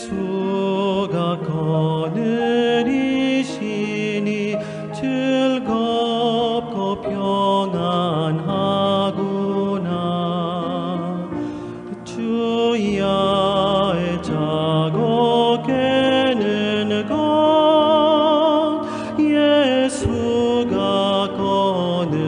예수가 거느리시니 즐겁고 평안하구나. 주야의 자고 깨는 것 예수가 거느리시네.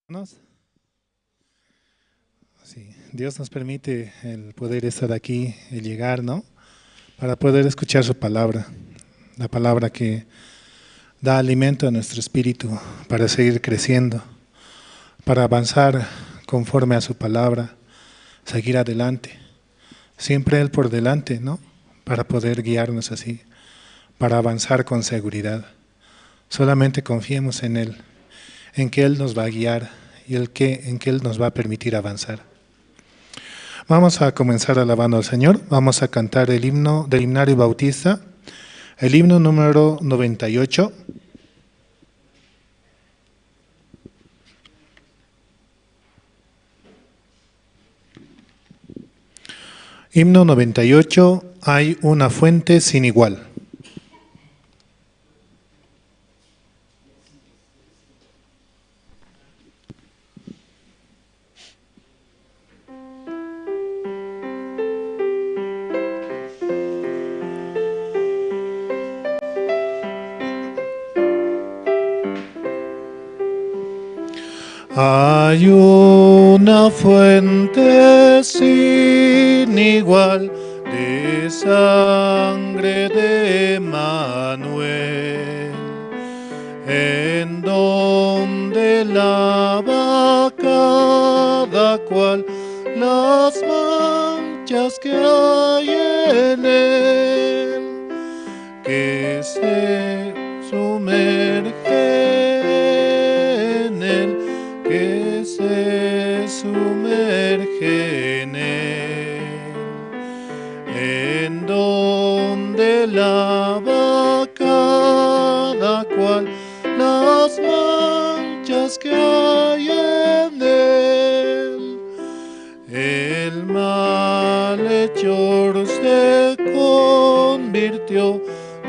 Hermanos. Sí, Dios nos permite el poder estar aquí, el llegar, ¿no? Para poder escuchar su palabra, la palabra que da alimento a nuestro espíritu para seguir creciendo, para avanzar conforme a su palabra, seguir adelante, siempre Él por delante, ¿no? Para poder guiarnos así, para avanzar con seguridad. Solamente confiemos en Él, en que Él nos va a guiar y en que Él nos va a permitir avanzar. Vamos a comenzar alabando al Señor. Vamos a cantar el himno del himnario bautista, el himno número 98. Himno 98, hay una fuente sin igual. Hay una fuente sin igual de sangre de Emanuel, en donde lava cada cual las manchas que hay en él, que se sumerge en él, que se sumerge en él, en donde lava cada cual las manchas que hay en él. El malhechor se convirtió,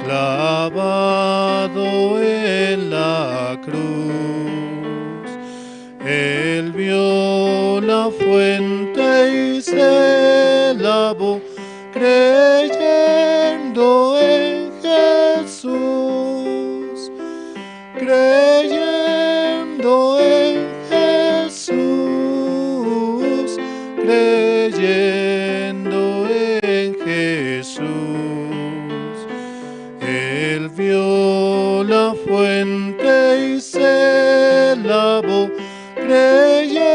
clavado en la cruz. Él vio la fuente y se lavó, creyendo en Jesús, creyendo en Jesús, creyendo en Jesús. Él vio la fuente y se lavó, creyendo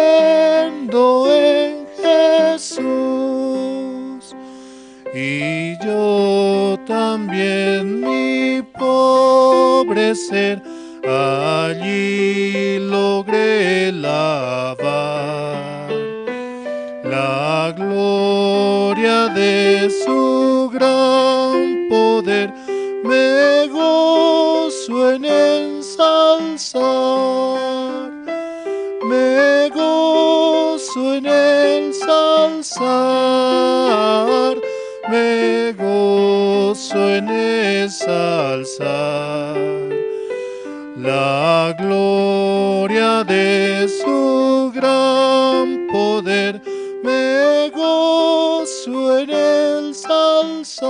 en Jesús. Y yo también, mi pobre ser, allí logré lavar. La gloria de su gran poder me gozo en ensalzar. Me gozo en ensalzar, me gozo en ensalzar. La gloria de su gran poder, me gozo en ensalzar.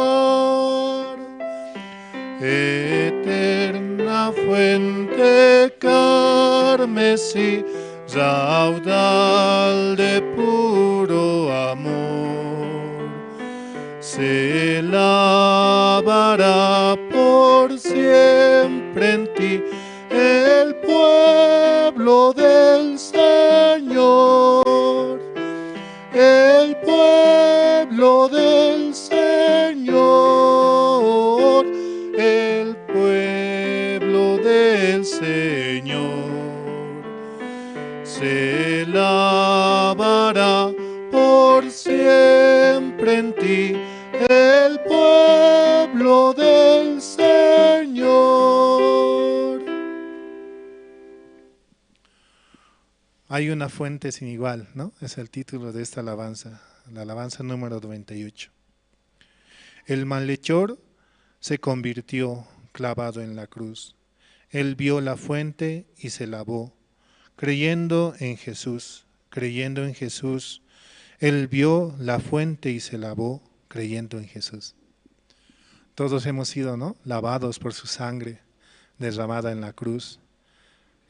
Eterna fuente carmesí, raudal de puro amor, se lavará por siempre en ti el pueblo del Señor, el pueblo del Señor, el pueblo del Señor. Se lavará por siempre en ti el pueblo del Señor. Hay una fuente sin igual, ¿no? Es el título de esta alabanza, la alabanza número 98. El malhechor se convirtió clavado en la cruz. Él vio la fuente y se lavó, creyendo en Jesús, creyendo en Jesús. Él vio la fuente y se lavó, creyendo en Jesús. Todos hemos sido, ¿no?, lavados por su sangre derramada en la cruz.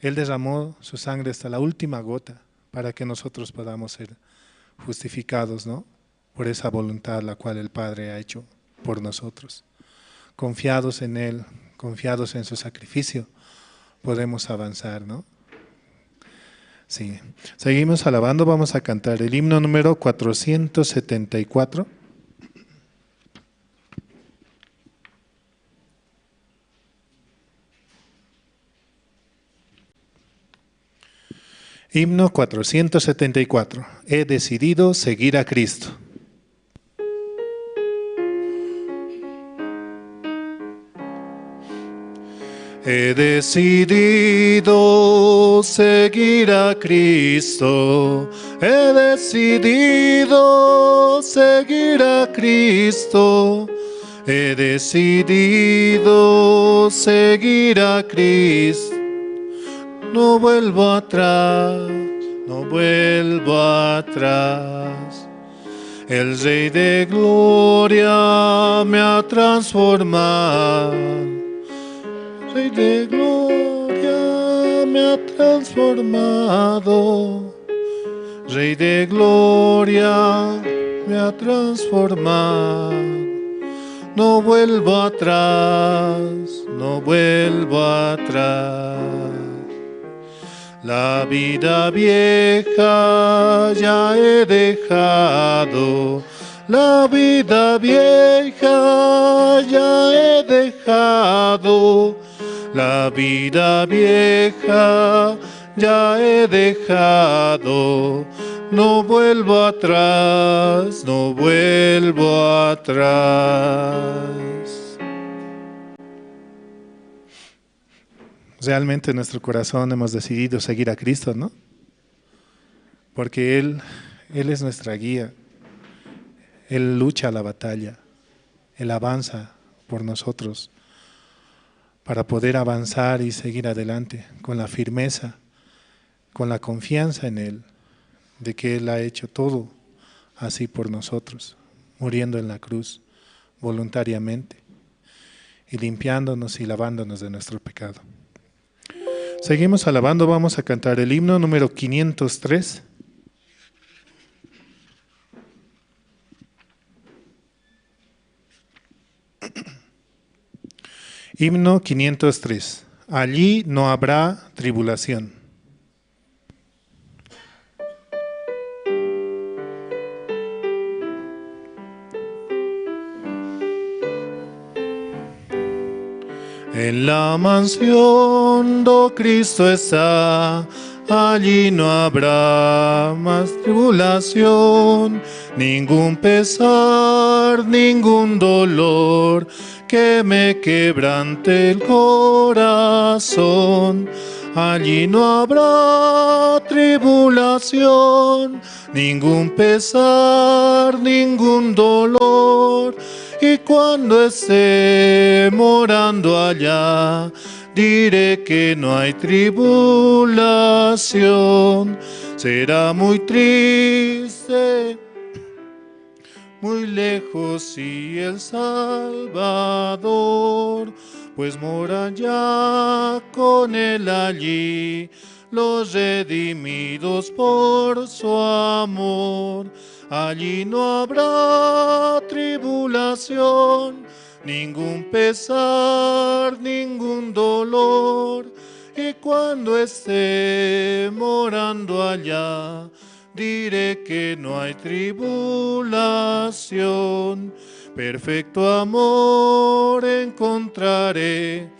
Él derramó su sangre hasta la última gota para que nosotros podamos ser justificados, ¿no? Por esa voluntad la cual el Padre ha hecho por nosotros. Confiados en Él, confiados en su sacrificio, podemos avanzar, ¿no? Sí. Seguimos alabando, vamos a cantar el himno número 474. Himno 474. He decidido seguir a Cristo. He decidido seguir a Cristo. He decidido seguir a Cristo. He decidido seguir a Cristo. No vuelvo atrás, no vuelvo atrás. El Rey de Gloria me ha transformado. Rey de Gloria me ha transformado. Rey de Gloria me ha transformado. No vuelvo atrás, no vuelvo atrás. La vida vieja ya he dejado, la vida vieja ya he dejado, la vida vieja ya he dejado, no vuelvo atrás, no vuelvo atrás. Realmente en nuestro corazón hemos decidido seguir a Cristo, ¿no? Porque Él es nuestra guía. Él lucha la batalla. Él avanza por nosotros para poder avanzar y seguir adelante con la firmeza, con la confianza en Él, de que Él ha hecho todo así por nosotros, muriendo en la cruz voluntariamente y limpiándonos y lavándonos de nuestro pecado. Seguimos alabando, vamos a cantar el himno número 503. Himno 503. Allí no habrá tribulación. En la mansión do Cristo está, allí no habrá más tribulación, ningún pesar, ningún dolor que me quebrante el corazón. Allí no habrá tribulación, ningún pesar, ningún dolor. Y cuando esté morando allá, diré que no hay tribulación. Será muy triste, muy lejos y el Salvador, pues moran ya con él allí los redimidos por su amor. Allí no habrá tribulación, ningún pesar, ningún dolor. Y cuando esté morando allá, diré que no hay tribulación. Perfecto amor encontraré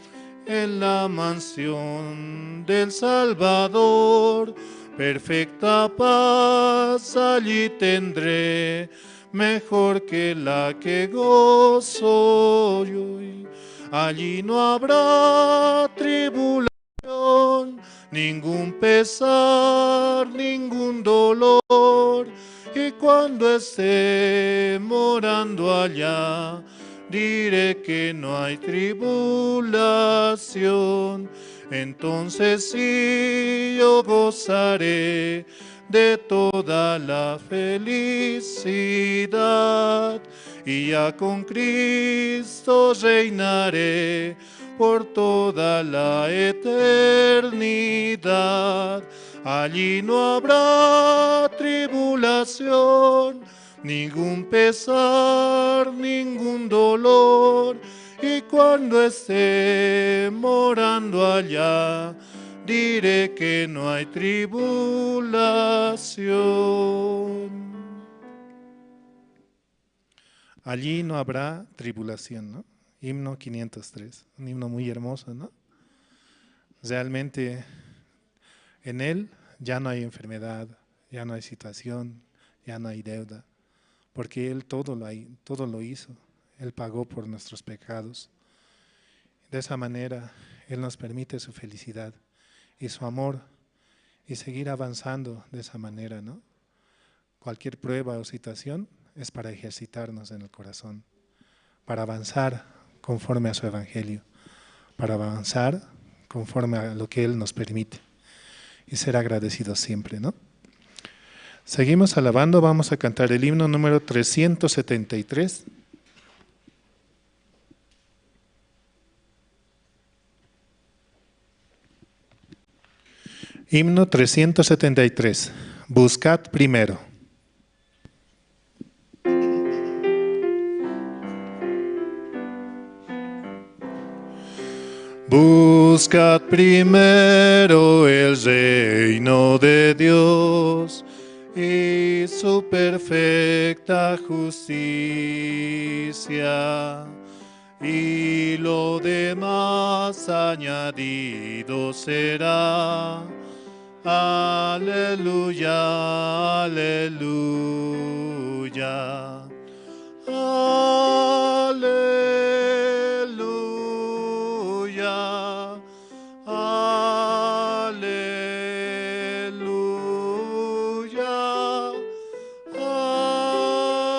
en la mansión del Salvador. Perfecta paz allí tendré, mejor que la que gozo hoy. Allí no habrá tribulación, ningún pesar, ningún dolor. Y cuando esté morando allá, diré que no hay tribulación. Entonces sí yo gozaré de toda la felicidad, y ya con Cristo reinaré por toda la eternidad. Allí no habrá tribulación, ningún pesar, ningún dolor. Y cuando esté morando allá, diré que no hay tribulación. Allí no habrá tribulación, ¿no? Himno 503, un himno muy hermoso, ¿no? Realmente en él ya no hay enfermedad, ya no hay situación, ya no hay deuda, porque Él todo lo hizo, Él pagó por nuestros pecados. De esa manera, Él nos permite su felicidad y su amor y seguir avanzando de esa manera, ¿no? Cualquier prueba o situación es para ejercitarnos en el corazón, para avanzar conforme a su evangelio, para avanzar conforme a lo que Él nos permite y ser agradecidos siempre, ¿no? Seguimos alabando, vamos a cantar el himno número 373. Himno 373, Buscad primero. Buscad primero el reino de Dios y su perfecta justicia, y lo demás añadido será. Aleluya, aleluya. Aleluya, aleluya,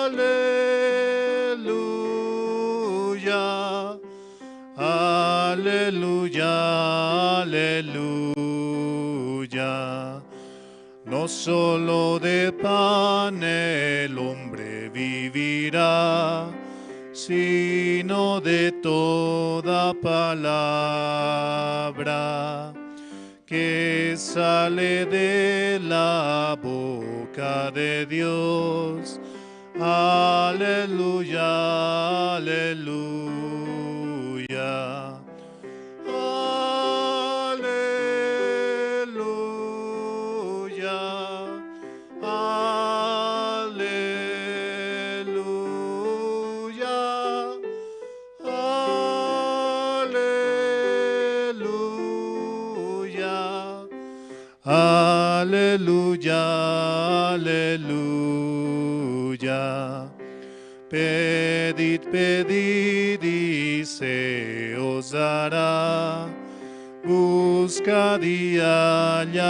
aleluya, aleluya, aleluya. No solo de pan el hombre vivirá, sino de toda palabra que sale de la boca de Dios. Aleluya, aleluya. Aleluya, aleluya. Pedid, pedid y se os dará. Buscad y hallaréis.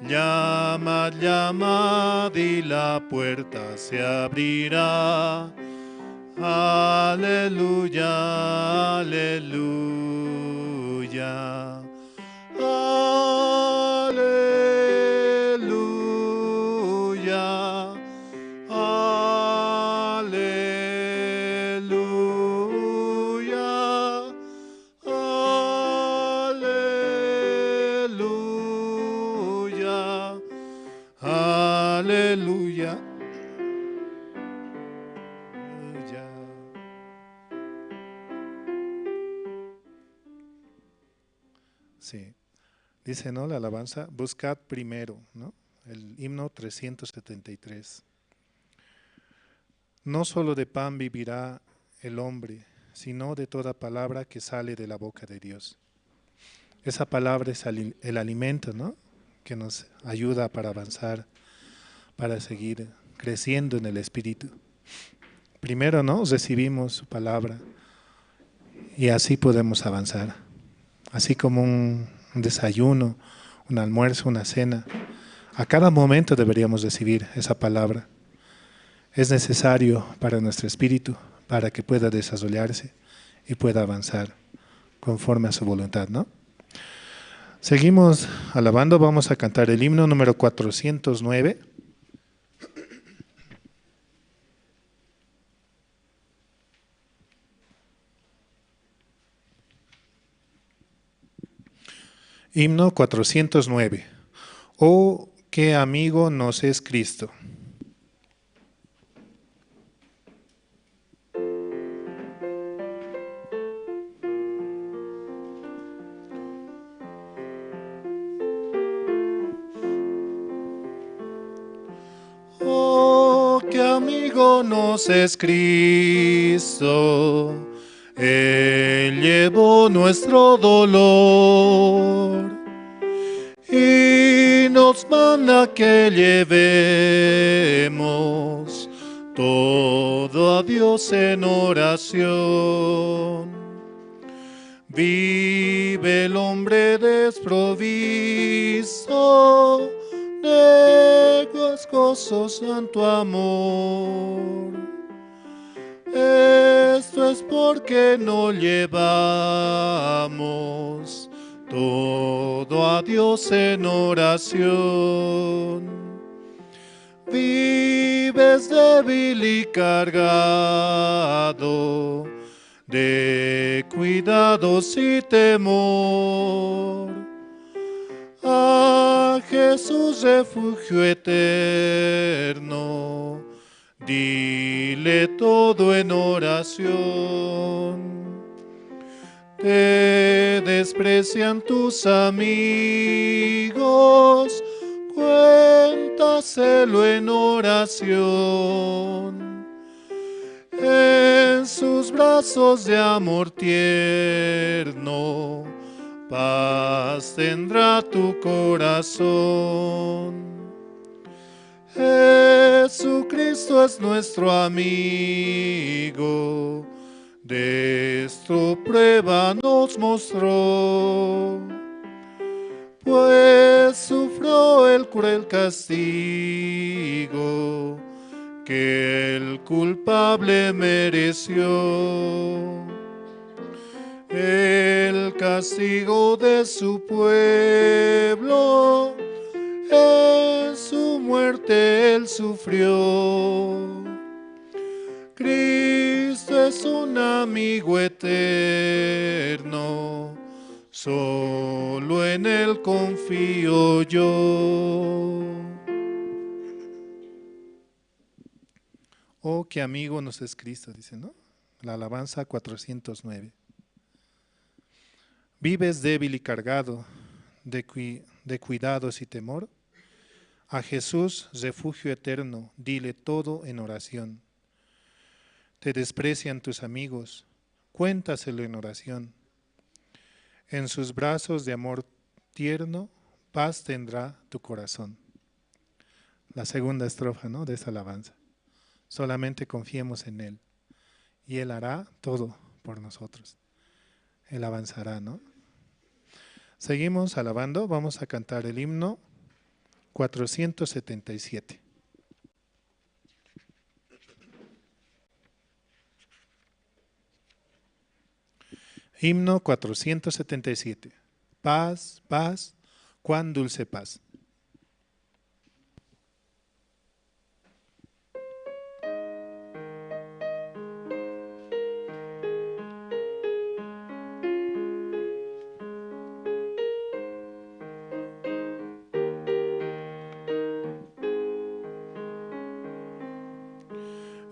Llamad, llamad y la puerta se abrirá. Aleluya, aleluya. Aleluya, aleluya, aleluya, aleluya. Sí. Dice, ¿no? La alabanza, buscad primero, ¿no? El himno 373. No solo de pan vivirá el hombre, sino de toda palabra que sale de la boca de Dios. Esa palabra es el alimento, ¿no? Que nos ayuda para avanzar, para seguir creciendo en el Espíritu. Primero, ¿no? Recibimos su palabra y así podemos avanzar. Así como un desayuno, un almuerzo, una cena. A cada momento deberíamos recibir esa palabra. Es necesario para nuestro espíritu, para que pueda desarrollarse y pueda avanzar conforme a su voluntad, ¿no? Seguimos alabando, vamos a cantar el himno número 409. Himno 409. Oh, qué amigo nos es Cristo. Oh, qué amigo nos es Cristo. Él llevó nuestro dolor y nos manda que llevemos todo a Dios en oración. Vive el hombre desprovisto de gozoso santo amor. Esto es porque no llevamos todo a Dios en oración. Vives débil y cargado de cuidados y temor. A Jesús refugio eterno, dile todo en oración. Te desprecian tus amigos, cuéntaselo en oración. En sus brazos de amor tierno, paz tendrá tu corazón. Jesucristo es nuestro amigo, de esto prueba nos mostró, pues sufrió el cruel castigo que el culpable mereció. El castigo de su pueblo, en su muerte él sufrió. Cristo es un amigo eterno, solo en él confío yo. Oh, qué amigo nos es Cristo, dice, ¿no? La alabanza 409. Vives débil y cargado de cuidados y temor. A Jesús, refugio eterno, dile todo en oración. Te desprecian tus amigos, cuéntaselo en oración. En sus brazos de amor tierno, paz tendrá tu corazón. La segunda estrofa, ¿no?, de esta alabanza. Solamente confiemos en Él y Él hará todo por nosotros. Él avanzará, ¿no? Seguimos alabando, vamos a cantar el himno 477. Himno 477. Paz, paz, cuán dulce paz.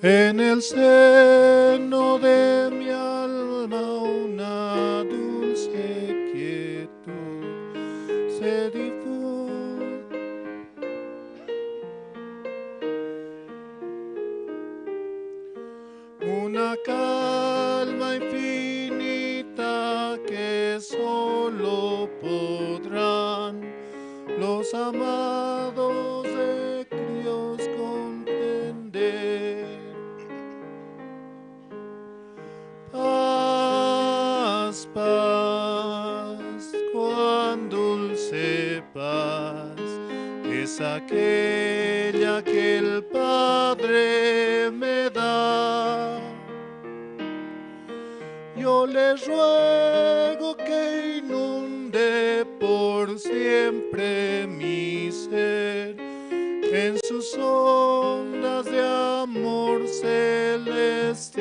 En el seno de mi alma una dulce quietud se difunde. Una calma infinita que solo podrán los amados de Dios comprender. Paz, paz, cuán dulce paz es aquella que el Padre me da. Yo le ruego que inunde por siempre mi ser en sus ondas de amor celestial.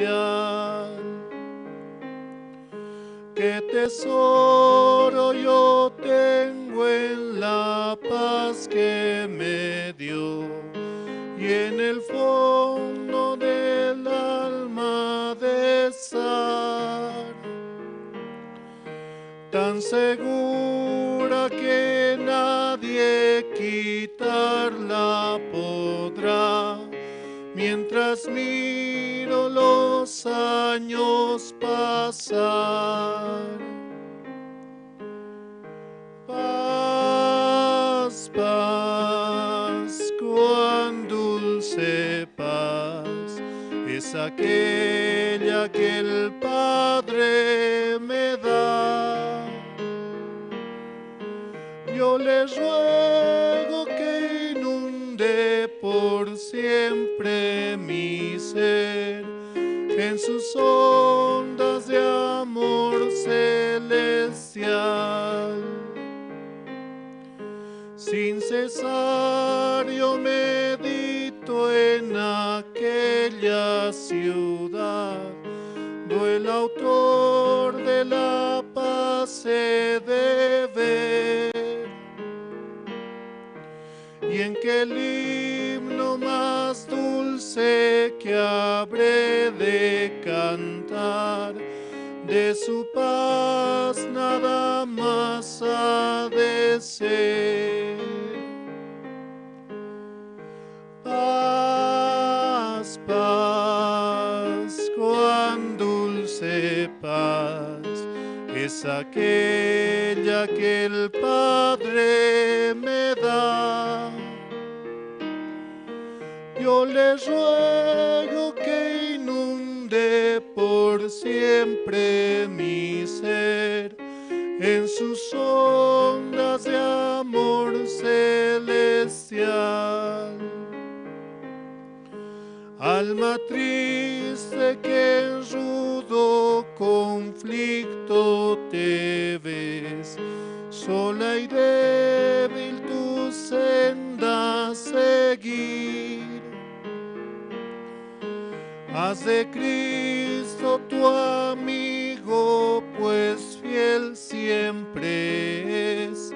Que Tesoro yo tengo en la paz que me dio y en el fondo del alma de estar, tan segura que nadie quitarla podrá, mientras miro los años pasar. Paz, paz, cuán dulce paz es aquella que el Padre me da. Yo le ruego que inunde por siempre mi ser en sus ondas de amor celestial. Sin cesar yo medito en aquella ciudad, do el autor de la paz se debe ver, y en que el himno más dulce que habré de cantar, de su paz nada más ha de ser. Paz, paz, cuán dulce paz es aquella que el Padre me da. Yo le ruego que inunde por siempre mi ser en sus ondas de amor celestial. Alma triste que en rudo conflicto te ves, sola y débil tu senda seguir. Haz de Cristo tu amigo, pues fiel siempre es,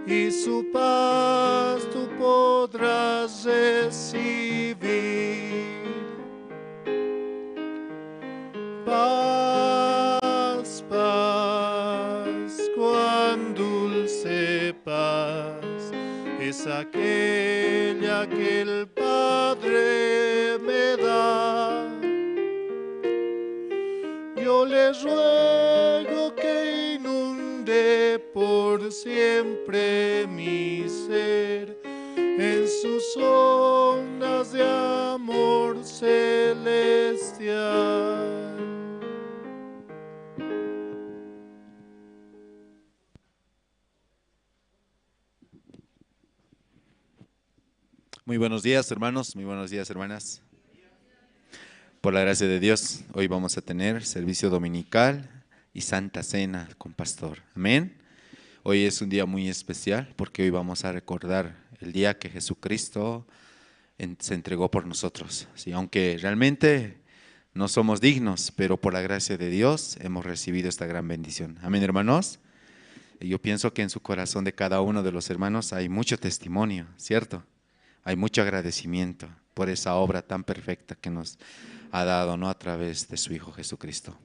y su paz tú podrás recibir. Paz, paz, cuán dulce paz es aquella que el Padre me da. Yo le ruego que inunde por siempre mi ser en sus ondas de amor celestial. Muy buenos días, hermanos, muy buenos días, hermanas. Por la gracia de Dios, hoy vamos a tener servicio dominical y Santa Cena con pastor. Amén. Hoy es un día muy especial porque hoy vamos a recordar el día que Jesucristo se entregó por nosotros. Sí, aunque realmente no somos dignos, pero por la gracia de Dios hemos recibido esta gran bendición. Amén, hermanos. Yo pienso que en su corazón de cada uno de los hermanos hay mucho testimonio, ¿cierto? Hay mucho agradecimiento por esa obra tan perfecta que nos ha dado, ¿no?, a través de su Hijo Jesucristo.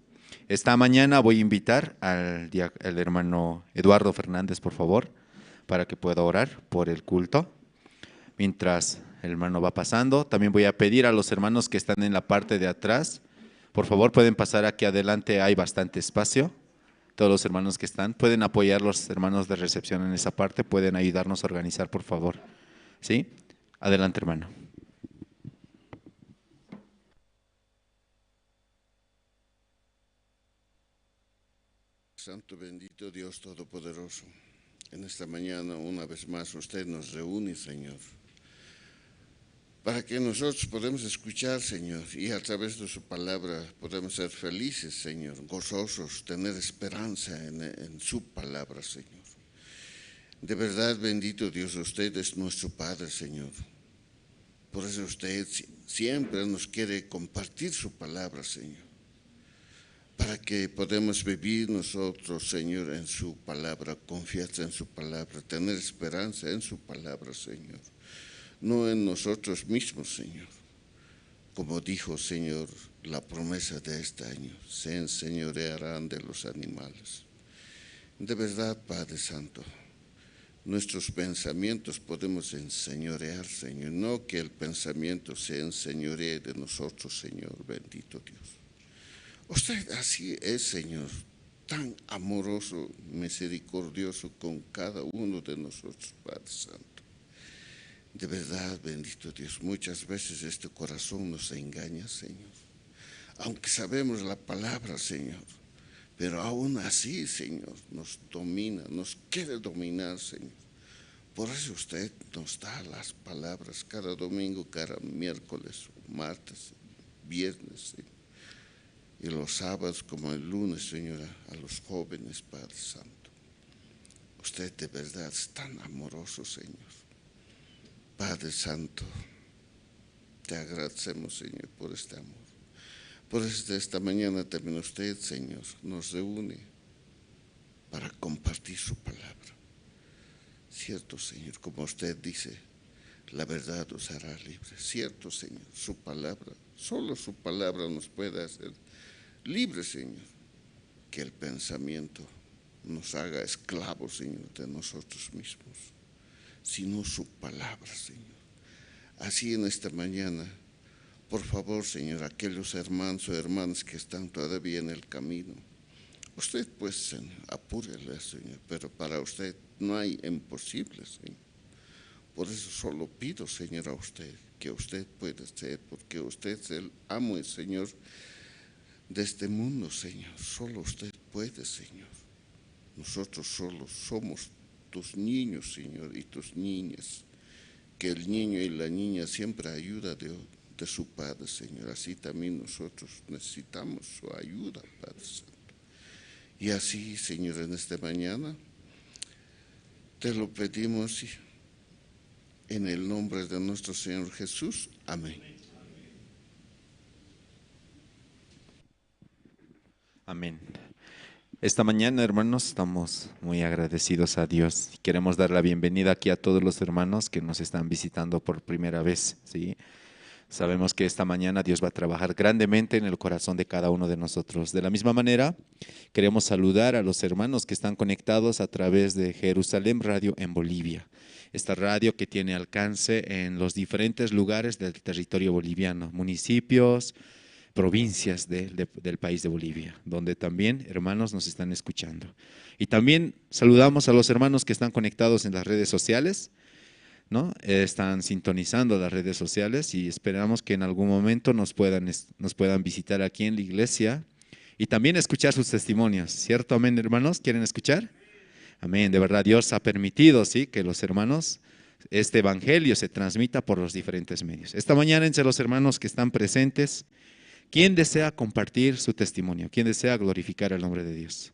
Esta mañana voy a invitar al hermano Eduardo Fernández, por favor, para que pueda orar por el culto. Mientras el hermano va pasando, también voy a pedir a los hermanos que están en la parte de atrás, por favor, pueden pasar aquí adelante, hay bastante espacio. Todos los hermanos que están, pueden apoyar los hermanos de recepción en esa parte, pueden ayudarnos a organizar, por favor. ¿Sí? Adelante, hermano. Santo bendito Dios Todopoderoso, en esta mañana una vez más usted nos reúne, Señor, para que nosotros podamos escuchar, Señor, y a través de su palabra podemos ser felices, Señor, gozosos, tener esperanza en su palabra, Señor. De verdad, bendito Dios, usted es nuestro Padre, Señor. Por eso usted siempre nos quiere compartir su palabra, Señor. Para que podamos vivir nosotros, Señor, en su palabra, confiar en su palabra, tener esperanza en su palabra, Señor. No en nosotros mismos, Señor. Como dijo, Señor, la promesa de este año, se enseñorearán de los animales. De verdad, Padre Santo, nuestros pensamientos podemos enseñorear, Señor, no que el pensamiento se enseñoree de nosotros, Señor, bendito Dios. Usted así es, Señor, tan amoroso, misericordioso con cada uno de nosotros, Padre Santo. De verdad, bendito Dios, muchas veces este corazón nos engaña, Señor. Aunque sabemos la palabra, Señor, pero aún así, Señor, nos domina, nos quiere dominar, Señor. Por eso usted nos da las palabras cada domingo, cada miércoles, martes, viernes, Señor. Y los sábados como el lunes, Señor, a los jóvenes, Padre Santo. Usted de verdad es tan amoroso, Señor. Padre Santo, te agradecemos, Señor, por este amor. Por eso esta mañana también usted, Señor, nos reúne para compartir su palabra. Cierto, Señor, como usted dice, la verdad os hará libre. Cierto, Señor, su palabra, solo su palabra nos puede hacer libre, Señor. Que el pensamiento nos haga esclavos, Señor, de nosotros mismos, sino su palabra, Señor. Así en esta mañana, por favor, Señor, aquellos hermanos o hermanas que están todavía en el camino, usted pues, Señor, apúrele, Señor, pero para usted no hay imposible, Señor. Por eso solo pido, Señor, a usted, que usted pueda ser, porque usted es el amo y Señor de este mundo, Señor. Solo usted puede, Señor. Nosotros solo somos tus niños, Señor, y tus niñas. Que el niño y la niña siempre ayuda de su Padre, Señor. Así también nosotros necesitamos su ayuda, Padre Santo. Y así, Señor, en esta mañana te lo pedimos en el nombre de nuestro Señor Jesús. Amén. Amén. Esta mañana, hermanos, estamos muy agradecidos a Dios. Queremos dar la bienvenida aquí a todos los hermanos que nos están visitando por primera vez, ¿sí? Sabemos que esta mañana Dios va a trabajar grandemente en el corazón de cada uno de nosotros. De la misma manera, queremos saludar a los hermanos que están conectados a través de Jerusalén Radio en Bolivia. Esta radio que tiene alcance en los diferentes lugares del territorio boliviano, municipios, provincias del país de Bolivia, donde también hermanos nos están escuchando. Y también saludamos a los hermanos que están conectados en las redes sociales, ¿no? Están sintonizando las redes sociales y esperamos que en algún momento nos puedan visitar aquí en la iglesia y también escuchar sus testimonios, ¿cierto? Amén, hermanos, ¿quieren escuchar? Amén, de verdad Dios ha permitido, ¿sí?, que los hermanos, este evangelio se transmita por los diferentes medios. Esta mañana entre los hermanos que están presentes, ¿quién desea compartir su testimonio? ¿Quién desea glorificar el nombre de Dios?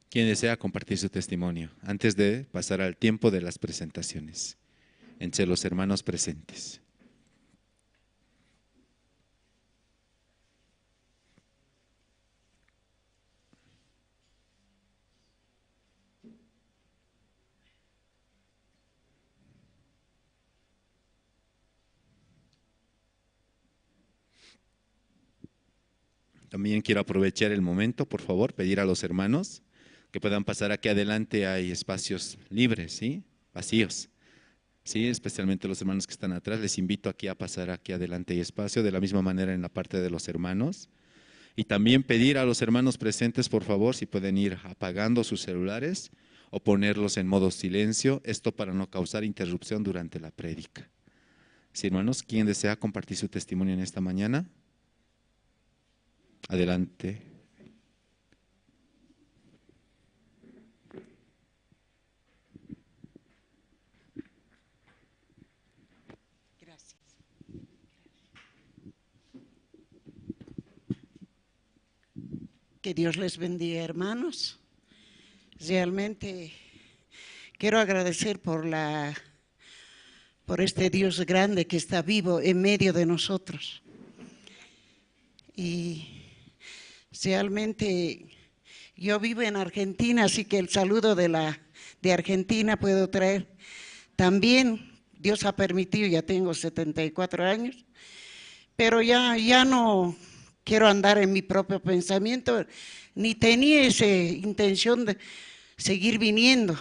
¿Quién desea compartir su testimonio? Antes de pasar al tiempo de las presentaciones, entre los hermanos presentes. También quiero aprovechar el momento, por favor, pedir a los hermanos que puedan pasar aquí adelante. Hay espacios libres, ¿sí? Vacíos, ¿sí? Especialmente los hermanos que están atrás, les invito aquí a pasar aquí adelante, hay espacio, de la misma manera en la parte de los hermanos. Y también pedir a los hermanos presentes, por favor, si pueden ir apagando sus celulares o ponerlos en modo silencio, esto para no causar interrupción durante la prédica. Sí, hermanos, ¿quién desea compartir su testimonio en esta mañana? Adelante. Gracias. Que Dios les bendiga, hermanos. Realmente quiero agradecer por este Dios grande que está vivo en medio de nosotros. Y realmente yo vivo en Argentina, así que el saludo de Argentina puedo traer. También Dios ha permitido, ya tengo 74 años, pero ya no quiero andar en mi propio pensamiento, ni tenía esa intención de seguir viniendo.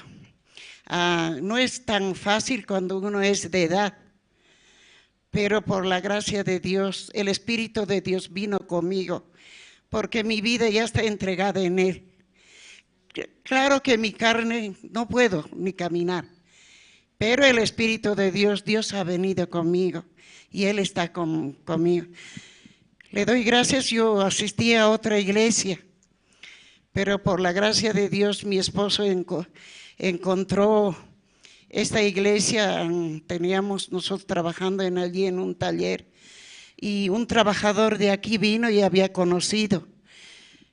No es tan fácil cuando uno es de edad, pero por la gracia de Dios, el Espíritu de Dios vino conmigo, porque mi vida ya está entregada en Él. Claro que mi carne no puedo ni caminar, pero el Espíritu de Dios, Dios ha venido conmigo y Él está conmigo. Le doy gracias, yo asistí a otra iglesia, pero por la gracia de Dios mi esposo encontró esta iglesia. Teníamos nosotros trabajando allí en un taller y un trabajador de aquí vino y había conocido.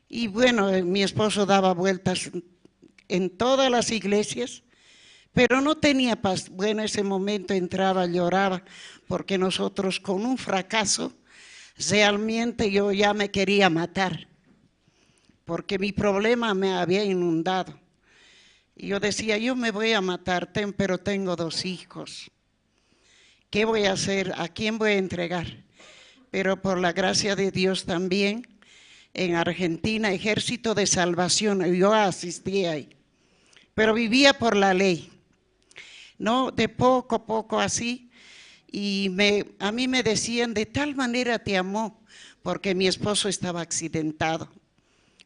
Y bueno, mi esposo daba vueltas en todas las iglesias, pero no tenía paz. Bueno, ese momento entraba, lloraba, porque nosotros con un fracaso, realmente yo ya me quería matar, porque mi problema me había inundado. Y yo decía, yo me voy a matar, pero tengo 2 hijos. ¿Qué voy a hacer? ¿A quién voy a entregar? Pero por la gracia de Dios también, en Argentina, Ejército de Salvación, yo asistí ahí, pero vivía por la ley, ¿no? De poco a poco así. Y a mí me decían, de tal manera te amó, porque mi esposo estaba accidentado.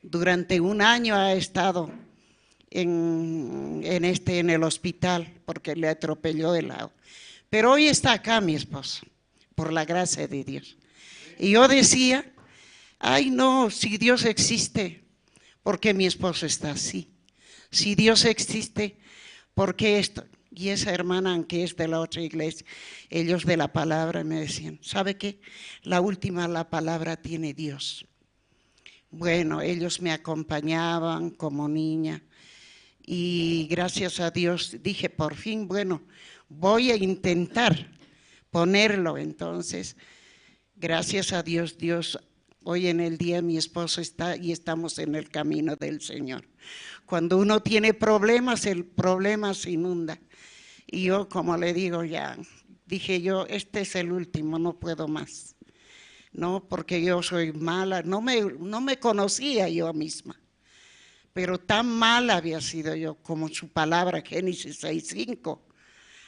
Durante un año ha estado en el hospital, porque le atropelló el auto. Pero hoy está acá mi esposo, por la gracia de Dios. Y yo decía, ay no, si Dios existe, ¿por qué mi esposo está así? Si Dios existe, ¿por qué esto? Y esa hermana, aunque es de la otra iglesia, ellos de la palabra me decían, ¿sabe qué? La última, la palabra tiene Dios. Bueno, ellos me acompañaban como niña y gracias a Dios dije, por fin, bueno, voy a intentar ponerlo. Entonces, gracias a Dios, Dios, hoy en el día mi esposo está y estamos en el camino del Señor. Cuando uno tiene problemas, el problema se inunda. Y yo, como le digo, ya dije yo, este es el último, no puedo más. No, porque yo soy mala, no me conocía yo misma. Pero tan mala había sido yo, como su palabra, Génesis 6:5.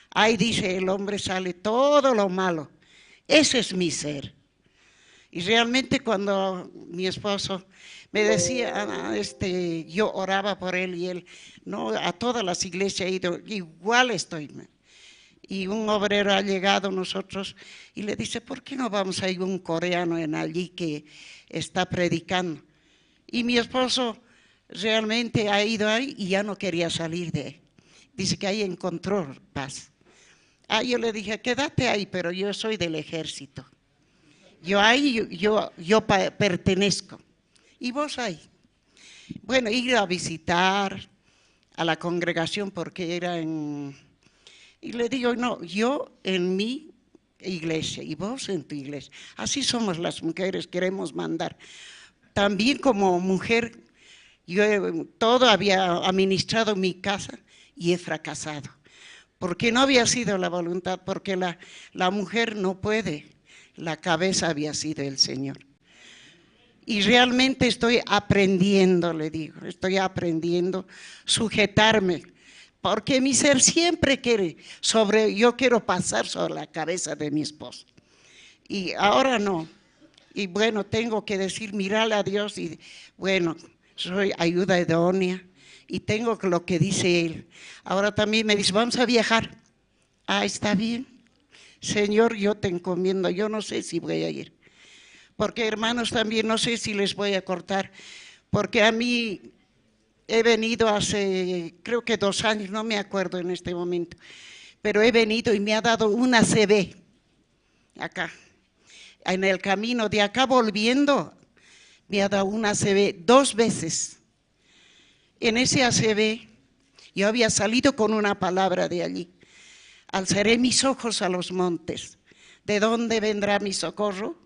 Ahí dice, el hombre sale todo lo malo. Ese es mi ser. Y realmente cuando mi esposo me decía, yo oraba por él y él, no, a todas las iglesias he ido, igual estoy. Y un obrero ha llegado a nosotros y le dice, ¿por qué no vamos a ir un coreano en allí que está predicando? Y mi esposo realmente ha ido ahí y ya no quería salir de ahí. Dice que ahí encontró paz. Ah, yo le dije, quédate ahí, pero yo soy del ejército. Yo ahí, yo pertenezco. Y vos ahí. Bueno, ir a visitar a la congregación porque era en... Y le digo, no, yo en mi iglesia y vos en tu iglesia. Así somos las mujeres, queremos mandar. También como mujer, yo todo había administrado mi casa y he fracasado. Porque no había sido la voluntad, porque la mujer no puede. La cabeza había sido el Señor. Y realmente estoy aprendiendo, le digo, estoy aprendiendo a sujetarme, porque mi ser siempre quiere, yo quiero pasar sobre la cabeza de mi esposo. Y ahora no. Y bueno, tengo que decir, mirar a Dios y bueno, soy ayuda idónea y tengo lo que dice Él. Ahora también me dice, vamos a viajar. Ah, está bien. Señor, yo te encomiendo, yo no sé si voy a ir. Porque hermanos también no sé si les voy a cortar, porque a mí he venido hace, creo que 2 años, no me acuerdo en este momento, pero he venido y me ha dado una CB acá, en el camino de acá volviendo, Me ha dado un ACV 2 veces. En ese ACV yo había salido con una palabra de allí. Alzaré mis ojos a los montes. ¿De dónde vendrá mi socorro?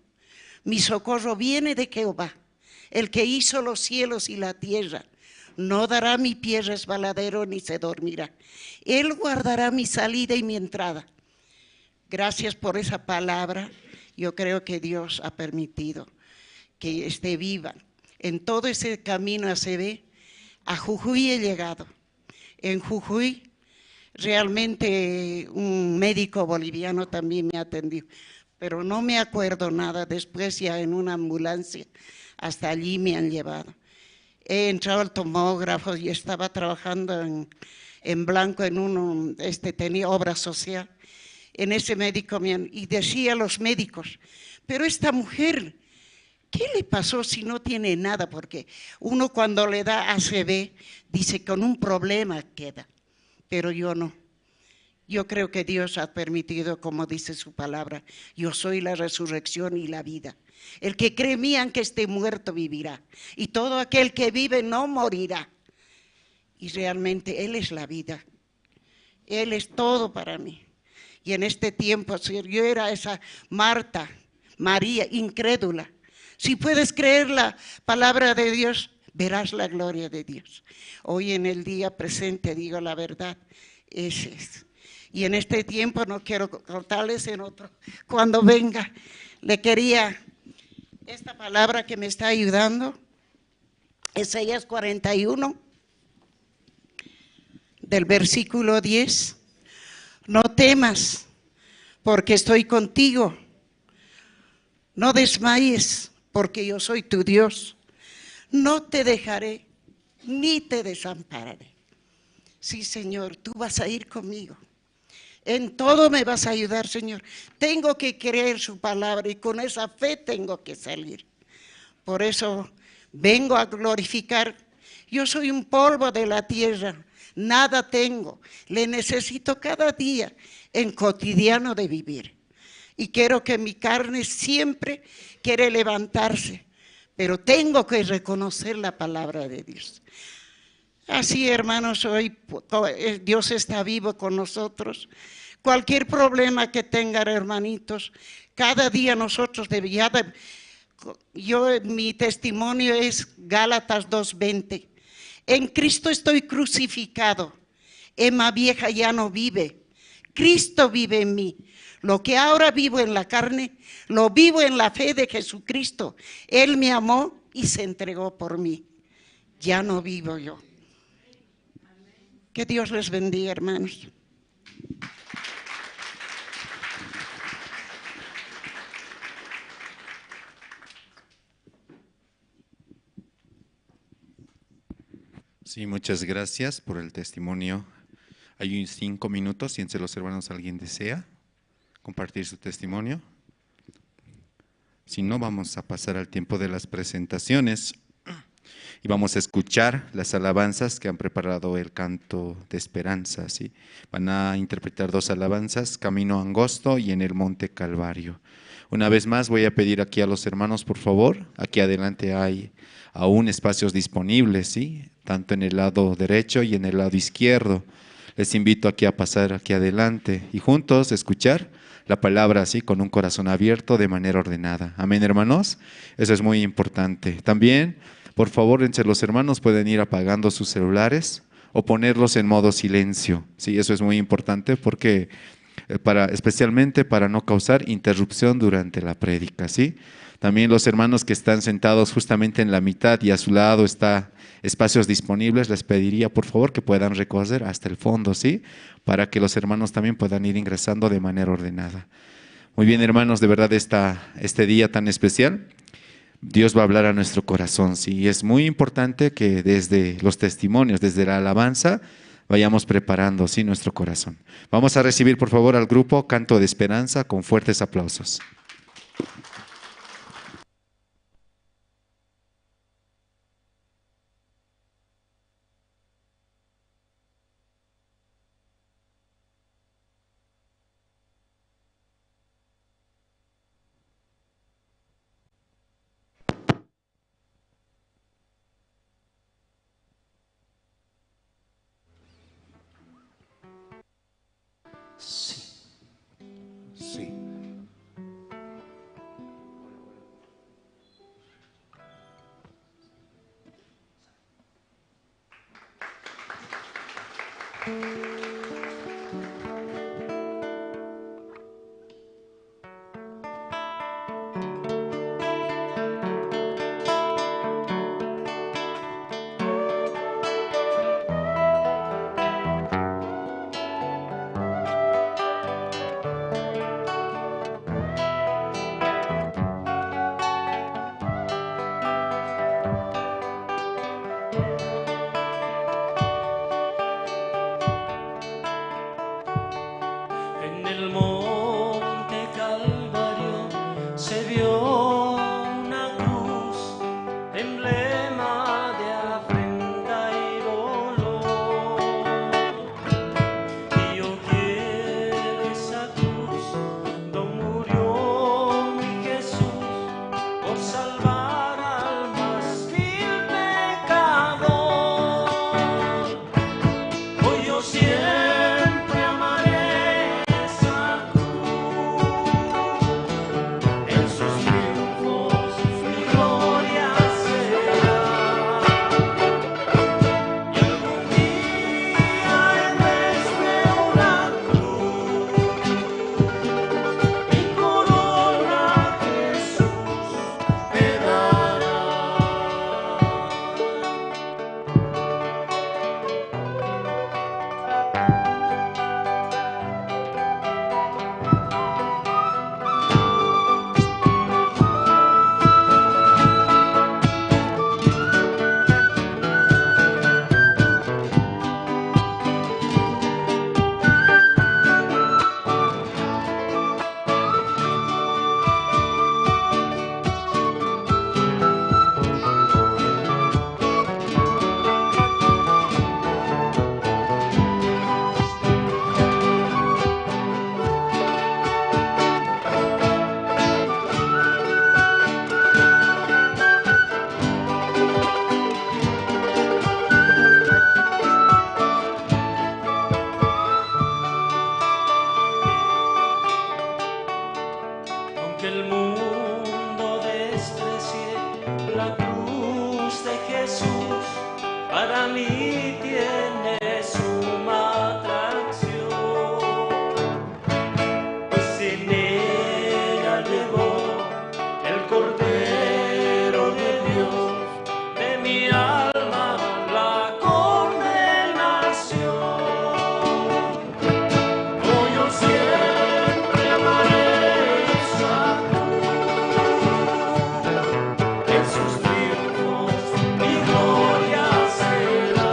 Mi socorro viene de Jehová, el que hizo los cielos y la tierra. No dará mi pie resbaladero ni se dormirá. Él guardará mi salida y mi entrada. Gracias por esa palabra. Yo creo que Dios ha permitido que esté viva. En todo ese camino ACV, a Jujuy he llegado. En Jujuy, realmente un médico boliviano también me atendió, pero no me acuerdo nada. Después ya en una ambulancia, hasta allí me han llevado. He entrado al tomógrafo y estaba trabajando en blanco, en uno, tenía obra social. En ese médico y decía a los médicos, pero esta mujer, ¿qué le pasó si no tiene nada? Porque uno cuando le da ACV, dice con un problema queda, pero yo no. Yo creo que Dios ha permitido, como dice su palabra, yo soy la resurrección y la vida. El que cree en mí, aunque esté muerto, vivirá. Y todo aquel que vive no morirá. Y realmente Él es la vida. Él es todo para mí. Y en este tiempo, Señor, yo era esa Marta, María, incrédula. Si puedes creer la palabra de Dios, verás la gloria de Dios. Hoy en el día presente digo la verdad, ese es. Y en este tiempo no quiero cortarles en otro. Cuando venga, le quería esta palabra que me está ayudando, Isaías 41, del versículo 10. No temas, porque estoy contigo. No desmayes, porque yo soy tu Dios. No te dejaré, ni te desampararé. Sí, Señor, tú vas a ir conmigo. En todo me vas a ayudar, Señor. Tengo que creer su palabra y con esa fe tengo que salir. Por eso vengo a glorificar. Yo soy un polvo de la tierra, nada tengo. Le necesito cada día en cotidiano de vivir. Y quiero que mi carne siempre quiere levantarse, pero tengo que reconocer la palabra de Dios. Así, hermanos, hoy Dios está vivo con nosotros. Cualquier problema que tengan, hermanitos, cada día nosotros mi testimonio es Gálatas 2:20. En Cristo estoy crucificado. Emma vieja ya no vive. Cristo vive en mí. Lo que ahora vivo en la carne, lo vivo en la fe de Jesucristo. Él me amó y se entregó por mí. Ya no vivo yo. Que Dios les bendiga, hermanos. Sí, muchas gracias por el testimonio. Hay 5 minutos, si entre los hermanos alguien desea compartir su testimonio. Si no, vamos a pasar al tiempo de las presentaciones y vamos a escuchar las alabanzas que han preparado el canto de esperanza, ¿sí? Van a interpretar 2 alabanzas, Camino Angosto y En el Monte Calvario. Una vez más voy a pedir aquí a los hermanos, por favor, aquí adelante hay aún espacios disponibles, ¿sí? Tanto en el lado derecho y en el lado izquierdo. Les invito aquí a pasar aquí adelante y juntos escuchar la palabra así, con un corazón abierto de manera ordenada. Amén, hermanos. Eso es muy importante. También, por favor, entre los hermanos pueden ir apagando sus celulares o ponerlos en modo silencio. Sí, eso es muy importante porque especialmente para no causar interrupción durante la prédica, ¿sí? También los hermanos que están sentados justamente en la mitad y a su lado está espacios disponibles, les pediría por favor que puedan recorrer hasta el fondo, ¿sí? Para que los hermanos también puedan ir ingresando de manera ordenada. Muy bien, hermanos, de verdad este día tan especial, Dios va a hablar a nuestro corazón, ¿sí? Y es muy importante que desde los testimonios, desde la alabanza, vayamos preparando, ¿sí?, nuestro corazón. Vamos a recibir, por favor, al grupo Canto de Esperanza con fuertes aplausos. Sí. Sí. En el monte Calvario se vio una cruz, emblema de afrenta y dolor. Y yo quiero esa cruz donde murió mi Jesús por salvar al más vil pecador. Hoy yo siempre amaré esa cruz, en sus triunfos mi gloria será. Y algún día en vez de una cruz, mi corona Jesús me dará. Aunque el mundo desprecie la cruz de Jesús, para mí tiene suma atracción. Pues en ella llevó el Cordero de Dios de mi alma la condenación. Oh, yo siempre amaré esa cruz, en sus triunfos mi gloria será.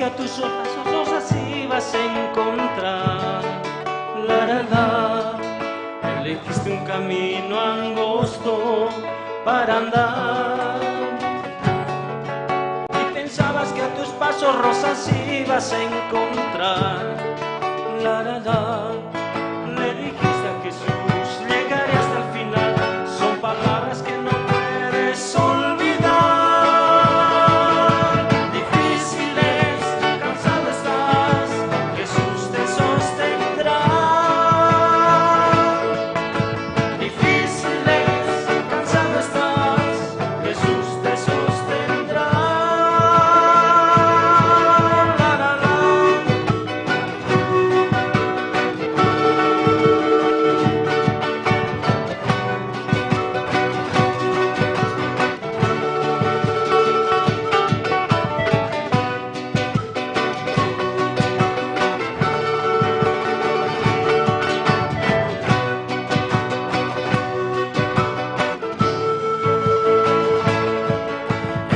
que a tus pasos rosas ibas a encontrar. La, la, la. Elegiste un camino angosto para andar. Y pensabas que a tus pasos rosas ibas a encontrar. La, la, la. Le dijiste a Jesús, llegaré hasta el final. Son palabras que no puedes olvidar. Difícil es, cansado estás, Jesús te sostendrá. Difícil es, cansado estás, Jesús te sostendrá. La, la, la.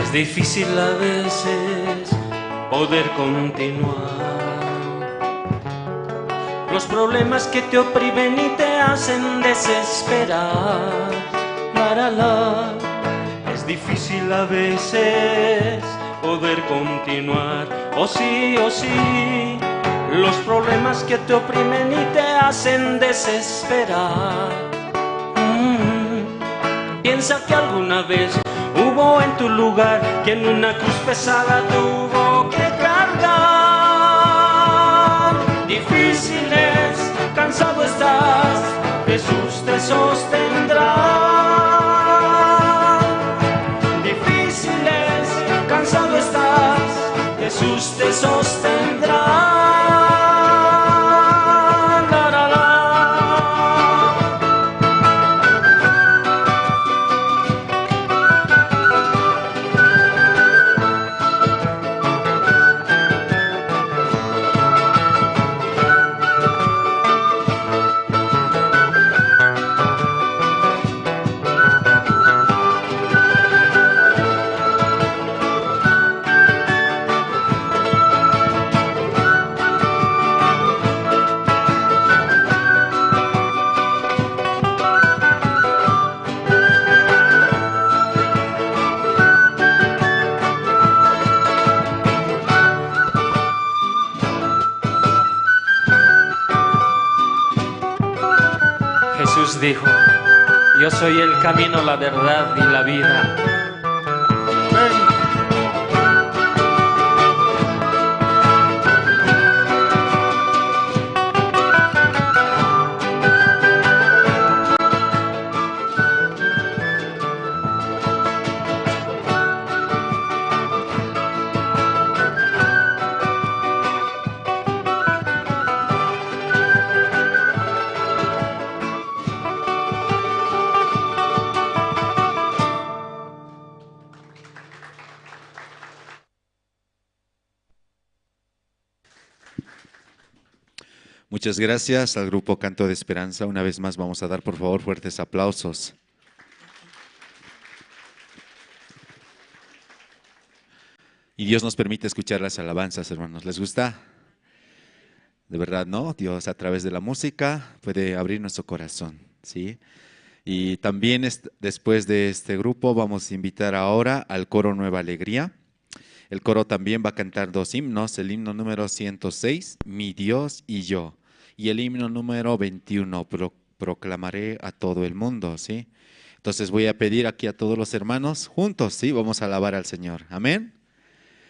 Es difícil a veces poder continuar. Los problemas que te oprimen y te hacen desesperar. La, la, la. Es difícil a veces poder continuar. Oh sí, oh sí. Los problemas que te oprimen y te hacen desesperar. Piensa que alguna vez hubo en tu lugar quien una cruz pesada tuvo que cargar. Difícil es, cansado estás, Jesús te sostendrá. Difícil es, cansado estás, Jesús te sostendrá. La, la, la. Jesús dijo, yo soy el camino, la verdad y la vida. Muchas gracias al grupo Canto de Esperanza. Una vez más vamos a dar, por favor, fuertes aplausos. Y Dios nos permite escuchar las alabanzas, hermanos. ¿Les gusta? De verdad, ¿no? Dios a través de la música puede abrir nuestro corazón, ¿sí? Y también después de este grupo vamos a invitar ahora al coro Nueva Alegría. El coro también va a cantar dos himnos, el himno número 106, Mi Dios y Yo, y el himno número 21, Proclamaré a todo el mundo, ¿sí? Entonces voy a pedir aquí a todos los hermanos juntos, ¿sí? Vamos a alabar al Señor, amén.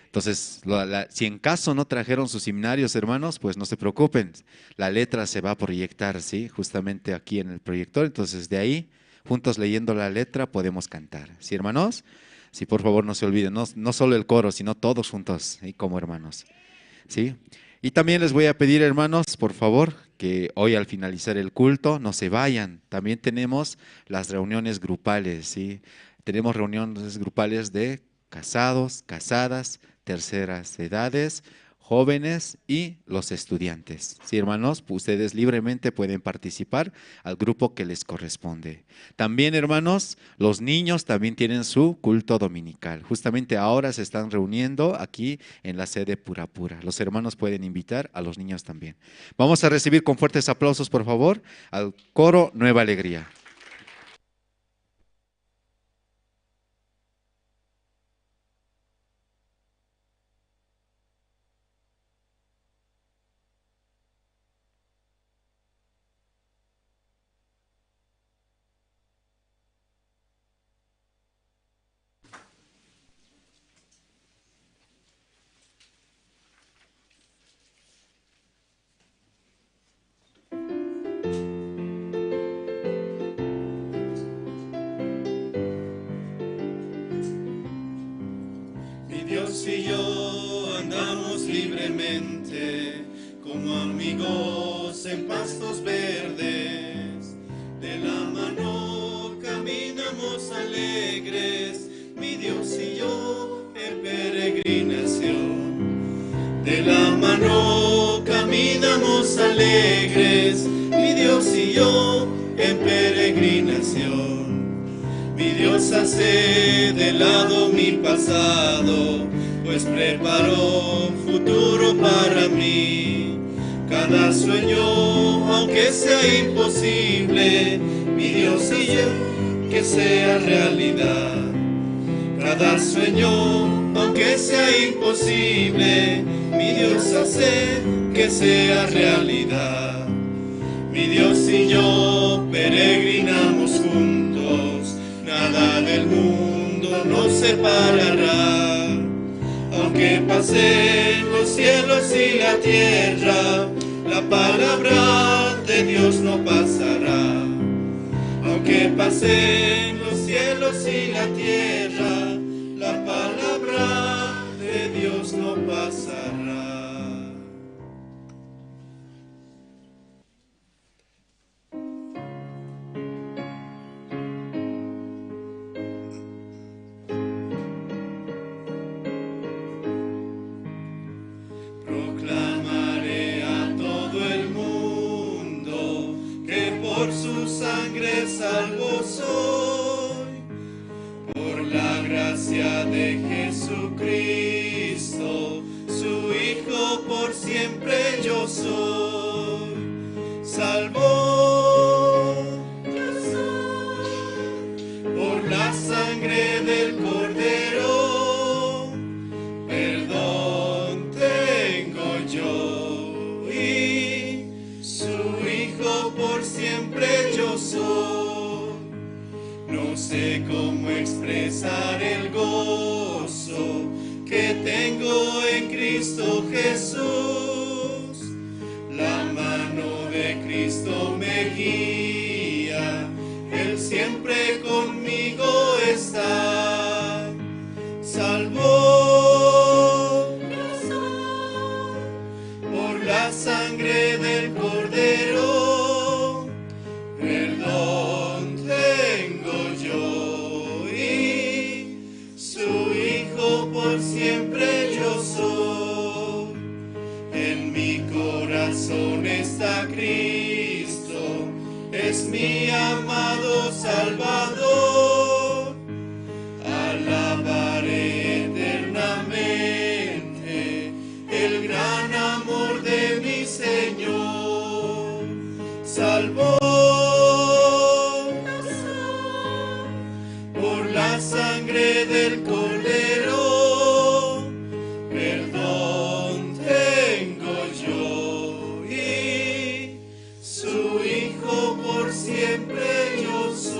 Entonces, si en caso no trajeron sus himnarios, hermanos, pues no se preocupen, la letra se va a proyectar, ¿sí? Justamente aquí en el proyector, entonces de ahí, juntos leyendo la letra, podemos cantar, ¿sí, hermanos? Sí, por favor, no se olviden, no solo el coro, sino todos juntos, ¿sí? Como hermanos, ¿sí? Y también les voy a pedir, hermanos, por favor, que hoy al finalizar el culto no se vayan. También tenemos las reuniones grupales, ¿sí? Tenemos reuniones grupales de casados, casadas, terceras edades, jóvenes y los estudiantes. Sí, hermanos, ustedes libremente pueden participar al grupo que les corresponde. También, hermanos, los niños también tienen su culto dominical. Justamente ahora se están reuniendo aquí en la sede Purapura. Los hermanos pueden invitar a los niños también. Vamos a recibir con fuertes aplausos, por favor, al coro Nueva Alegría. Dios y yo andamos libremente como amigos en pastos verdes. De la mano caminamos alegres, mi Dios y yo en peregrinación. De la mano caminamos alegres, mi Dios y yo en peregrinación. Mi Dios hace de lado mi pasado, pues preparó futuro para mí. Cada sueño, aunque sea imposible, mi Dios y yo, que sea realidad. Cada sueño, aunque sea imposible, mi Dios hace que sea realidad. Mi Dios y yo peregrinamos juntos, nada del mundo nos separará. Aunque pasen los cielos y la tierra, la palabra de Dios no pasará. Aunque pasen los cielos y la tierra, la palabra de Dios no pasará. Proclamaré a todo el mundo que por su sangre salvo soy, por la gracia de Jesucristo, su Hijo por siempre yo soy. Salvo yo soy, por la sangre del Cordero, perdón tengo yo y su Hijo por siempre yo soy. No sé cómo expresar el gozo que tengo en Cristo Jesús. La mano de Cristo me guía, Él siempre conmigo está. Salvo yo soy, por la sangre del Cordero, perdón tengo yo y su Hijo por siempre yo soy. En mi corazón está Cristo, es mi amado Salvador. Alabaré eternamente el gran amor de mi Señor. Salvó por la sangre del Cordero, perdón tengo yo y su Hijo por siempre yo soy.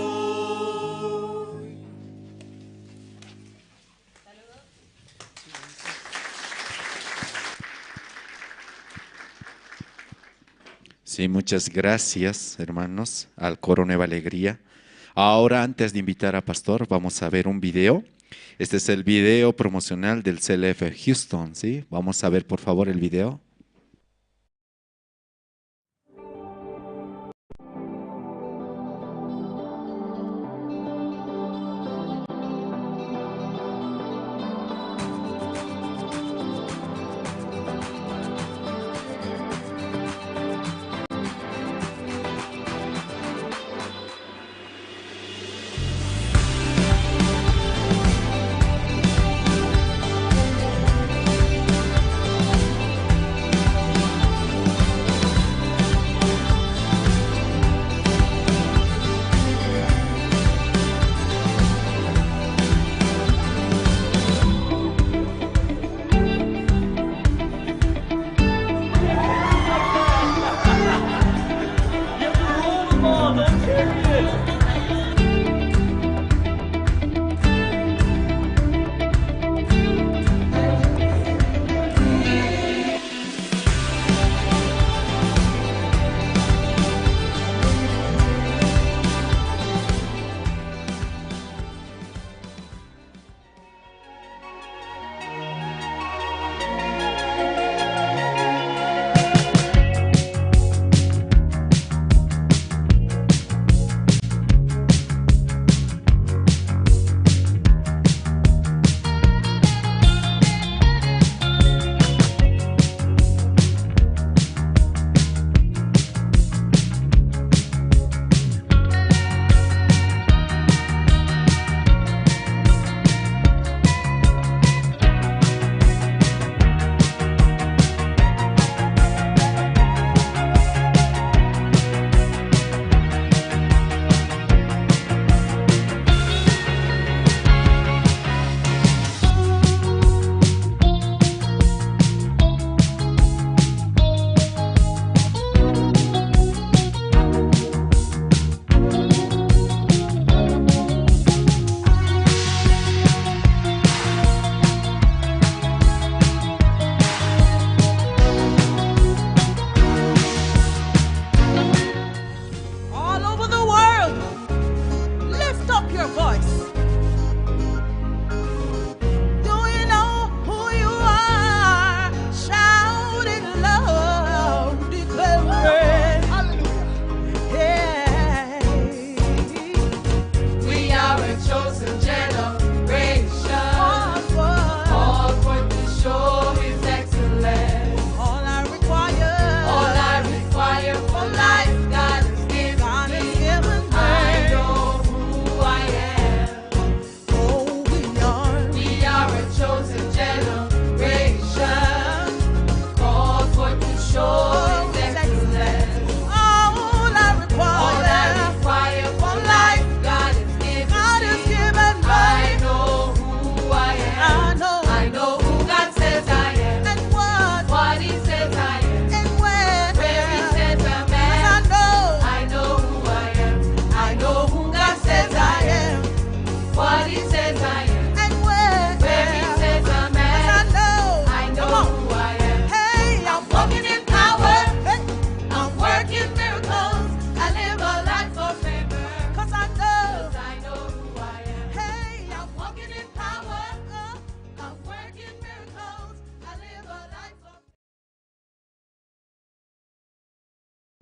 Sí, muchas gracias, hermanos, al coro Nueva Alegría. Ahora, antes de invitar a Pastor, vamos a ver un video. Este es el video promocional del CLF Houston, ¿sí? Vamos a ver, por favor, el video.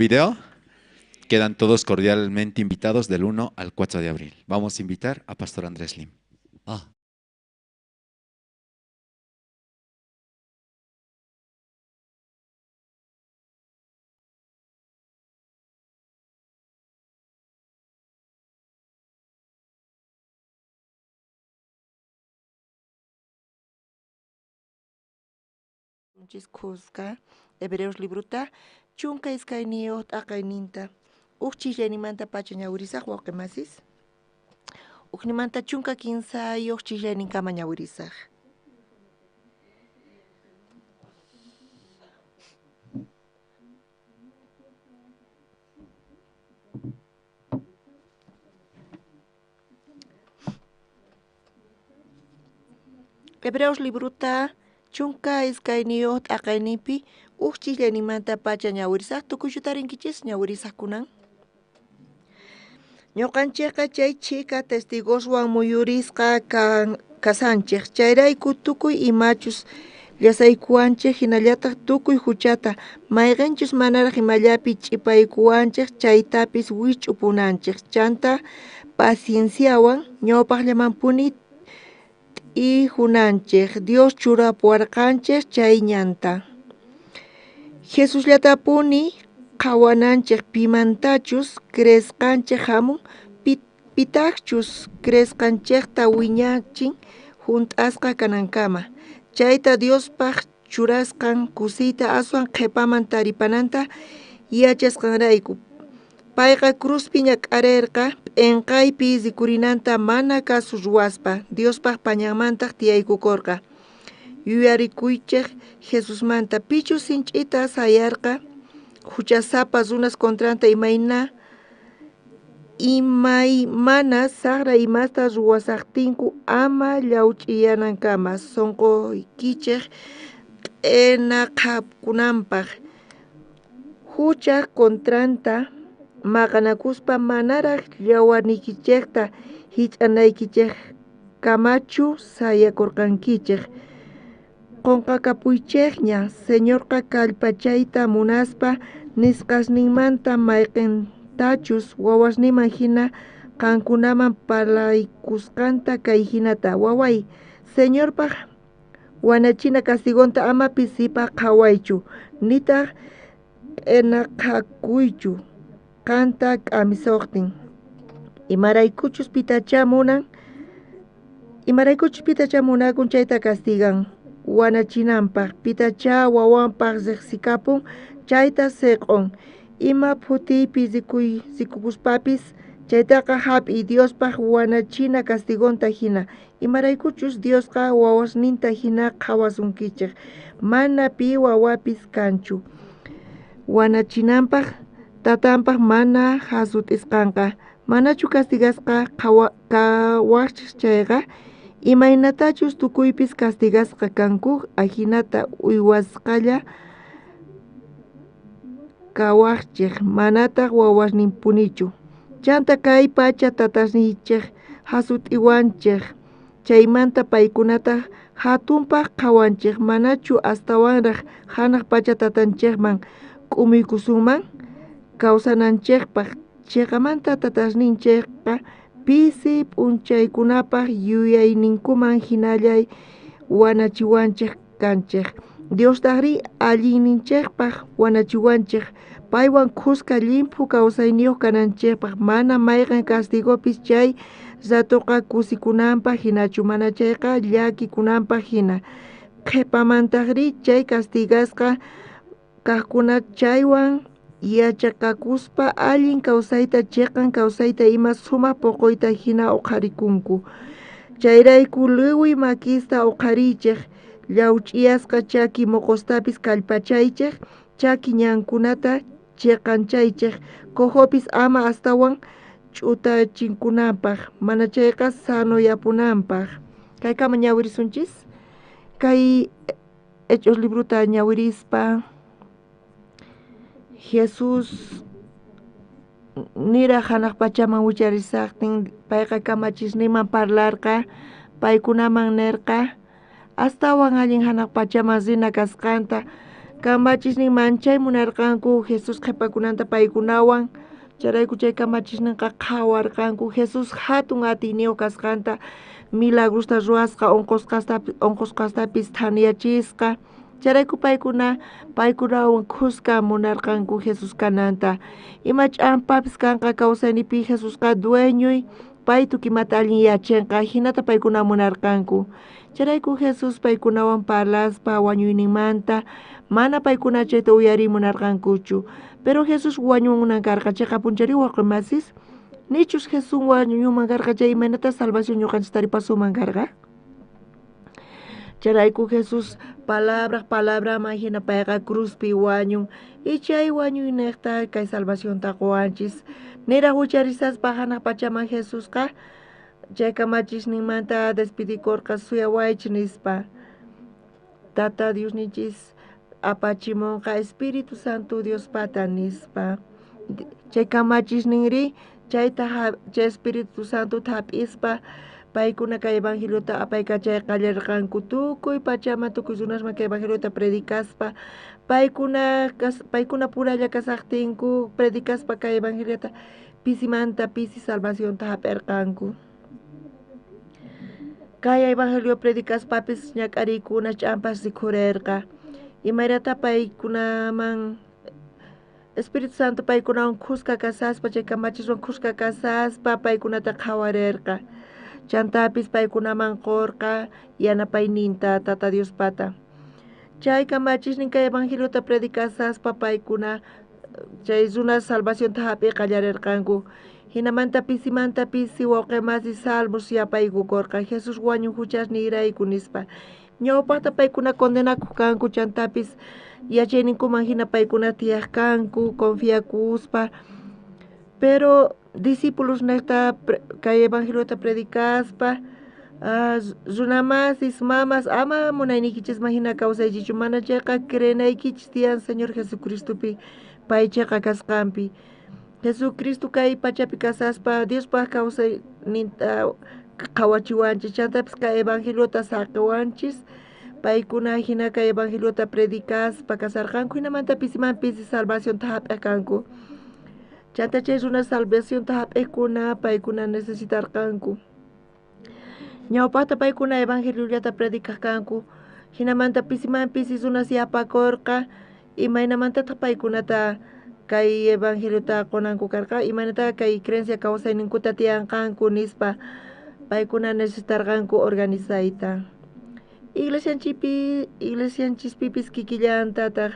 Video. Quedan todos cordialmente invitados del 1 al 4 de abril. Vamos a invitar a Pastor Andrés Lim. Khuska Hebreos libruta chunka iskayniyuq t'aqayninta uj ch'illanimanta pacha ñawirisaq wawqi masis ujnimanta 13 ch'illayninkama ñawirisaq. Hebreos libruta 12 t'aqayninpi uj ch'illanimanta pacha ñawirisaq tukuychu tarinkichis ñawirisaq kunan. Ñuqanchikqa chay chhika testigoswan muyurisqa kasanchik chayrayku tukuy imachus llasaykuwanchik hinallataq tukuy huchata mayqinchus manaraq imallapi ch'ipaykuwanchik chaytapis wich'upunanchik chanta pacienciawan ñawpaqllamanpuni t'ijunanchik Dios churapuwarqanchik chay ñanta. Jesusllatapuni qhawananchik pimantachus creesqanchik hamun pitaqchus creesqanchikta wiñachin hunt'asqa kanankama chayta Diospaq churasqan kusiyta aswan qhipaman taripananta yachasqanrayku payqa cruzpi ñak'arerqa p'inqaypi rikurinanta mana kasu ruwaspa Diospaq pañanmantaq tiyaykukurqa yuyarikuychik Jesusmanta pichus sinch'ita sayarqa huchasapa runas contranta imaymana saqra imasta ruwasaqtinku ama llawch'iyanankama sunquykichik q'inaqakunanpaq huchaj contranta maqanakuspa manaraq yawarniykichikta hich'anaykichikamachu sayakurqankichik qunqakapuychikña Señorqa kallpachayta munaspa nisqasninmanta mayqintachus wawasninman hina qankunaman parlaykusqanta kay hinata waway Señorpaq wanachina castigonta ama pisipaq qhawaychu nitaq q'inaqakuychu qanta k'amisuqtin imaraykuchus pitachá munakun chayta castigan wanachinanpaq pitachá wawanpaq riqsikapun chayta siq'un ima phutiypi rikukuspapis chaytaqa hap'iy Diospaq wanachina castigonta hina imaraykuchus Diosqa wawasninta hina qhawasunkichik mana pi wawapis kanchu wanachinanpaq tatanpaq mana hasut'isqanqa manachu castigasqa kawaqchik chayqa imaynatachus tukuypis castigasqa kanku ajinata uywasqalla kawaqchik manataq wawasninpunichu chanta kay pacha tatasninchik hasut'iwanchik chaymanta paykunata hatunpaq qhawanchik manachu astawanraq hanaq pacha tatanchikman k'umuykusunman kawsananchikpaq chiqamanta tatasninchikqa pisi p'unchaykunapaq yuyayninkuman hinalla wanachiwanchik kanchik Diostajrí allinninchikpaq wanachiwanchik paywan khuska llimphu kawsayniyuq kananchikpaq mana mayqin castigopis chay ratoqa kusikunanpaq hinachu mana chayqa llakikunanpaq hina qhipamantajrí chay castigasqa kaqkuna chaywan yachaqakuspa allin kawsayta chiqan kawsayta ima sumaq puquyta hina uqharikunku chayrayku liwi makista uqhariychik llawch'iyasqa chaki moqostapis kallpachaychik chaki ñankunata chiqanchaychik cojopis ama astawan ch'utachinkunanpaq mana chayqa sanoyapunanpaq kaykama ñawirisunchis kay Hechos libruta ñawirispa Jesús niraq hanaq pachaman wicharisaqtin payqa kamachisninman parlarqa paykunaman nirqa astawan allin hanaq pachaman rina kasqanta Kamachisnin manchay munarqanku Jesús qhipakunanta paykunawan. Chayrayku chay kamachisninqa qhawarqanku Jesús hatun atiyniyuq kasqanta, milagrosta ruwasqa, unqusqastapis thaniyachisqa. Chayrayku paykunawan khuska munarqanku Jesús kananta. Ima ch'ampapis kanqa kawsaynipi Jesusqa dueñoy, pay tukimata allin yachanqa, hinata paykuna munarqanku. Chayrayku Jesús paykunawan parlaspa wañuyninmanta mana paykuna chayta uyariy munarqankuchu. Pero Jesús wañunan karqa chayqa punchari wawqimasis, nichus Jesús wañuman karqa chay imaynata salvación ñuqanchis taripasuman karqa. Chayrayku Jesús palabra palabraman hina payqa cruzpi wañun y chay wañuyniqta kay salvacionta quwanchis. Niraq hucharisaspa hanaq pachaman Jesusqa chay kamachisninmanta despidikurqa suyawaychis nispa. Tata Diosninchis apachimunqa Espíritu Santo Diospata nispa. Chay kamachisninri chayta chay Espíritu Santo hap'ispa paykuna kay evangeliota apaykachay qallarqanku tukuy pachaman tukuy runasman kay evangeliota predicaspa. Paykuna puralla kasaqtinku predicaspa kay evangeliota pisimanta pisi salvacionta hap'irqanku. Kay evangelio predicaspapis ñak'ariykuna ch'ampas rikhurirqa. Imaynata paykunaman Espíritu Santo paykunawan khuska kasaspa chay kamachiswan khuska kasaspa paykunata qhawarirqa. Chantapis paykunaman qurqa yanapayninta Tata Diospata. Chay kamachisnin kay evangeliota predicasaspa paykuna chay runa salvacionta hap'iy qallarirqanku. Hinamanta pisimanta pisi wawqimasi salvos yapaykukurqa Jesús wañun huchasniyrayku nispa. Ñawpaqta paykuna condenakuq kanku chantapis yachayninkuman hina paykuna tiyaq kanku confiakuspa. Pero discípulos niqta kay evangeliota predicaspa runamasis mamas ama munayniykichisman hina kawsaychichu mana chayqa creenaykichis tiyan Señor Jesucristopi pay chayqa kasqanpi. Jesucristo kay pachapi kasaspa Diospaq kawsayninta qhawachiwanchis chantapis kay evangeliota saqiwanchis. Paykuna hina kay evangeliota predicaspa kasarqanku hinamanta pisiman pisi salvacionta hap'iq kanku. Chanta chay runa salvacionta hap'iqkuna paykuna necesitarqanku. Ñawpaqta paykuna evangeliota predicaq kanku hinamanta pisiman pisi runas yapakurqa imaynamantataq paykunata kay evangeliota qunanku karqa imaynata kay creencia kawsayninkuta tiyanqanku nispa paykuna necesitarqanku organizayta. Iglesianchispipis kikillantataq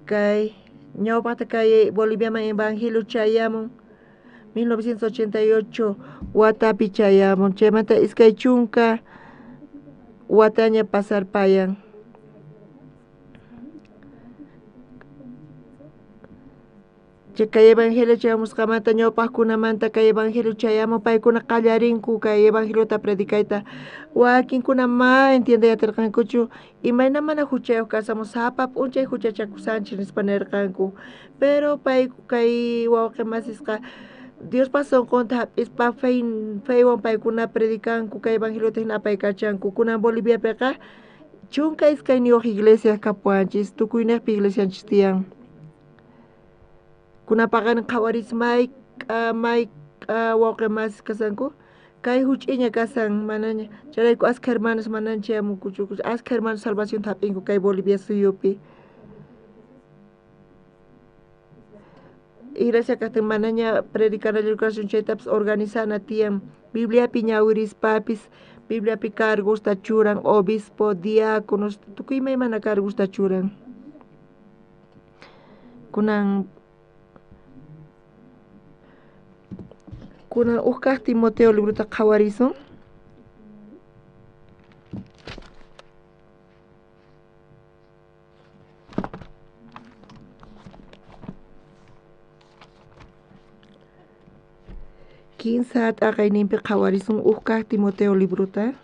kay ñawpaqta kay Boliviaman evangelio chayamun 1988 watapi chayamun chaymanta 20 wataña pasarpayan. Kay evangelio chayamusqamanta ñawpaqkunamanta kay evangelio chayamun paykuna qallarinku kay evangeliota predicayta. Wakinkuna ma entiendeyatirqankuchu imayna mana huchayuq kasamun sapa p'unchay huchachakusanchis nispa nirqanku. Pero pay kay wawqimasisqa Diospaq sunqunta hap'ispa feywan paykuna predicanku kay evangeliota hina apaykachanku. Kunan Boliviapiqa 12 iglesia kapuwanchis tukuyniqpi iglesianchis tiyan. Kunapaqarin qhawaris mayk'a wawqimasis kasanku kay huch'iña kasan manaña chayrayku askha hermanos manaña chayamunkuchu askha hermanos salvacionta hap'inku kay Bolivia suyupi. Iglesia kaqtin manaña predicanallu kasun chaytapis organizana tiyan Bibliapi ñawirispapis Bibliapi cargosta churan obispo, diáconos tukuy imaymana cargosta churan. Kunan uj Timoteo librota qhawarisun. Kinsa t'aqayninpi qhawarisun uj Timoteo librota.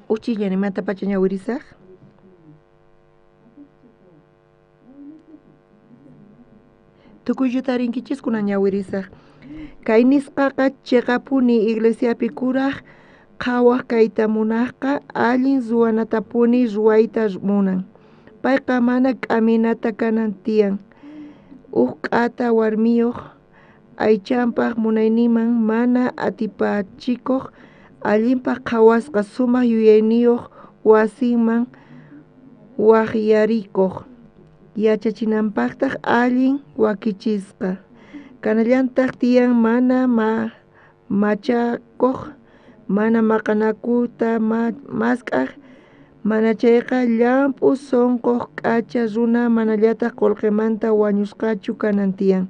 Uchilla nimanta pacha ñawirisaq. Tukuychu tarinkichis kunan ñawirisaj. Kay nisqaqa chiqapuni iglesiapi kuraj qhawaj kayta munajqa allin ruwanatapuni ruwayta munan. Payqa mana k'aminata kanan tiyan. Uj k'ata warmiyuq aychanpaj munayninman mana atipachikuq allinpaj qhawasqa sumaq yuyayniyuq wasinman waqyarikuq yachachinanpaqtaq allin wakichisqa. Kanallantaq tiyan mana machakuq, mana maqanakuta mask'aj, mana chayqa llamp'u sunquq k'acha runa manallataq qullqimanta wañusqachu kanan tiyan.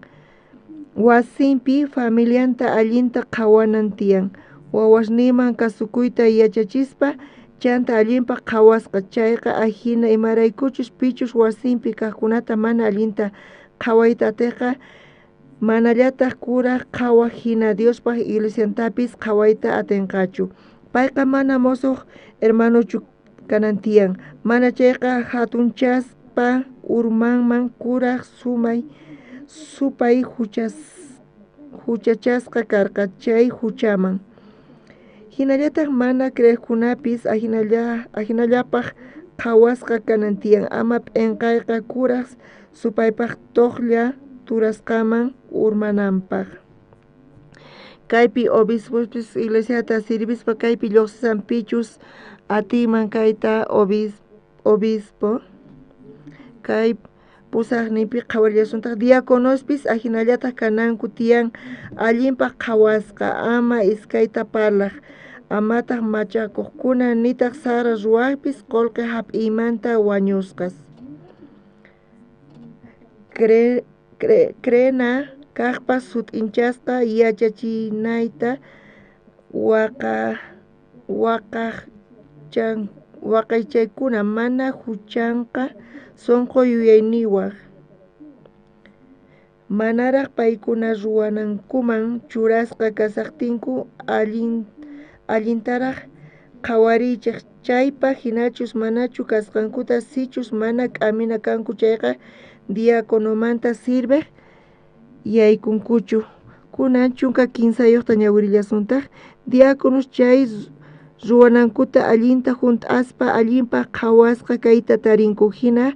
Wasinpi familianta allinta qhawanan tiyan. Wawasninman kasukuyta yachachispa chanta allinpaq qhawasqa chayqa ajina imaraykuchus pichus wasinpi kaqkunata mana allinta qhawayta atiqqa manallataq kuraj qhawaj hina Diospaq iglesiantapis qhawayta atinqachu. Payqa mana musuq hermanochu kanan tiyan, mana chayqa hatunchaspa urmanman kuraj supay huchachasqa karqa chay huchaman. Hinallataq mana creeqkunapis ajinallapaq qhawasqa kanan tiyan, ama p'inqayqa kuraj supaypaq tuqlla turasqaman urmananpaq. Kaypi obispopis iglesiata sirvispa kaypi lluqsisan pichus atinman kayta obispo. Kay pusaqninpi qhawarillasuntaj diáconospis ajinallataq kananku tiyan allinpaq qhawasqa, ama iskayta parlaq, amataq machakuqkuna nitaq sara ruwaqpis qullqi hap'iymanta wañusqas. Creena kaqpas sut'inchasqa yachachinayta waqaychaykuna mana huchanqa sunqu yuyayniwaq. Manaraq paykuna ruwanankuman churasqa kasaqtinku allintaraq qhawariychik chaypaq hinachus manachu kasqankuta, sichus mana k'amina kanku chayqa diaconomanta sirveq yaykunkuchu. Kunan 13 ñawirillasuntaq. Diáconos chay ruwanankuta allinta hunt'aspa allinpaq qhawasqa kayta tarinku, hina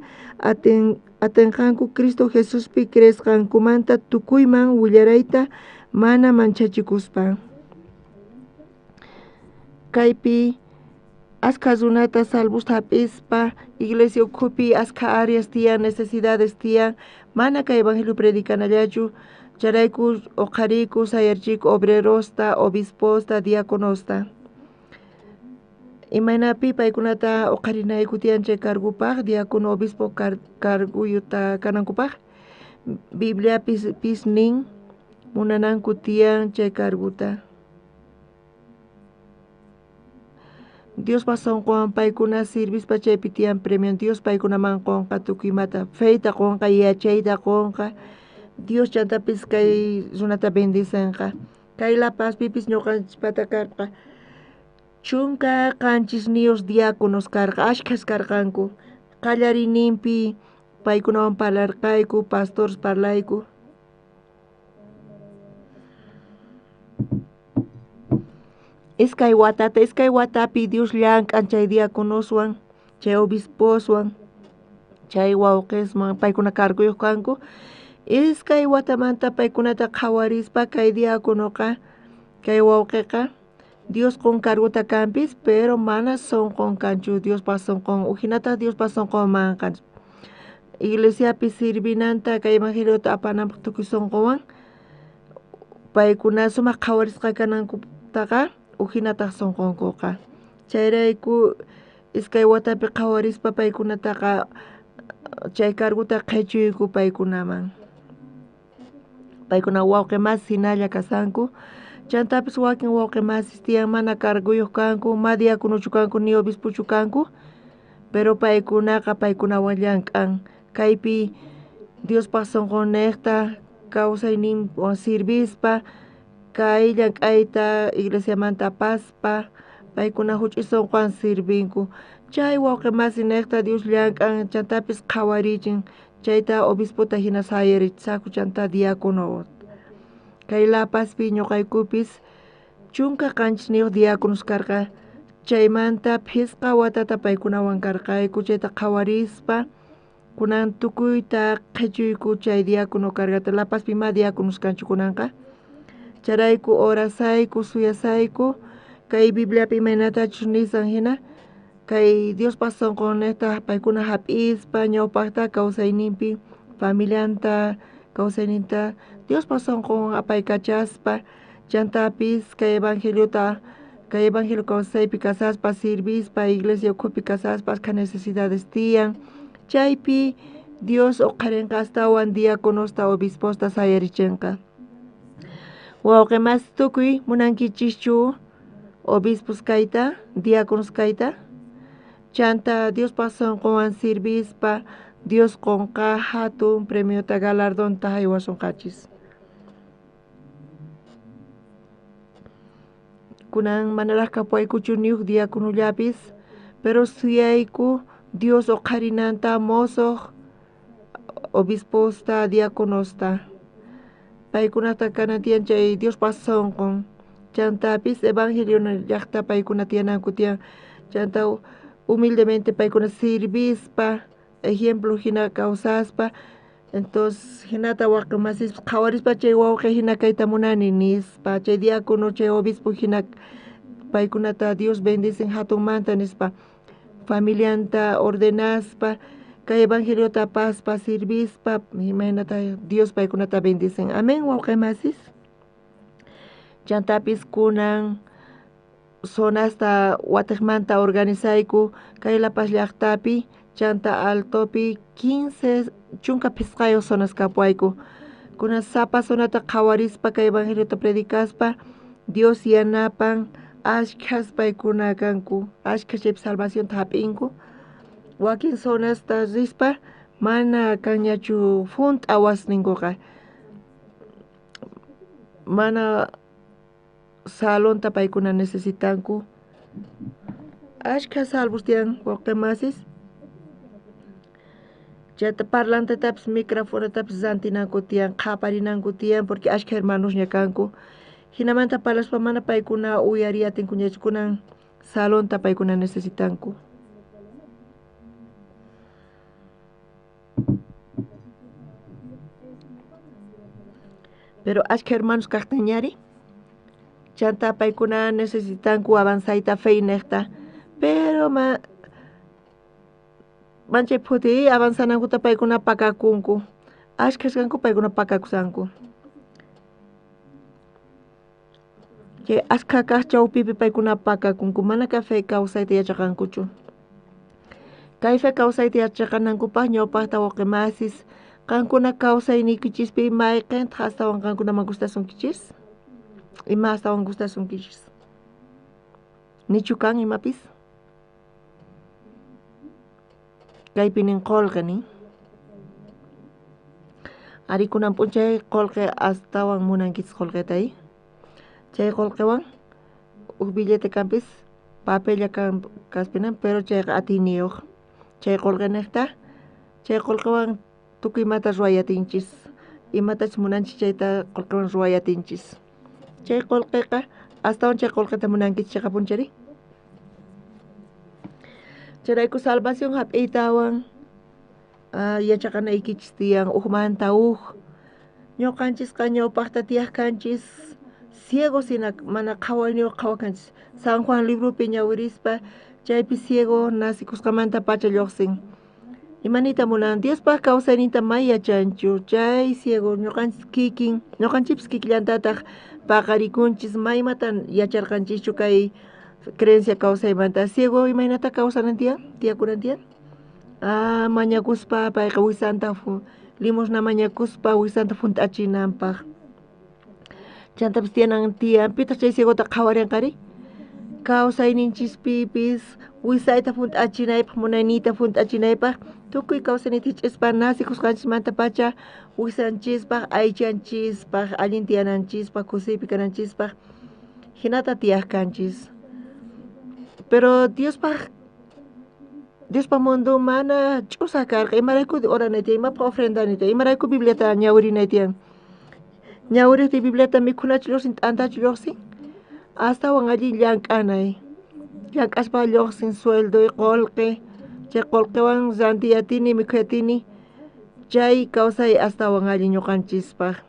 atinqanku Cristo Jesuspi creesqankumanta tukuyman willarayta mana manchachikuspa. Kaypi askha runata salvusta hap'ispa iglesia ukhupi askha áreas tiyan, necesidades tiyan, mana kay evangelio predicanallachu, chayrayku uqhariku sayarchiku obrerosta, obisposta, diáconosta. Imaynapi paykunata uqharinayku tiyan chay cargupaq, diácono, obispo carguyuta kanankupaq, Bibliapis pis nin munananku tiyan chay carguta. Diospa sunqunwan paykuna sirvispa chaypi tiyan premio Dios paykunaman qunqa tukuy imata, feyta qunqa, yachayta qunqa, Dios chantapis kay runata bendicenqa. Kay La Pazpipis ñuqanchikpata karqa 17 diáconos karqa, ashkhas karqanku. Qallariyninpi paykunawan parlarqayku, pastores parlayku. Iskay watata, iskay watapi Dios llank'an chay diáconoswan, chay obisposwan, chay wawqisman paykuna carguyuq kanku. Iskay watamanta paykunata qhawarispa kay diáconoqa, kay wawqiqa Dios qun carguta kanpis, pero mana sunqun kanchu Diospa sunqun, ujinataq Diospa sunqunmanqa. Iglesiapi sirvinanta kay evangeliota apananpaq tukuy sunqunwan paykuna sumaq qhawarisqa kanankutaqa ujinataq sunqunkuqa. Chayrayku iskay watapi qhawarispa paykunataqa chay carguta qhichuyku paykunaman. Paykuna wawqi masi hinalla kasanku. Chantapis wakin wawqi masis tiyan mana carguyuq kanku, ma diáconochu kanku ni obispochu kanku, pero paykunaqa paykunawan llank'an. Kaypi Diospaq sunqunniqta kawsayninwan sirvispa kay llank'ayta iglesiamanta apaspa paykuna huch'uy sunquwan sirvinku. Chay wawqi masi niqta Dios llank'an chantapis qhawarichin. Chayta obispota hina sayarichisaqku chanta diácono. Kay La Pazpi ñuqaykupis 17 diáconos karqa. Chaymanta phisqa watata paykunawan karqayku chayta qhawarispa kunan tukuyta qhichuyku chay diácono kargata. La Pazpi ma diáconos kanchu kunanqa. Chayrayku orasayku suyasayku kay Bibliapi imaynatachus nisan hina kay Diospa sunqunniqta paykuna hap'ispa ñawpaqta kawsayninpi familianta kawsayninta Diospa sunqun apaykachaspa chantapis kay evangeliota kay evangelio kawsaypi kasaspa sirvispa iglesia ukhupi kasaspa ashkha necesidades tiyan chaypi Dios uqharinqa astawan diáconosta obisposta sayarichinqa. Wawqi mas tukuy munankichischu obispos kayta diáconos kayta chanta Diospa sunqunwan sirvispa Dios qunqa hatun premiota galardonta haywasunqachis. Kunan manaraq kapuwaykuchu ni huk diáconollapis pero suyayku Dios uqharinanta mosoq obisposta diáconosta paykunata kanan tiyan chay Diospa sunqun chantapis evangelio llaqta paykuna tiyananku tiyan chanta humildemente paykuna sirvispa ejemplo hina kawsaspa entonces hinata wawqi masispa qhawarispa chay wawqi hina kayta munani nispa chay diácono chay obispo hina paykunata Dios bendicen hatunmanta nispa familianta ordenaspa kay evangeliota apaspa sirvispa imaynata Dios paykunata bendicen. Amén wawqi masis. Chantapis kunan zonasta watiqmanta organizayku kay La Paz llaqtapi chanta Altopi 15 15 zonas kapuwayku. Kunan sapa zonata qhawarispa kay evangeliota predicaspa Dios yanapan ashkhas paykuna kanku ashkha chaypi salvacionta hap'inku. Wakin zonasta rispa mana kanñachu hunt'a wasninkuqa mana salonta paykuna necesitanku. Ashkha salvos tiyan wawqi masis. Chayta parlantetapis microfonotapis rantinanku tiyan qhaparinanku tiyan porque ashkha hermanosña kanku. Hinamanta parlaspa mana paykuna uyariy atinkuñachu kunan salonta paykuna necesitanku. Pero ashkha hermanos kaqtinñari chanta paykuna necesitanku avanzayta feyniqta pero manchay phuti avanzanankuta paykuna pakakunku ashkhas kanku paykuna pakakusanku. Chay ashkha kaq chawpipi paykuna pakakunku mana kay fe kawsayta yachaqankuchu. Kay fe kawsayta yachaqanankupaq ñawpaqta wawqi masis qankuna kawsayniykichispi mayqintaq astawan qankunaman gustasunkichis? Ima astawan gustasunkichis? Nichu kan imapis? Kaypi nin qullqi nin. Ari kunan p'unchay qullqi astawan munankichis qullqita i? Chay qullqiwan huk billete kanpis papella kaspinan pero chayqa atiyniyuq. Chay qullqiniqta chay qullqiwan tukuy imata ruway atinchis. Imatachus munanchis chayta qullqiwan ruway atinchis. Chay qullqiqa astawan chay qullqita munankichis chayqa punchari. Chayrayku salvación hap'iytawan yachaqanaykichis tiyan hukmanta huk. Ñuqanchisqa ñawpaqta tiyaq kanchis ciegos hina mana qhawayniyuq qhawakanchis. San Juan libropi ñawirispa chaypi ciego nacikusqamanta pacha lluqsin. Imanita munan Diospaq kawsayninta may yachanchu chay ciego ñuqanchis kikin ñuqanchikpis kikillantataq paqarikunchis maymata yacharqanchischu kay creencia kawsaymanta. Ciego imaynata kawsanan tiyan tiyakunan tiyan mañakuspa payqa wisanta limosna mañakuspa wisanta hunt'achinanpaq. Chantapis tiyanan tiyan pitaq chay ciegota qhawarinqari? Kawsayninchispipis wisayta hunt'achinaypaq munayniyta hunt'achinaypaq tukuy kawsayniyta hich'ispa nacikusqanchismanta pacha wisanchispaq aychanchispaq allin tiyananchispaq kusiypi kananchispaq hinata tiyaq kanchis. Pero Diospa mundo mana ch'usaj karqa, imarayku oranay tiyan, imapaj ofrendanay tiyan, imarayku Bibliata ñawirinay tiyan. Ñawiriqtiy Bibliata mikhunachu lluqsin, t'antachu lluqsin, astawan allin llank'anay. Llank'aspa lluqsin sueldoy, qolqe, chay qolqewan rantiyatini, mikhuyatini, chay kawsay astawan allin ñuqanchispaj.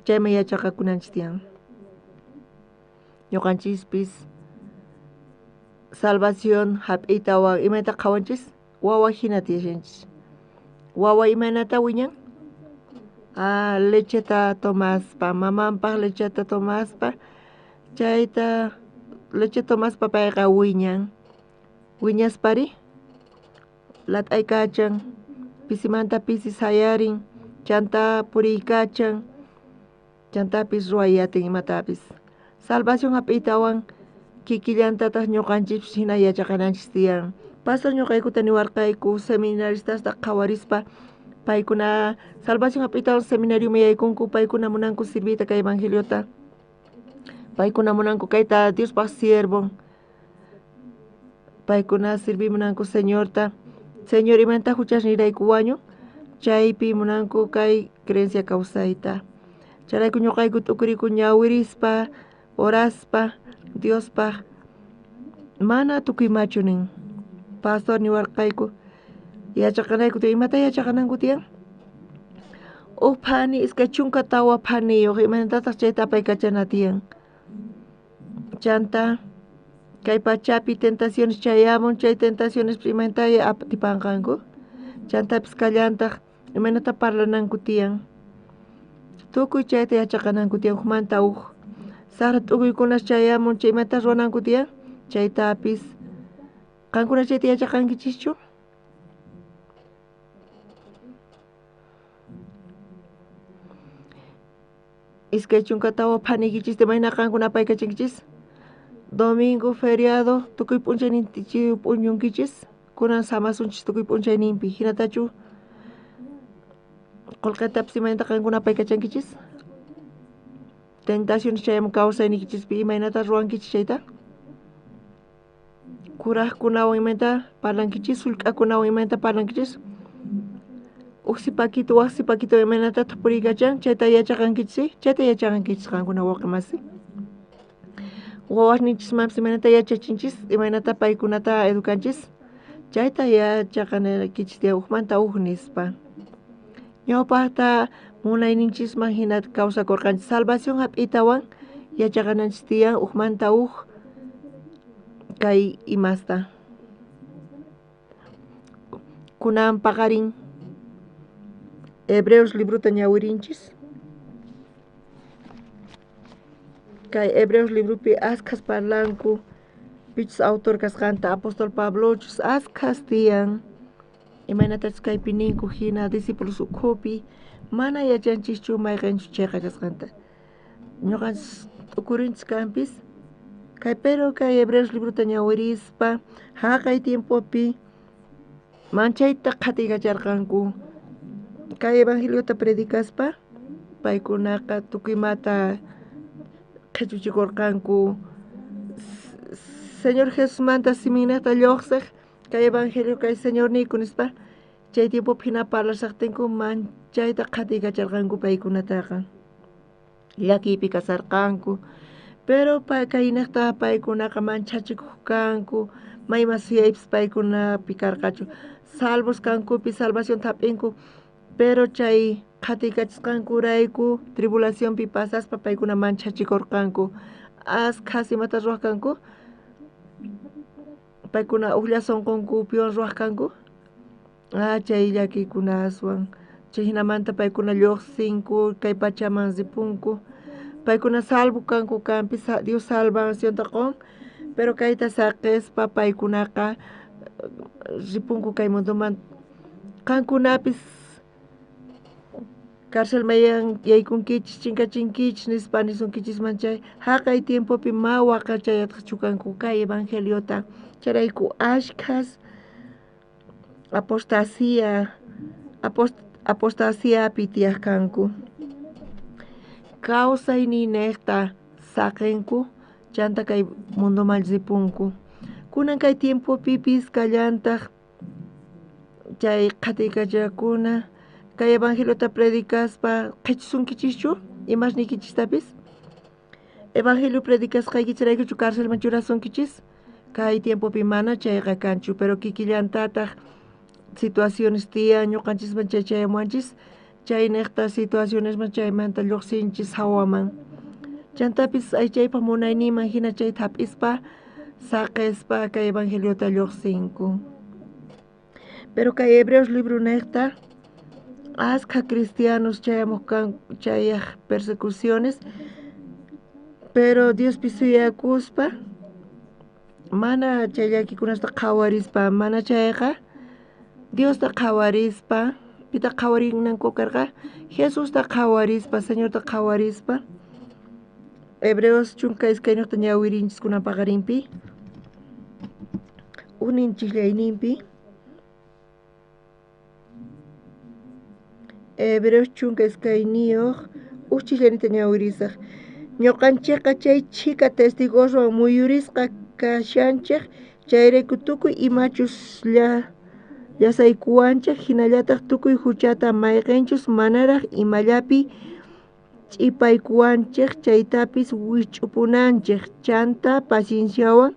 Chayman yachaqakunanchis tiyan. Ñuqanchispis salvación hap'iytawan imaynata qhawanchis, wawa hina tiyashanchis. Wawa imaynata wiñan? Ah, lecheta tomaspa, mamanpaj lecheta tomaspa, chayta leche tomaspa payqa wiñan. Wiñaspari lat'aykachan, pisimanta pisi sayarin, chanta puriykachan, chantapis ruwayatin imatapis. Salvación hap'iytawan kikillantataq ñuqanchispis hina yachaqananchis tiyan. Pastor ñuqaykuta niwarqayku seminaristasta qhawarispa paykuna salvación hap'iytawan seminarioman yaykunku, paykuna munanku sirviyta kay evangeliota. Paykuna munanku kayta Diospaj siervon. Paykuna sirviy munanku Señorta. Señor imanta huchasnirayku wañun, chaypi munanku kay creencia kawsayta. Chayrayku ñuqayku t'ukuriku ñawirispa, oraspa, Diospaj mana tukuymachu nin. Pastor niwarqayku yachaqanayku tiyan, imata yachaqananku tiyan? Uj phani 24 phaniyuq, imaynatataq chayta apaykachana tiyan. Chanta kay pachapi tentaciones chayamun, chay tentaciones imaynata atipanqanku. Chantapis kallantaq imaynata parlananku tiyan. Tukuy chayta yachaqananku tiyan ujmanta uj. Saqra t'ukuykunas chayamun, chay imata ruwananku tiyan, chaytapis. Qankuna chayta yachaqankichischu? Iskay chunka tawa phaniykichista mayna qankuna apaykachinkichis? Domingo, feriado, tukuy p'unchayninpi p'uñunkichis, kunan samasunchis tukuy p'unchayninpi, hinatachu qolqetapis imaynata qankuna apaykachankichis? Tentaciones chayamun kawsayniykichispi imaynata ruwankichis chayta? Kurajkunawan imaynata parlankichis, sullk'akunawan imaynata parlankichis? Uj sipakito, waj sipakito imaynatataq puriykachan, chayta yachaqankichis, chayta yachaqankichis qankuna wawqi masi. Wawasninchismanpis imaynata yachachinchis, imaynata paykunata educanchis, chayta yachaqanaykichis tiyan ujmanta uj nispa. Ñawpaqta munayninchisman hina kawsakurqanchis, salvación hap'iytawan yachaqananchis tiyan ujmanta uj kay imasta. Kunan paqarin Hebreos librota ñawirinchis. Kay Hebreos libropi askhas parlanku pichus autor kasqanta, apóstol Pablochus askhas tiyan. Imaynatachus kaypi ninku hina discípulos ukhupi mana yachanchischu mayqinchus chayqa kasqanta. Ñuqanchis t'ukurinchis kanpis. Kay pero kay Hebreos librota ñawirispa haqay tiempopi manchayta qhatiykacharqanku. Kay evangeliota predicaspa paykunaqa tukuymata qhichuchikurqanku. Señor Jesusmanta siminata lluqsiq kay evangelio kay Señorniyku nispa chay tiempopi hina parlashaqtinku manchayta qhatiykacharqanku paykunataqa. Llakiypi kasarqanku. Pero kaynaqta paykunaqa manchachikuq kanku, mayma suyaypis paykunapi karqachu. Salvos kankupi salvación hap'inku, pero chay qhatiykachisqankurayku tribulacionpi pasaspa paykuna manchachikurqanku. Askhas imata ruwaq kanku? Paykuna ujlla sunqunkupiwan ruwaq kanku. Ah, chay llakiykunaswan. Chay hinamanta paykuna lluqsinku, kay pachaman ripunku. Paykuna salvo kanku kanpis, Dios salvacionta qun, pero kayta saqispa paykunaqa ripunku kay mundoman. Qankunapis cárcelman yaykunkichis, chinkachinkichis nispa nisunkichisman chay haqay tiempopi ma waqachayataqchu kanku kay evangeliota. Chayrayku ashkhas apostasiapi tiyaq kanku. Kawsayninejta saqinku, chanta kay mundoman ripunku. Kunan kay tiempopipis kallantaq Chay qhatiykachakuna kay evangeliota predicaspa qhichisunkichischu imasniykichistapis? Evangelio predicasqaykichisraykuchu carcelman churasunkichis? Kay tiempopi mana chayqa kanchu, pero kikillantataq situaciones tiyan ñuqanchisman chay chayamuwanchis, chayniqta situacionesman chaymanta lluqsinchis hawaman. Chantapis aychaypa munayninman hina chayta hap'ispa saqispa kay evangeliota lluqsinku. Pero kay Hebreos libro niqta askha cristianos chayamuq kan chayaq persecuciones, pero Diospi suyakuspa mana chay llakikunasta qhawarispa, mana chayqa Diosta qhawarispa, pita qhawarinanku karqa? Jesusta qhawarispa, Señorta qhawarispa. Hebreos 12 ñawirinchis kunan paqarinpi, ujninchisllayninpi. Hebreos 12 ujchisllanita ñawirisaq. Ñuqanchikqa chay chhika testigoswan muyurisqa kashanchik, chayrayku tukuy imachus llasaykuwanchik, hinallataq tukuy huchata mayqinchus manaraq imallapi ch'ipaykuwanchik chaytapis wisch'upunanchik, chanta pacienciawan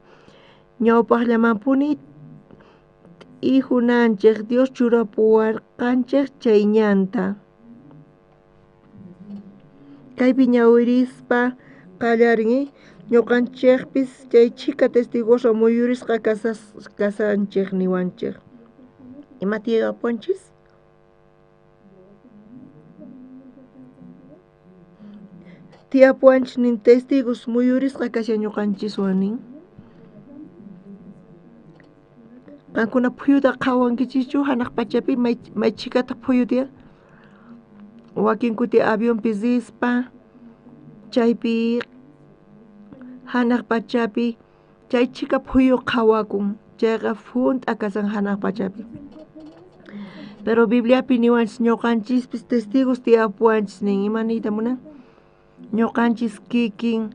ñawpaqllamanpuni t'ijunanchik Dios churapuwarqanchik chay ñanta. Kaypi ñawirispa qallarin, ñuqanchikpis chay chhika testigoswan muyurisqa kasanchik niwanchik. Ima tiyapuwanchis? Tiyapuwanchis nin testigos muyurisqa kashan ñuqanchiswan nin. Qankuna phuyuta qhawankichischu hanaq pachapi may chhikataq phuyu tiyan? Wakin kuti avionpi rispa chaypi hanaq pachapi chay chhika phuyu qhawakun, chayqa hunt'a kashan hanaq pachapi. Pero Bibliapi niwanchis ñuqanchispis testigos tiyapuwanchis nin. Ima niyta munan? Ñuqanchis kikin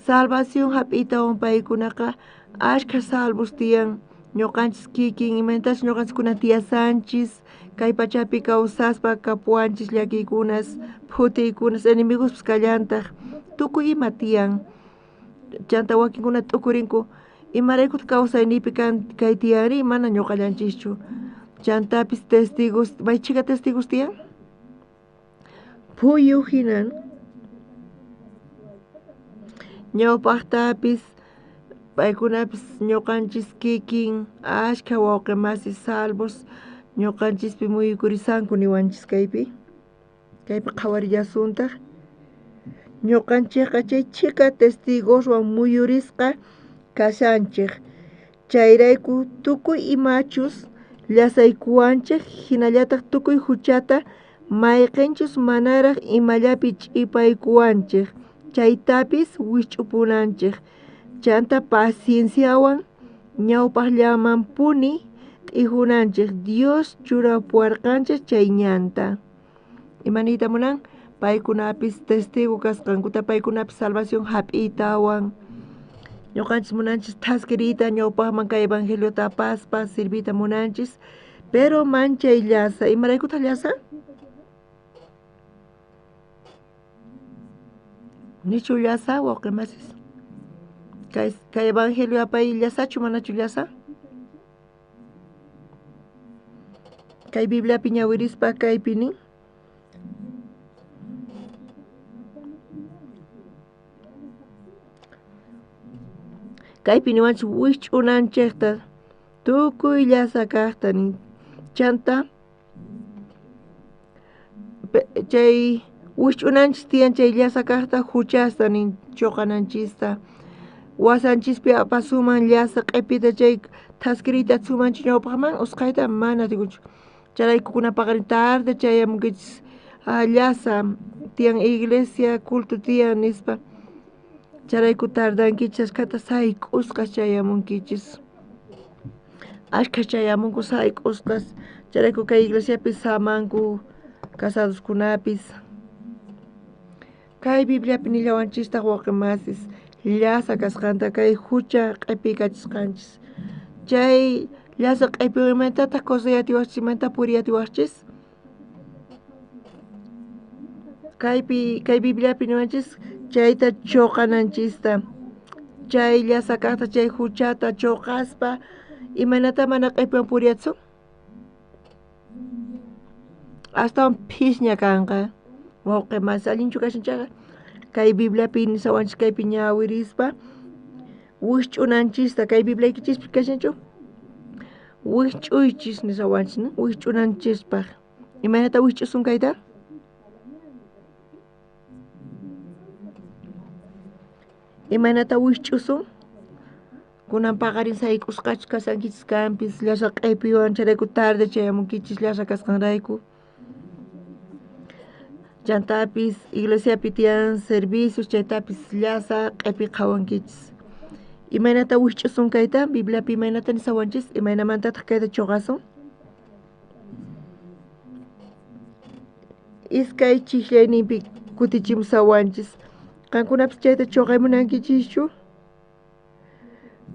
salvación hap'iytawan paykunaqa ashkha salvos tiyan. Ñuqanchis kikin imaynatachus ñuqanchiskuna tiyasanchis kay pachapi kawsaspa kapuwanchis llakiykunas, phutiykunas, enemigospas kallantaq, tukuy ima tiyan. Chanta wakinkuna t'ukurinku imaraykutaq kawsayniypi kay tiyanri, mana ñuqallanchischu. Chantapis testigos, may chhika testigos tiyan? Phuyu hinan. Ñawpaqtapis paykunapis ñuqanchis kikin ashkha wawqi masi salvos ñuqanchispi muyukurisanku niwanchis kaypi. Kaypi qhawarillasuntaq. Ñuqanchikqa chay chhika testigoswan muyurisqa kashanchik. Chayrayku tukuy imachus llasaykuwanchik, hinallataq tukuy huchata mayqinchus manaraq imallapi ch'ipaykuwanchik, chaytapis wisch'upunanchik. Chanta pacienciawan ñawpaqllamanpuni t'ijunanchik Dios churapuwarqanchik chay ñanta. Ima niyta munan? Paykunapis testigo kasqankuta, paykunapis salvación hap'iytawan. Ñuqanchis munanchis thaskiriyta ñawpaqman kay evangeliota apaspa sirviyta munanchis, pero manchay llasa. Imaraykutaq llasa? Nichu llasa wawqi masis? Kay evangelio apay llasachu manachu llasa? Kay Bibliapi ñawirispa kaypi nin. Kaypi niwanchis wisch'unanchikta tukuy llasa kaqta nin. Chanta chay wisch'unanchis tiyan chay llasa kaqta huchasta nin chuqananchista. Wasanchispi apasuman llasa q'ipita chay thaskiriyta sumanchu ñawpaqman usqhayta mana tikunchu. Charaykukuna paqarin tarde chayamunkichis llasa tiyan iglesia culto tiyan nispa. Charayku tardankichis ashkhata sayk'usqas chayamunkichis. Ashkha chayamunku sayk'usqas. Charayku kay iglesiapi samanku casadoskunapis. Kay Bibliapi nillawanchistaq wawqi masis llasa kasqanta kay hucha q'ipikachisqanchis. Chay Llasa q'epimantataq correyatiwaqchis, puriyatiwaqchis? Kaypi kay Bibliapi niwanchis chayta choqananchista. Chay llasa kaqta chay huchata choqaspa imaynata mana q'epiwan puriyatsun? Astawan phisña kanqa. Wawqi masi allinchu kashan chayqa kay Bibliapi nisawanchis kaypi ñawirispa wikch'unanchista kay Bibliaykichispi kashanchu? Wikch'uychis nisawanchis, ¿no? Wikch'unanchispaq. Imaynata wikch'usun kayta? Imaynata wikch'usun? Kunan paqarin sayk'usqachus kashankichis kanpis llasa q'epiwan chayrayku tarde chayamunkichis llasa kasqanrayku. Chantapis iglesiapi tiyan servicios chaytapis llasa q'epi qhawankichis. Imaynata wikch'usun kayta? Bibliapi imaynata nisawanchis? Imaynamantataq kayta choqasun? Iskay chijllayninpi kutichimusawanchis. Qankunapis chayta choqay munankichischu?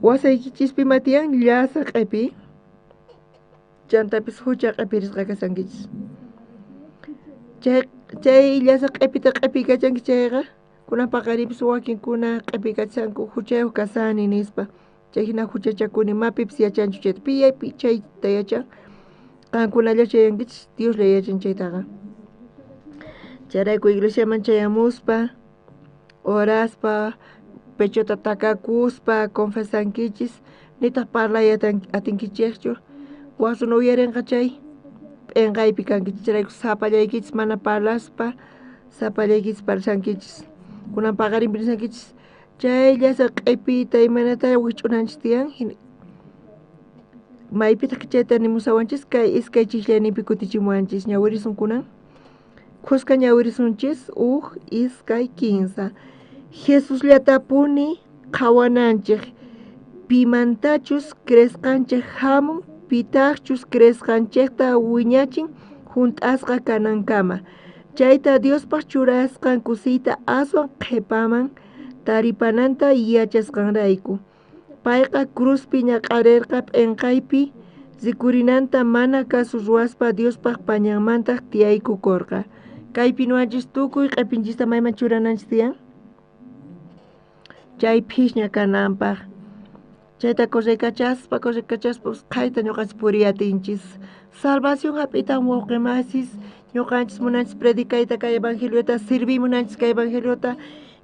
Wasaykichispi ima tiyan llasa q'epi. Chantapis hucha q'epirisqa kashankichis. Chay llasa q'epita q'epiykachanki chayqa kunan paqarinpis wakinkuna q'epiykachanku huchayuq kasani nispa. Chay hina huchachakuni mapipis yachanchu chayta. Pi chayta yachan? Qankunalla chayankichis, Dioslla yachan chaytaqa. Chayrayku iglesiaman chayamuspa, oraspa, pechota takakuspa, confesankichis, nitaq parlay atinkichikchu. Wak runa uyarinqa chay p'inqaypi kankichis. Chayrayku sapallaykichis mana parlaspa, sapallaykichis parlashankichis. Kunan paqarinpi nishankichis chay llasa q'epita imaynata wikch'unanchis tiyan. Maypitaq chayta nimusawanchis kay iskay chijllayninpi kutichimuwanchis. Ñawirisun kunan. Khuska ñawirisunchis 1, 2, 3. Jesusllatapuni qhawananchik. Pimantachus creesqanchik hamun, pitaqchus creesqanchikta wiñachin hunt'asqa kanankama. Chayta Diospaq churasqan kusiyta aswan qhipaman taripananta yachasqanrayku. Payqa cruzpi ñak'arirqa p'inqaypi rikurinanta mana kasu ruwaspa Diospaq pañanmantaq tiyaykukurqa. Kaypi niwanchis tukuy q'epinchista mayman churananchis tiyan? Chay phisña kananpaq. Chayta correykachaspa usqhayta ñuqanchis puriyatinchis. Salvación hap'itan wawqi masis, ñuqanchis munanchis predicayta kay evangeliota, sirviy munanchis kay evangeliota,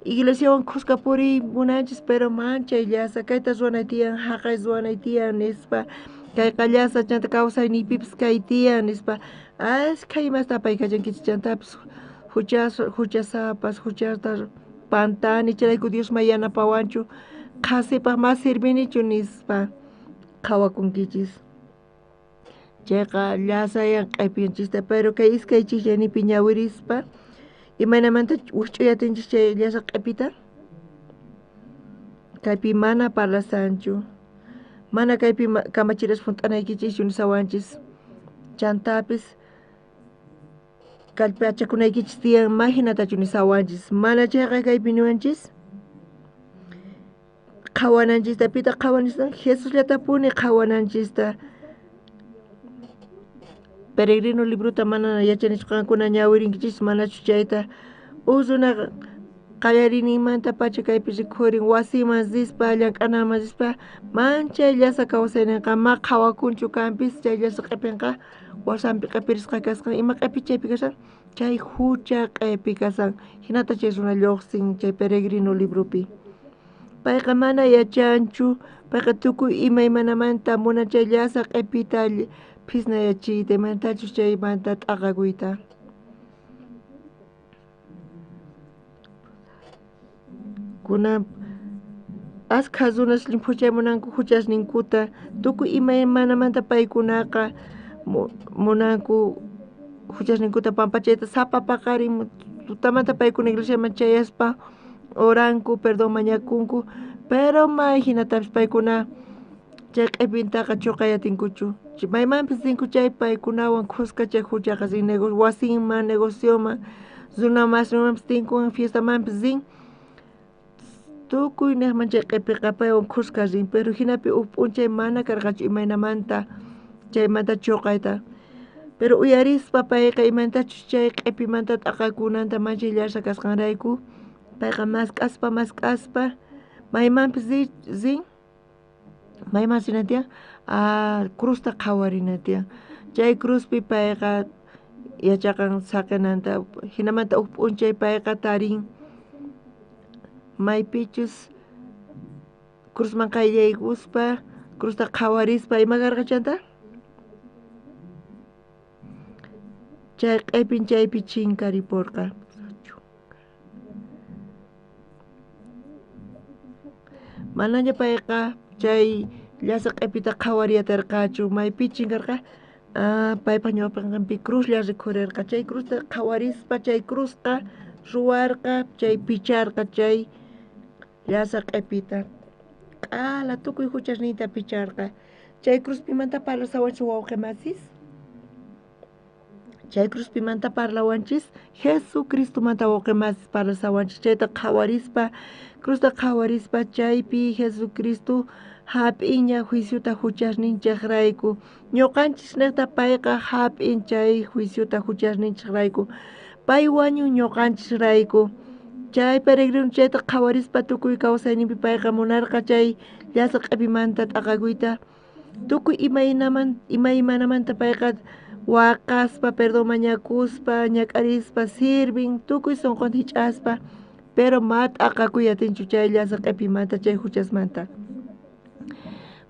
iglesiawan khuska puriy munanchis, pero manchay llasa kayta ruwanay tiyan, haqay ruwanay tiyan nispa, kayqa llasa chanta kawsayniypipis kay tiyan nispa, ashkha imasta apaykachankichis chantapis huchasapas, huchata pantani, chayrayku Dios may yanapawanchu, qhasipaq ma sirvinichu nispa qhawakunkichis. Chayqa llasayan q'epinchista, pero kay iskay chijllayninpi ñawirispa imaynamanta wikch'uyatinchis chay llasa q'epita? Kaypi mana parlasanchu. Mana kaypi kamachiras hunt'anaykichischu nisawanchis. Chantapis kallpachakunaykichis tiyan mahinatachu nisawanchis. Mana chayqa kaypi niwanchis qhawananchista. Pitaq qhawananchista? Jesusllatapuni qhawananchista. Peregrino librota mana yachanichu qankuna ñawirinkichis manachu chayta. Uj runaqa qallariyninmantapacha kaypi rikhurin wasiman rispa, llank'anaman rispa, manchay llasa kawsayninqa ma qhawakunchu kanpis chay llasa q'epinqa wasanpi q'epirisqa kasqan. Ima q'epi chaypi kashan? Chay hucha q'epi kashan. Hinata chay runa lluqsin chay peregrino libropi. Payqa mana yachanchu, payqa tukuy imaymanamanta munan chay llasa q'epita phisnayachiyta, imantachus chaymanta t'aqakuyta. Kunan askha runas llimphuchay munanku huchasninkuta, tukuy imaymanamanta paykunaqa munanku huchasninkuta pampachayta. Sapa paqarin tutamanta paykuna iglesiaman chayaspa oranku, perdón mañakunku, pero may hinatapis paykuna chay q'epintaqa choqayatinkuchu. Maymanpis rinku chay paykunawan khuska chay huchaqa rin wasinman, negocioman, runa masimanpis tinkun, fiestamanpis rin. Tukuy nejman chay q'epiqa paywan khuska rin, pero jinapi uj p'unchay mana karqachu imaynamanta chaymanta choqayta. Pero uyarispa payqa imaynatachus chay q'epimanta t'aqakunanta manchay llasa kasqanrayku payqa mask'aspa mask'aspa maymanpis rin, mayman rina tiyan, cruzta qhawarina tiyan. Chay cruzpi payqa yachaqan saqenanta, jinamanta uj p'unchay payqa tarin maypichus cruzman qayllaykuspa cruzta qhawarispa ima karqa chanta? Chay q'epin chaypi chinkariporqa. Manaña payqa chay llasa q'epita qhawariyatarqachu, maypi chinkarqa? Paypaj ñawpaqenpi cruzlla rikhurerqa. Chay cruzta qhawarispa chay cruzqa ruwarqa, chay picharqa chay llasa q'epita. Q'ala tukuy huchasninta picharqa. Chay cruzpimanta parlasawanchis wawqi masis. Chay cruzpimanta parlawanchis Jesucristomanta wawqi masis parlasawanchis. Chayta qhawarispa, cruzta qhawarispa chaypi Jesucristo hap'iña juiciota huchasninchejrayku. Ñuqanchis nejta payqa hap'in chay juiciota huchasninchejrayku. Pay wañun ñuqanchisrayku. Chay peregrino chayta qhawarispa tukuy kawsayninpi payqa munarqa chay llasa q'epimanta t'aqakuyta. Tukuy imaymanamanta payqa waqaspa, perdón mañakuspa, ñak'arispa, sirvin, tukuy sunqunta hich'aspa, pero ma t'aqakuy atinchu chay llasa q'epimanta, chay huchasmanta.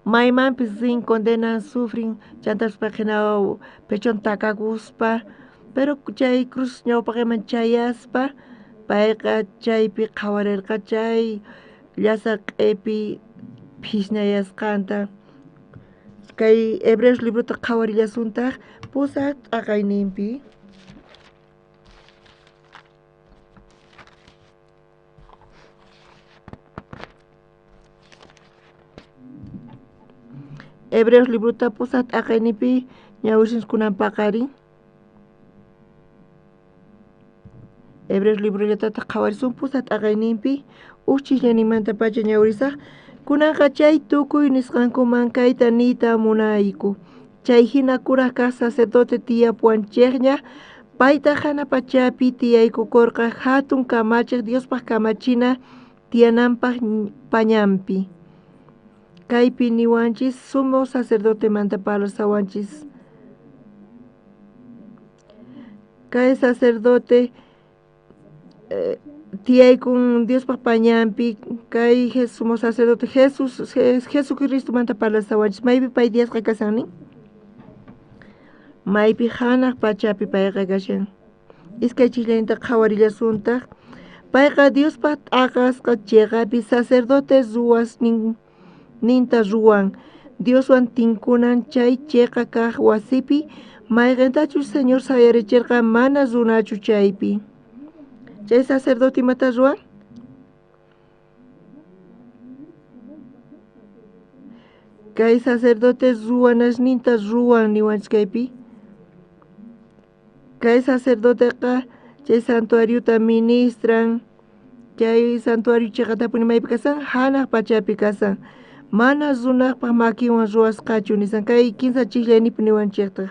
Maymanpis rin, condenan, sufrin, chantapis payqa pechon takakuspa, pero chay cruz ñawpaqeman chayaspa, payqa chaypi qhawarirqa chay llasa q'epi phisnayasqanta. Kay Hebreos librota qhawarillasuntaq pusaq t'aqayninpi. Hebreos librota pusaq t'aqayninpi ñawisinkunan paqarin. Hebreos librollatataq qhawarisun pusaq t'aqayninpi uj chisllanimantapacha ñawirisaq. Kunanqa chay tukuy nisqankuman kayta niyta munayku. Chay hina kuraj kaq sacerdote tiyapuwanchikña, payta hanaq pachapi tiyaykukurqa hatun kamachiq Diospaq kamachina tiyananpaq pañanpi. Kaypi niwanchis sumo sacerdotemanta parlasawanchis. Kay sacerdote tiyaykun Diospaq pañanpi, kay sumo sacerdote Jesucristomanta parlasawanchis. Maypi pay tiyasqa kashan nin? Maypi hanaq pachapi payqa kashan. Iskay chisllaninta qhawarillasuntaq. Payqa Diospaq t'aqasqa cheqapi sacerdote ruwasninta ruwan. Dioswan tinkunan chay cheqa kaq wasipi, mayqintachus Señor sayarichirqa mana runachu chaypi. Chay sacerdote imata ruwan? Kay sacerdote ruwanasninta ruwan niwanchis kaypi. Kay sacerdoteqa chay santuariota ministran. Chay santuario cheqatapuni maypi kasan? Hanaq pachapi kasan. Mana runaqpaq makinwan ruwasqachu nisan. Kay kinsa chiqllaynipi niwanchiktaq.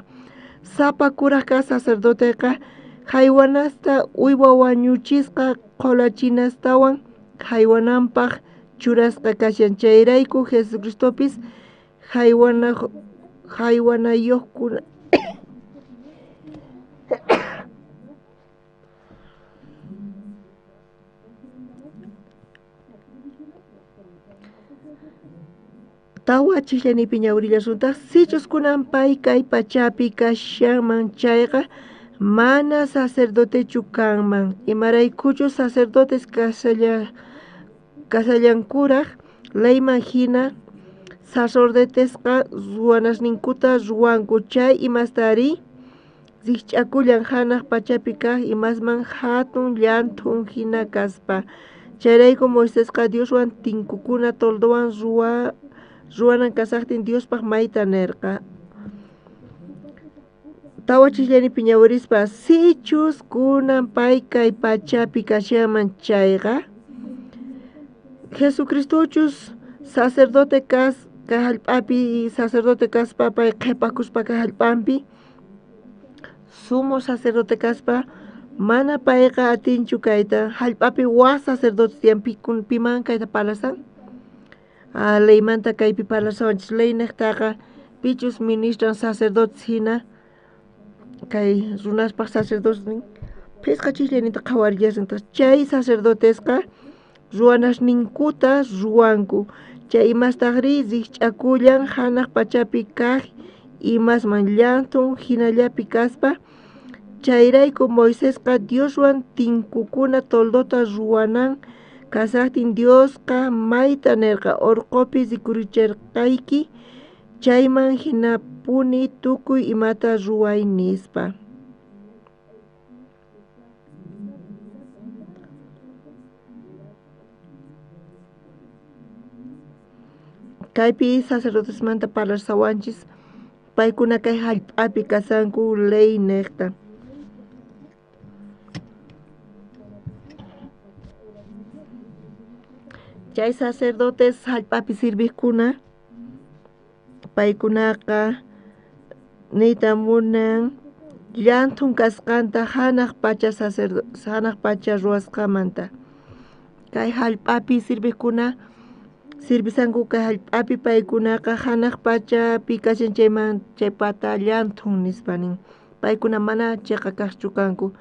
Sapa kuraj kaq sacerdoteqa haywanasta uywa wañuchisqa qhulachinastawan haywananpaq churasqa kashan. Chayrayku Jesucristopis haywanayuqkuna tawa chisllanipi ñawrillasuntaq. Sichus kunan pay kay pachapi kashanman chayqa mana sacerdotechu kanman. Imaraykuchus sacerdotes kasallankuraj leyman hina sacerdotesqa ruwanasninkuta ruwanku. Chay imastari rikch'akullan hanaq pachapi kaq imasman hatun llanthun hina kaspa. Chayrayku Moisesqa Dioswan tinkukuna toldowan ruwanan kasaqtin Diospaq mayta nerqa. Tawa chisllanipi ñawirispa sichus kunan pay kay pachapi kashanman chayqa Jesucristochus sacerdote kay jallp'api sacerdote kaspa pay qhipakuspa kay jallp'anpi sumo sacerdote kaspa mana payqa atinchu kayta jallp'api waj sacerdote tiyan piman kayta parlasan leymanta kaypi parlasawanchis ley nejtaqa pichus ministran sacerdotes hina kay runaspaj sacerdotesnin phisqa chisllaninta qhawarillasintaq chay sacerdotesqa ruwanasninkuta ruwanku chay imastajri rikch'akullan hanaq pachapi kaj imasman llanthun hinallapi kaspa chayrayku Moisesqa Dioswan tinkukuna toldota ruwanan kasajtin Diosqa mayta nerqa orqopi rikuricherqayki chayman hinapuni tukuy imata ruway nispa. Kaypi sacerdotesmanta parlasawanchis paykuna kay jallp'api kasanku ley nejta. Chay sacerdotes jallp'api sirvijkuna paykunaqa niyta munan llanthun kasqanta hanaq pacha hanaq pacha ruwasqamanta kay jallp'api sirvijkuna sirvisanku kay jallp'api paykunaqa hanaq pachapi kashan chayman chaypata llanthun nispa nin paykuna mana chiqa kaqchu kanku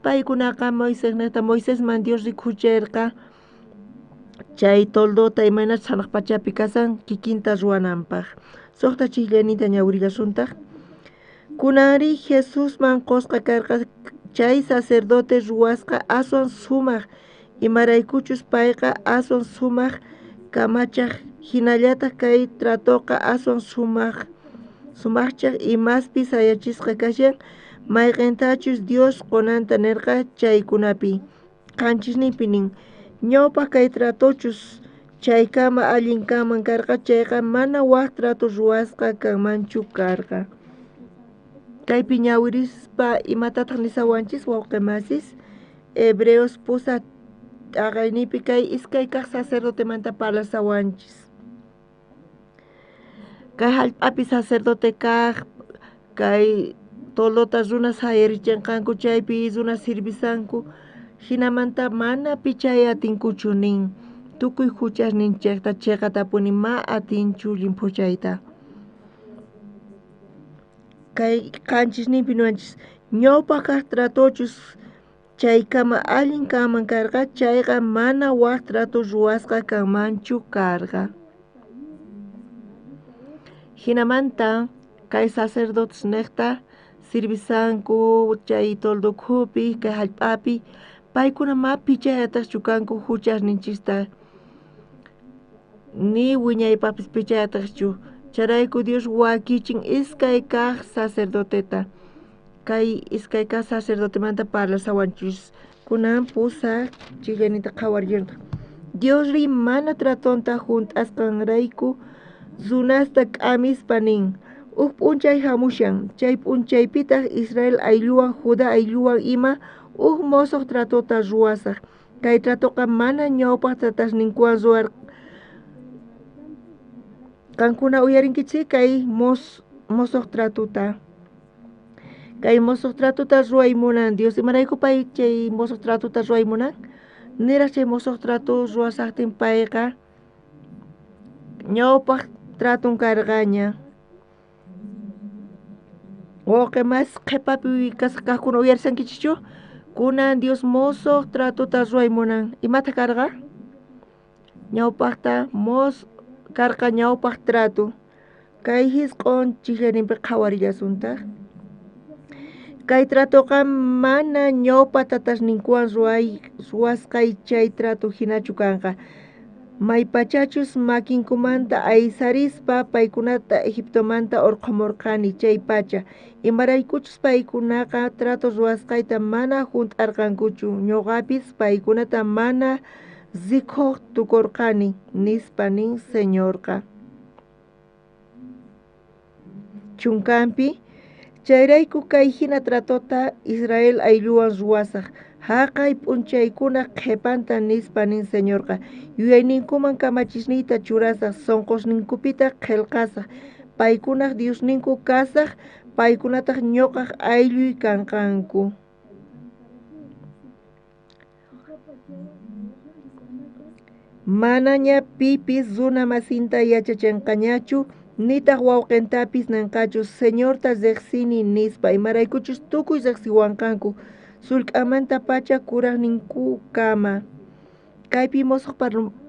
paykunaqa Moisés nejta Moisesman Dios rikucherqa chay toldota imaynachus hanaq pachapi kasan kikinta ruwananpaq suqta chisllaninta ñawirillasuntaq kunanri Jesusman qusqa karqa chay sacerdote ruwasqa aswan sumaq imaraykuchus payqa aswan sumaq kamachaj hinallataq kay tratoqa aswan sumaqchaj imaspi sayachisqa kashan mayqintachus Dios qunanta nerqa chaykunapi qanchisninpi nin ñawpaq kay tratochus chaykama allin kanman karqa chayqa mana waj trato ruwasqa kanmanchu karqa kaypi ñawirispa imatataq nisawanchis wawqi masis Hebreos pusaq t'aqayninpi kay iskay kaq sacerdotemanta parlasawanchis kay jallp'api sacerdote kaq kay toldota runas sayarichinqanku chaypi runas sirvisanku hinamanta mana pichay atinkuchu nin tukuy huchasninchikta chiqatapuni ma atinchu llimphuchayta kay qanchisninpi niwanchis ñawpaq kaq tratochus chaykama allin kanman karqa chayqa mana waj trato ruwasqa kanmanchu karqa hinamanta kay sacerdotes nejta sirvisanku chay toldo ukhupi kay jallp'api paykuna ma pichayataqchu kanku huchasninchista ni wiñaypaqpis pichayataqchu chayrayku Dios wakichin iskay kaq sacerdoteta kay iskay kaq sacerdotemanta parlasawanchis kunan pusaq chillanita qhawarillantaj Diosri mana tratonta hunt'asqanrayku runasta k'amispa nin uj p'unchay hamushan chay p'unchaypitaq Israel aylluwan Judá aylluwan ima uj mosoq tratota ruwasaq kay tratoqa mana ñawpaq tratasninkuwan ruwar qankuna uyarinkichik kay mosoq tratota kay mosoq tratota ruway munan Dios imarayku pay chay mosoq tratota ruway munan niraq chay mosoq trato ruwasaqtin payqa ñawpaq traton karqaña wawqi mas qhipapi kasqa kaqkuna uyarisankichikchu kunan Dios mosoq tratota ruway munan imata karqa ñawpaqta karqa ñawpaq trato kay hisq'on chisllaninpi qhawarillasuntaq kay tratoqa mana ñawpa tatasninkuwan ruwasqay chay trato hinachu kanqa maypachachus makinkumanta aysarispa paykunata Egiptomanta urqhumurqani chay pacha imaraykuchus paykunaqa trato ruwasqayta mana hunt'arqankuchu ñuqapis paykunata mana rikuq tukurqani nispa nin Señorqa chunkanpi chayrayku kay hina tratota Israel aylluwan ruwasaq Jaqay p'unchaykunaj qhepanta nispa nin Señorqa, yuyayninkuman kamachisniyta churasaj, sonqosninkupitaj qhelqasaj, paykunaj Diosninku kasaj, paykunataj ñoqaj aylluy kanqanku. Manaña pipis runa masinta yachachenqañachu, nitaj wawqentapis nenqachu, Señorta rejsini nispa, imaraykuchus tukuy rejsiwanqanku, sullk'amantapacha kurajninkukama. Kaypi mosoj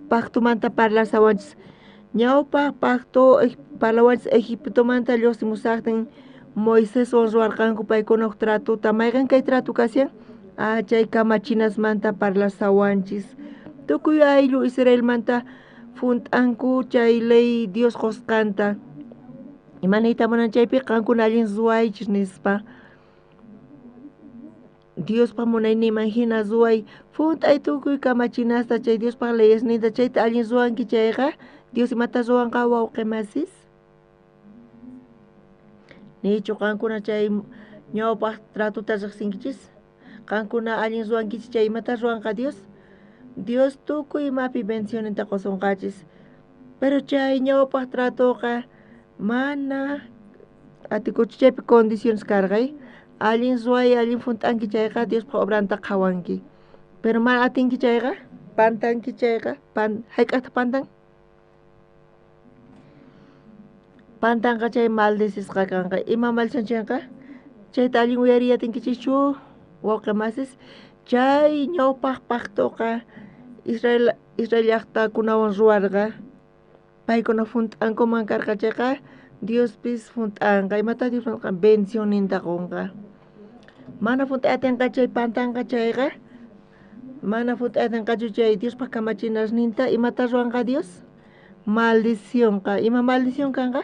pactomanta parlasawanchis. Ñawpaj pacto parlawanchis Egiptomanta lluqsimusaqtin Moiseswan ruwarqanku paykuna uj tratota. Mayqen kay trato kashan? Chay kamachinasmanta parlasawanchis. Tukuy ayllu Israelmanta junt'anku chay ley Dios qosqanta. Ima niyta munan chaypi qankuna allin ruwaychis nispa. Diospa munayninman hina ruway, junt'ay tukuy kamachinasta chay Diospa leyesninta, chayta allin ruwanki chayqa, Dios imata ruwanqa wawqi masis? Nichu qankuna chay ñawpaj tratota riqsinkichis? Qankuna allin ruwankichis chay imata ruwanqa Dios? Dios tukuy imapi bendicioninta qosonqachis. Pero chay ñawpaj tratoqa mana atikuchu chaypi condiciones karqay. Allin ruway, allin junt'anki chayqa Diospa obranta qhawanki. Pero mana atinki chayqa, pantanki chayqa, hayk'aqta pantan? Pantanqa chay maldecisqa kanqa. Ima maldición chayqa? Chayta allin uyariy atinkichischu, wawqi masis? Chay ñawpaj pactoqa Israel llaqtakunawan ruwarqa. Paykuna junt'ankuman karqa chayqa, Diospis junt'anqa. Imata Dios junt'anqa? Bendicionninta qonqa. Mana junt'ay atinqa chay pantanqa chayqa, mana junt'ay atinqachu chay Diospa kamachinasninta, imata ruwanqa Dios? Maldicionqa. Ima maldición kanqa?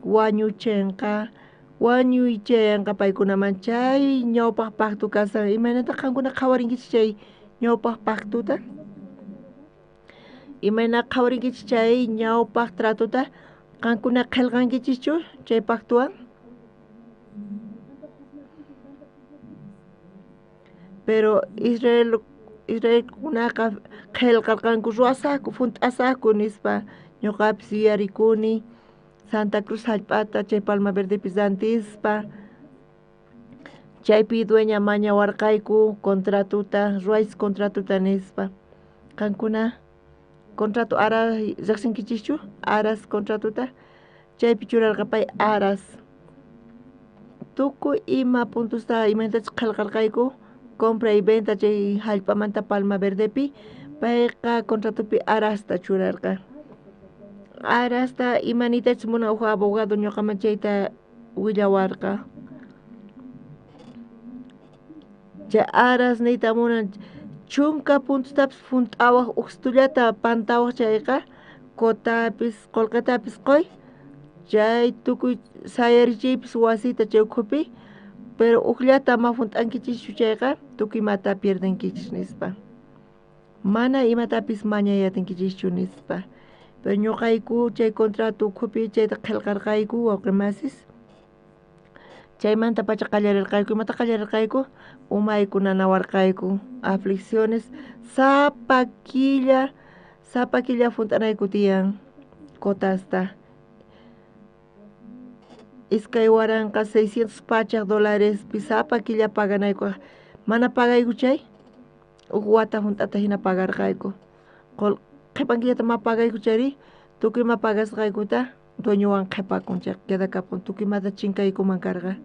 Wañuchenqa. Wañuychenqa paykunaman chay ñawpaj pacto kasan. Imaynata qankuna qhawarinkichis chay ñawpaj pactota? Imayna qhawarinkichis chay ñawpaj tratota? Qankuna qhelqankichischu chay pactowan? Pero Israelkunaqa qhelqarqanku ruwasaqku, junt'asaqku nispa. Ñuqapis yuyarikuni Santa Cruz hallp'ata chay Palma Verdepi rantispa, chaypi dueña mañawarqayku contratota, ruwaychis contratota nispa. Qankuna contrato aras riqsinkichischu? Aras contratota chaypi churarqa pay aras. Tukuy ima puntosta imaynatachus qhelqarqayku compra y venta chay hallp'amanta Palma Verdepi, payqa contratopi arasta churarqa. Arasta ima niytachus munan uj abogado ñuqaman chayta willawarqa. Chay aras niyta munan 10 puntostapis junt'awaj ujstullata pantawaj chayqa kotapis qolqetapis qoy, chay tukuy sayarichiypis wasita chay ukhupi, pero ujllata ama junt'ankichischu chayqa tukuy imata pierdenkichis nispa. Mana imatapis mañay atinkichischu nispa. Pero ñuqayku chay contrato ukhupi chayta qhelqarqayku wawqi masis. Chaymanta pacha qallarirqayku. Imata qallarirqayku? Umayku nanawarqayku, aflicciones sapa killa junt'anayku tiyan kotasta. 2600 dólarespi sapa killa paganayku. Mana pagayku chay uj wata junt'ata hina pagarqayku. Qhipan killata ma pagayku chayri, tukuy ima pagasqaykuta dueñowan qhipakun chay quedakapun, tukuy imata chinkaykuman karqa.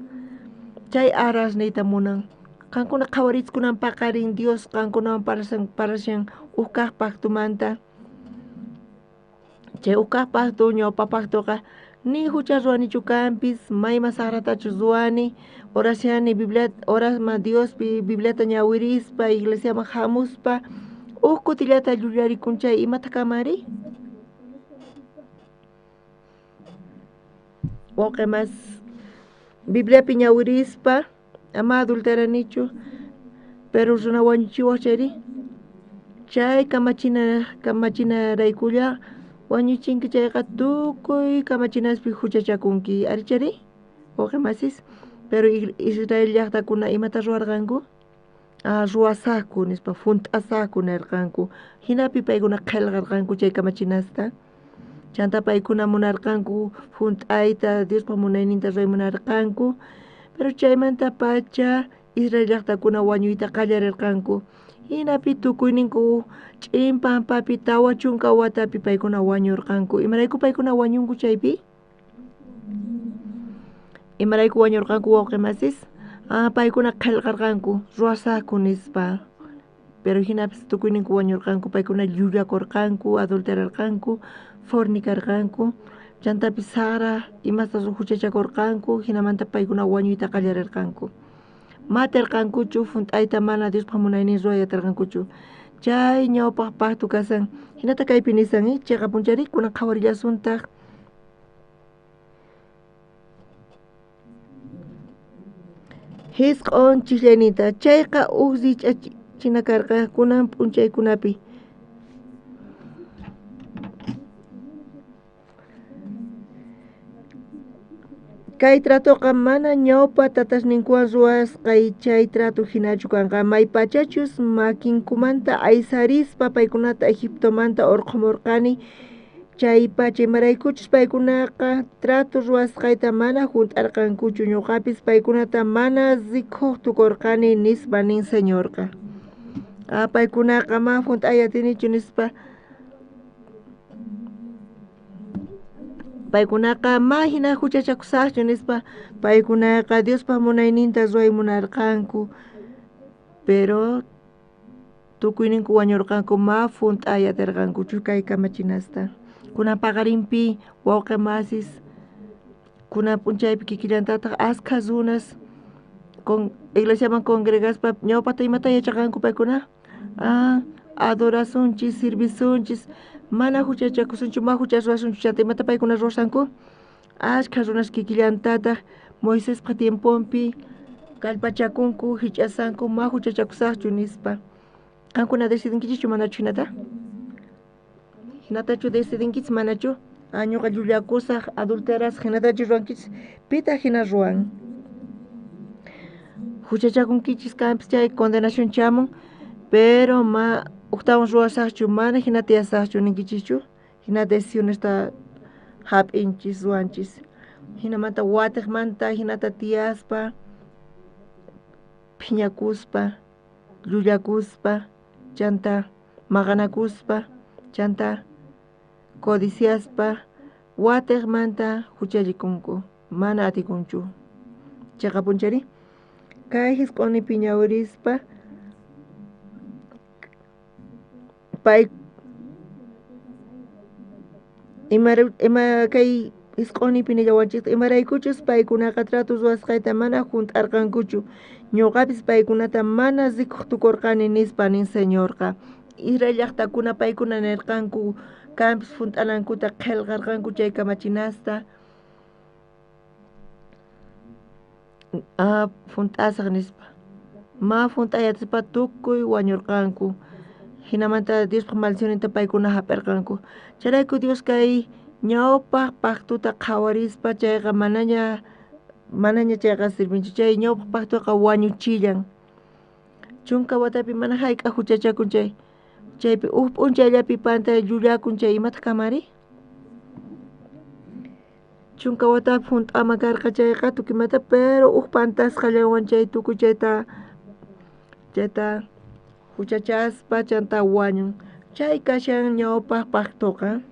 Chay aras niyta munan. Qankuna qhawariskunan paqarin Dios qankunawan parlashan uj kaq pactomanta. Chay uj kaq pacto ñawpa pactoqa ni hucha ruwanichu kanpis, mayma saqratachu ruwani, oraciani Biblia, orasma Diospi Bibliata ñawirispa, iglesiaman hamuspa, uj kutillata llullarikun chay imata kamari? Wawqi mas Bibliapi ñawirispa, ama adulteranichu, pero runa wañuchiwaj chayri, chay kamachinaraykulla wañuchinki chayqa tukuy kamachinaspi huchachakunki, ari chayri wawqi masis. Pero Israel llaqtakuna imata ruwarqanku? Ruwasaqku nispa, junt'asaqku nirqanku. Jinapi paykuna qhelqarqanku chay kamachinasta. Chanta paykuna munarqanku junt'ayta, Diospa munayninta ruway munarqanku. Pero chaymanta pacha Israel llaqtakuna wañuyta qallarirqanku. Jinapi tukuyninku ch'in pampapi 40 watapi paykuna wañurqanku. Imarayku paykuna wañunku chaypi? Imarayku wañurqanku wawqi masis? Paykuna qhelqarqanku, ruwasaqku nispa. Pero jinapis tukuyninku wañurqanku, paykuna llullakurqanku, adulterarqanku, fornicarqanku, chantapis sara imasta huchachakurqanku, jinamanta paykuna wañuyta qallarirqanku. Matarqankuchu, junt'ayta mana Diospa munaynin ruway atirqankuchu. Chay ñawpaq pacto kasan. Jinata kaypi nisan, chayqa punchari kunan qhawarillasuntaq. Jisq'on chislayninta, chayqa uj rich'achina karqa kunan p'unchaykunapi. Kay tratoqa mana ñawpa tatasninkuwan ruwasqay chay trato hinachu kanqa, maypachachus makinkumanta aysarispa paykunata Egiptomanta urqhumurqani chay pacha, imaraykuchus paykunaqa trato ruwasqayta mana junt'arqankuchu, ñuqapis paykunata mana rikuq tukurqani nispa nin Señorqa. Paykunaqa ma junt'ay atinichu nispa. Paykunaqa ma hina huchachakusaqchu nispa, paykunaqa Diospa munayninta ruway munarqanku, pero tukuyninku wañurqanku ma junt'ay atirqankuchu kay kamachinasta. Kunan paqarinpi wawqi masis, kunan p'unchaypi kikillantataq askha runas con iglesiaman congregaspa ñawpata imata yachaqanku paykuna? Adorasunchis, servisunchis, mana huchachakusunchu, ma hucha ruwasunchu, chanta imata paykuna ruwasanku? Askha runas kikillantataq Moisespa tiemponpi kallpachakunku, hich'asanku, ma huchachakusaqchu nispa. Qankuna decidinkichikchu manachu hinata? Hinatachu decidinkichik manachu? Ñuqa llullakusaq, adulterasaq, hinatachu ruwankichik? Pitaq hina ruwan? Huchachakunkichis kanpis chay condenación chamun, pero ma uktawan ruwasaqchu, mana hina tiyasaqchu ninkichikchu, hina decisionesta hap'inchis, ruwanchis. Hinamanta watiqmanta hinata tiyaspa, phiñakuspa, llullakuspa, chanta maqanakuspa, chanta codiciaspa, watiqmanta huchallikunku, mana atikunchu. Chayqa punchari kay jisq'onipi ñawirispa pay ima kay jisq'onipi nillawanchikta, imaraykuchus paykunaqa trato ruwasqayta mana junt'arqankuchu, ñuqapis paykunata mana rikuq tukurqani nispa nin Señorqa. Israel llaqtakuna paykuna nirqanku kanpis junt'anankuta qhelqarqanku chay kamachinasta. Junt'asaq nispa. Ma junt'ayatispa tukuy wañurqanku. Hinamanta Diospa maldicionninta paykuna hap'irqanku. Chayrayku Dios kay ñawpaq pactuta qhawarispa chayqa manaña chayqa sirvinchu. Chay ñawpaq pactuqa wañuchillan. 10 watapi mana hayk'aq huchachakun chay. Chaypi uj p'unchayllapi pantay llullakun chay imataq kamari? 10 watapi junt'ama karqa chayqa tukimata, pero uj pantasqallawan chay tukuy chayta huchachaspa chanta wañun. Chay kashan ñawpaq pactoqa.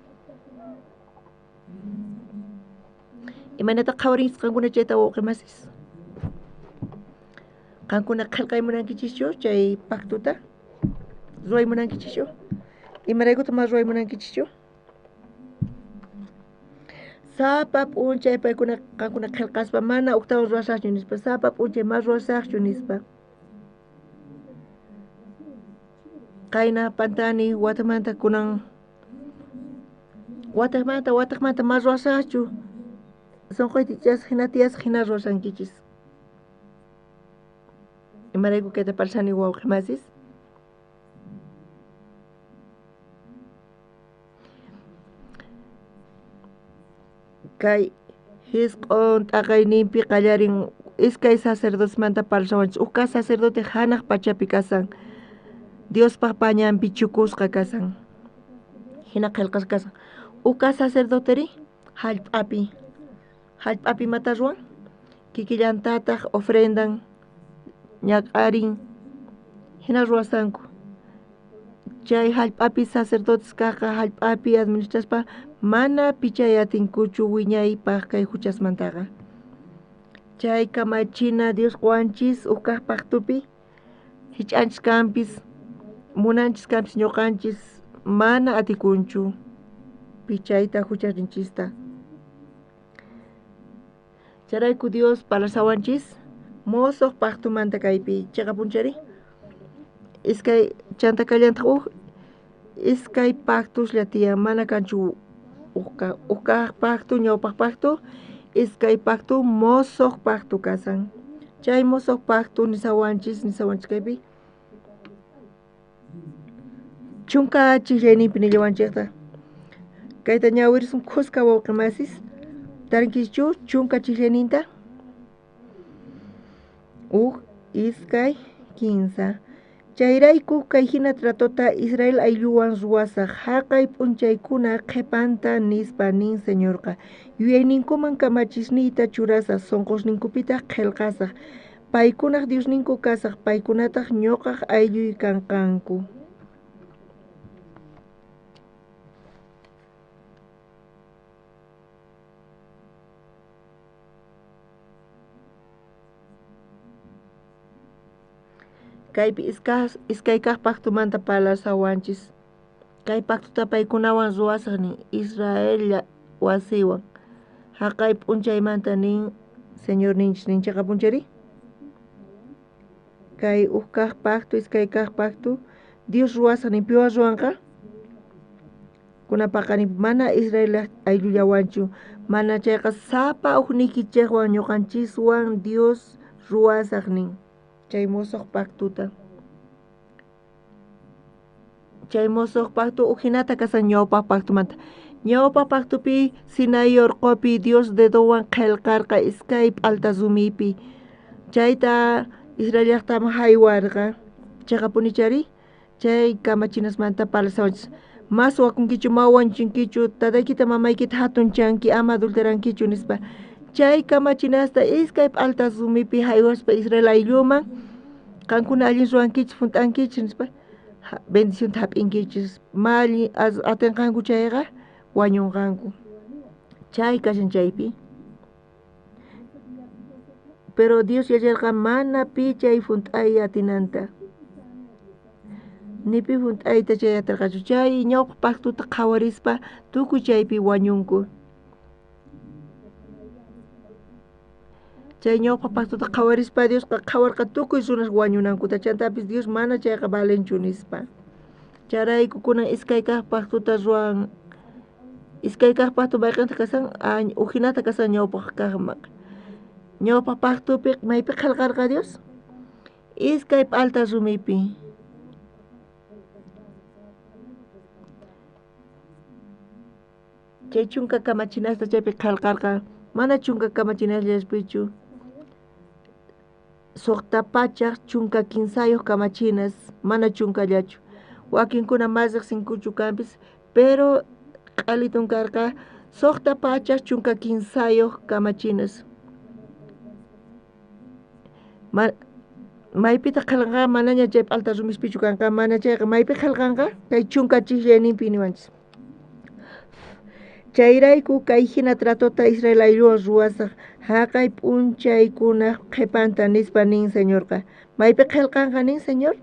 Imaynata qhawarinchis qankuna chayta wawqi masis? Qankuna qhelqay munankichischu chay pactuta? Ruway munankichischu? Imaraykutaq ma ruway munankichischu? Sapa p'unchay paykuna qankuna qhelqaspa mana uktawan ruwasaqchu nispa, sapa p'unchay ma ruwasaqchu nispa. Qayna pantani watamanta kunan wataqmanta ma ruwasaqchu. Sonqoyta ichasaq hina tiyasaq hina ruwasankichis. Imarayku kayta parlani wawqi masis? Kay jisq'on t'aqayninpi qallarin Iskay sacerdotesmanta parlawanchis. Uj kaj sacerdote janaj pachapi kasan, Diospaj pañanpi chukusqa kasan, jina qhelqasqa kasan. Uj kaj sacerdoteri jallp'api, jallp'api imata ruwan? Kikillantataj ofrendan, ñak'arin, jina ruwasanku. Chay jallp'api sacerdotes kajqa jallp'api administraspa mana pichay atinkuchu wiñaypaj kay juchasmantaqa. Chay kamachina Dios qowanchis uj kaj pactopi, jich'anchis kanpis, munanchis kanpis ñuqanchis mana atikunchu pichayta juchasninchista. Chayrayku Dios parlasawanchis mosoj pactomanta kaypi cheqapunchari. Iskay chanta kallantaj uj iskay pactoslla tiyan, mana kanchu uj kaj pacto, ñawpaj pacto, iskay pacto mosoj pacto kasan. Chay mosoj pacto nisawanchis kaypi chunka chijllayninpi nillawanchejta. Kayta ñawirisun khuska wawqi masis, tarinkischu chunka chijllayninta? Uj, iskay, kinsa. Chayrayku kay hina tratota Israel aylluwan ruwasaj jaqay p'unchaykuna qhepanta nispa nin Señorqa. Yuyayninkuman kamachisniyta churasaj, sonqosninkupitaj qhelqasaj. Paykunaj Diosninku kasaj, paykunataj ñuqaj aylluy kanqanku. Kaypi iskay kaj pactomanta parlasawanchis. Kay pactota paykunawan ruwasaj nin Israel wasiwan. Jaqay p'unchaymanta nin Señor ninchis nin cheqapunchari. Kay uj kaj pacto, iskay kaj pacto, Dios ruwasaj nin piwan ruwanqa? Kunapaqanin mana Israel ayllullawanchu, mana chayqa sapa ujniykichejwan ñuqanchiswan Dios ruwasaj nin. Chay mosoj pactota. Chay mosoj pacto ujinata kasan ñawpaj pactomanta. Ñawpaj pactopi Sinai orqopi Dios dedowan qhelqarqa iskay p'alta rumipi. Chayta Israel llaqtaman haywarqa. Cheqapunichari chay kamachinasmanta parlasawanchis. Mas wakunkichu, ma wanchinkichu, tataykita mamaykita hatunchanki, ama adulterankichu nispa. Chay kamachinasta iskay p'alta rumipi haywaspa Israel aylluman qankuna allin ruwankichis, junt'ankichis nispa bendicionta hap'inkichis. Ma allin atinqanku chayqa wañunqanku. Chay kashan chaypi. Pero Dios yacharqa mana pi chay junt'ay atinanta. Ni pi junt'ayta chay atirqachu. Chay ñawpaq pactota qhawarispa tukuy chaypi wañunku. Chay ñawpaq pactota qhawarispa Diosqa qhawarqa tukuy runas wañunankuta, chantapis Dios mana chayqa valenchu nispa. Chayrayku kunan iskay kaj pactota ruwan. Iskay kaj pacto mayqinta kasan, ujinata kasan ñawpaq kajman. Ñawpaq pactopi maypi qhelqarqa Dios? Iskay p'alta rumipi. Chay chunka kamachinasta chaypi qhelqarqa, mana chunka kamachinasllapichu. Suqta pachaj chunka kinsayuq kamachinas, mana chunkallachu. Wakinkuna mas riqsinkuchu kanpis, pero q'alitun karqa suqta pachaj chunka kinsayuq kamachinas. Maypitaq qhelqanqa manaña chay p'alta rumispichu kanqa, mana chayqa maypi qhelqanqa kay chunka chijllayninpi niwanchis. Chayrayku kay hina tratota Israel aylluwan ruwasaj jaqay p'unchaykunaj qhepanta nispa nin Señorqa. Maypi qhelqanqa nin Señor?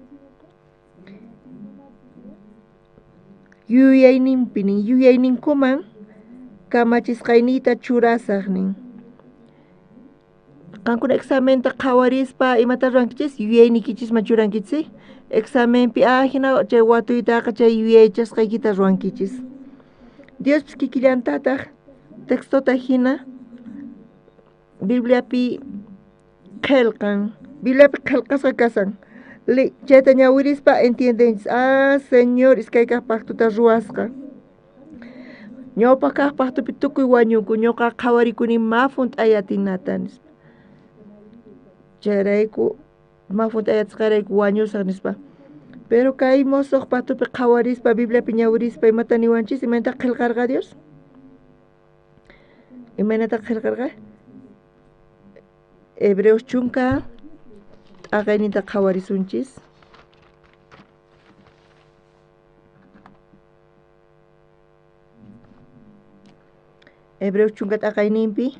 Yuyayninpi nin, yuyayninkuman kamachisqayniyta churasaj nin. Qankuna examenta qhawarispa imata ruwankichis? Yuyayniykichisman churankichis. Examenpi hina chay watuytaqa chay yuyaychasqaykita ruwankichis. Diospis kikillantataq textota hina Bibliapi qhelqan, Bibliapi qhelqasqa kasan. Chayta ñawirispa entiendenchis. Ah, Señor iskay kaj pactota ruwasqa. Ñawpaq kaj pactopi tukuy wañunku, ñuqa qhawarikuni ma junt'ay atinata nispa. Chayrayku ma junt'ayachisqayrayku wañusaj nispa. Pero kay mosoj pactopi qhawarispa, Bibliapi ñawirispa imata niwanchis, imaynata qhelqarqa Dios? Imaynata qhelqarqa? Hebreos chunka t'aqayninta qhawarisunchis. Hebreos chunka t'aqayninpi.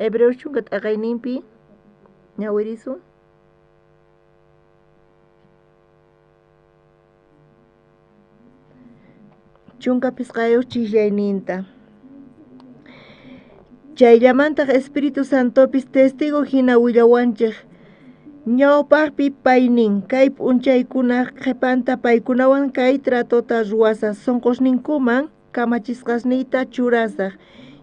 Hebreos chunka t'aqayninpi ñawirisun. Chunka pisqayuq chislayninta. Chayllamantaq Espíritu Santopis testigo hina willawanchik. Ñawpaqpi paynin kay p'unchaykunaq qhipanta paykunawan kay tratota ruwasaq sunqusninkuman kamachisqasniyta churasaq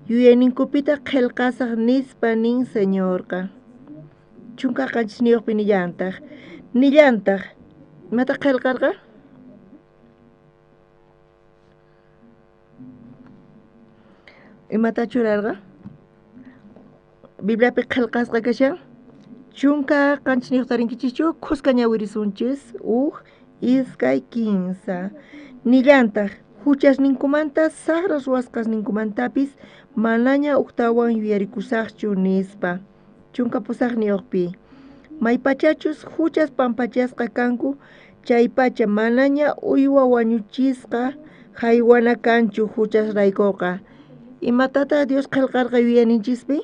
yuyayninkupitaq qillqasaq nispa nin Señorqa. Chunka qanchisniyuqpi nillantaq. Nillantaq imata qillqarqa? Imata churarqa? Bibliapi qillqasqa kashan. Chunka qanchisniyuqta rinkichischu khuska ñawirisunchis uj iskay kinsa. Nillantaq huchasninkumanta saqra ruwasqasninkumantapis manaña ujtawan yuyarikusaqchu nispa. Chunka pusaqniyuqpi maypachachus huchas pampachasqa kanku chaypacha manaña uywa wañuchisqa haywana kanchu huchasraykuqa. Imatataq Dios qillqarqa yuyayninchispi?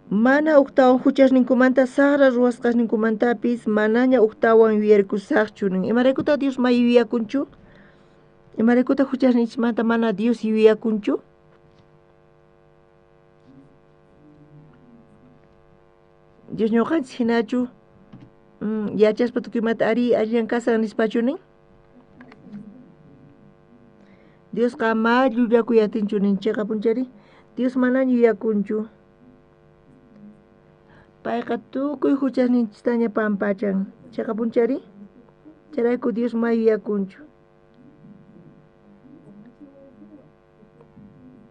Mana ujtawan huchasninkumanta saqra ruwasqasninkumantapis manaña ujtawan yuyarikusaqchu nin. Imaraykutaq Dios may yuyakunchu? Imaraykutaq huchasninchikmanta mana Dios yuyakunchu? Dios ñuqanchis hinachu yachaspa tukuymanta ari allillan kasaq nispachu nin? Diosqa ma llullakuy atinchu nin chiqapunchari. Dios manaña yuyakunchu. Payqa tukuy huchasninchistaña pampachan. Chiqapunchari? Chayrayku Dios ma yuyakunchu.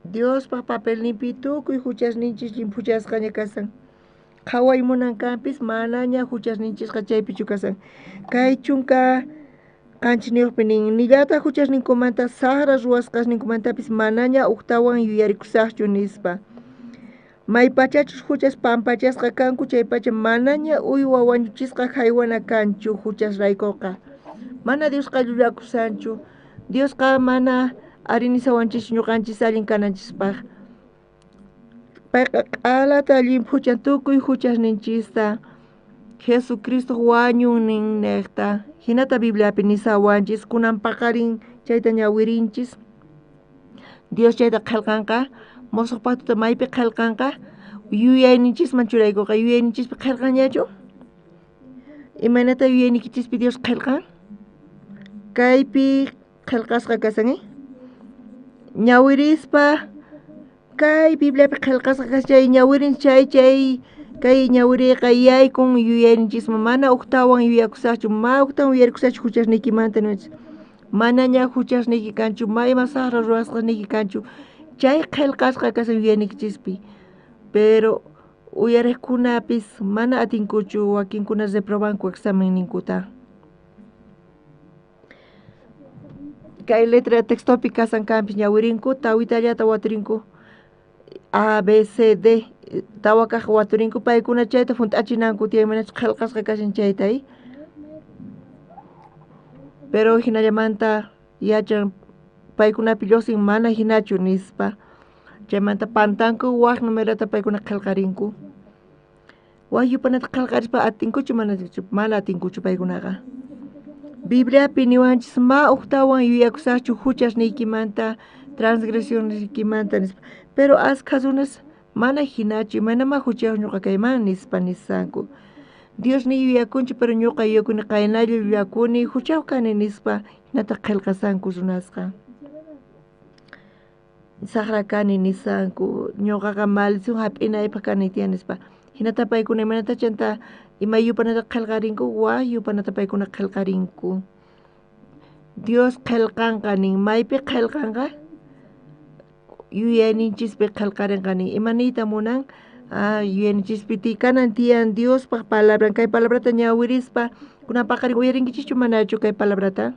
Diospaq papelninpi tukuy huchasninchis llimphuchasqaña kasan. Qhaway munankanpis manaña huchasninchisqa chaypichu kasan. Kay chunka qanchisniyuqpi nin nillataq huchasninkumanta saqra ruwasqasninkumantapis manaña ujtawan yuyarikusaqchu nispa. Maypachachus huchas pampachasqa kanku chaypacha manaña uywa wañuchisqa haywana kanchu huchasraykuqa. Mana Diosqa llullakusanchu. Diosqa mana arinisawanchischu ñuqanchis allin kananchispaq. Payqa q'alata llimphuchan tukuy huchasninchista. Jesucristo wañun niqta. Hinata Bibliapi nisawanchis kunan paqarin chayta ñawirinchis. Dios chayta qillqanqa musuq pactota maypi qillqanqa yuyayninchisman churaykuqa yuyayninchispi qillqanñachu? Imaynata yuyayniykichispi Dios qillqan? Kaypi qillqasqa kasan, Ñawirispa kay Bibliapi qillqasqa kashan chay ñawirin chay chay kay ñawiriyqa yaykun yuyayninchisman mana ujtawan yuyakusaqchu ma ujtawan yuyarikusaqchu huchasniykimanta niwanchis. Manaña huchasniyki kanchu ma ima saqra ruwasqasniyki kanchu chay qillqasqa kashan yuyayniykichispi. Pero uyariqkunapis mana atinkuchu wakinkuna reprobanku examenninkuta. Kay letra textopi kasan kanpis ñawirinku tawitallata waturinku A, B, C, D tawa kaq waturinku paykuna chayta hunt'achinanku tiyan manachus qillqasqa kashan chayta. Pero hinallamanta yachan paykunapi lluqsin mana hinachu nispa. Chaymanta pantanku wak numerota paykuna qillqarinku. Wak yupanata qillqarispa atinkuchu mana atinkuchu paykunaqa. Bibliapi niwanchis ma ujtawan yuyakusaqchu huchasniykimanta transgresionesniykimanta nispa. Pero askha runas Mana hinachu, imaynamá huchayuq ñuqa kayman nispa nisanku. Dios ni yuyakunchu, pero ñuqa yuyakuni qaynalla llullakuni huchayuq kani nispa hinataq qillqasanku runasqa. Saqra kani nisanku, ñuqaqa maldición hap'inaypaq kani tiyan nispa. Hinata paykuna imaynata chanta ima yupanata qillqarinku, waj yupanata paykuna qillqarinku. Dios qillqanqa nin, maypi qillqanqa? Yuyayninchispi qillqarinqa nin. Ima niyta munan? Yuyayninchispi kanan tiyan Diospaq palabran. Kay palabrata ñawirispa kunan paqarin uyarinkichikchu manachu kay palabrata?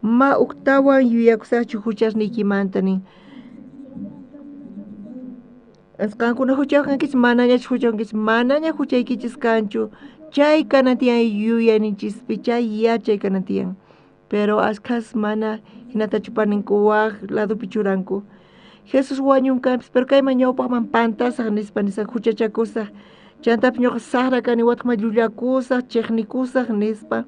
Ma uktawan yuyakusaqchu huchasniykimanta nin. Qankuna huchayuq kankichis, manañachu huchayuq kankichis, manaña huchaykichis kanchu. Chay kanan tiyan yuyayninchispi, chay yachay kanan tiyan. Pero ashkhas mana hinatachu paninku waj ladopi churanku. Jesús wañunkanpis, pero kayman ñawpaqman pantasaq nispa nisaq huchachakusaq. Chantapis ñuqa saqra kani wataqman llullakusaq, chiqnikusaq nispa.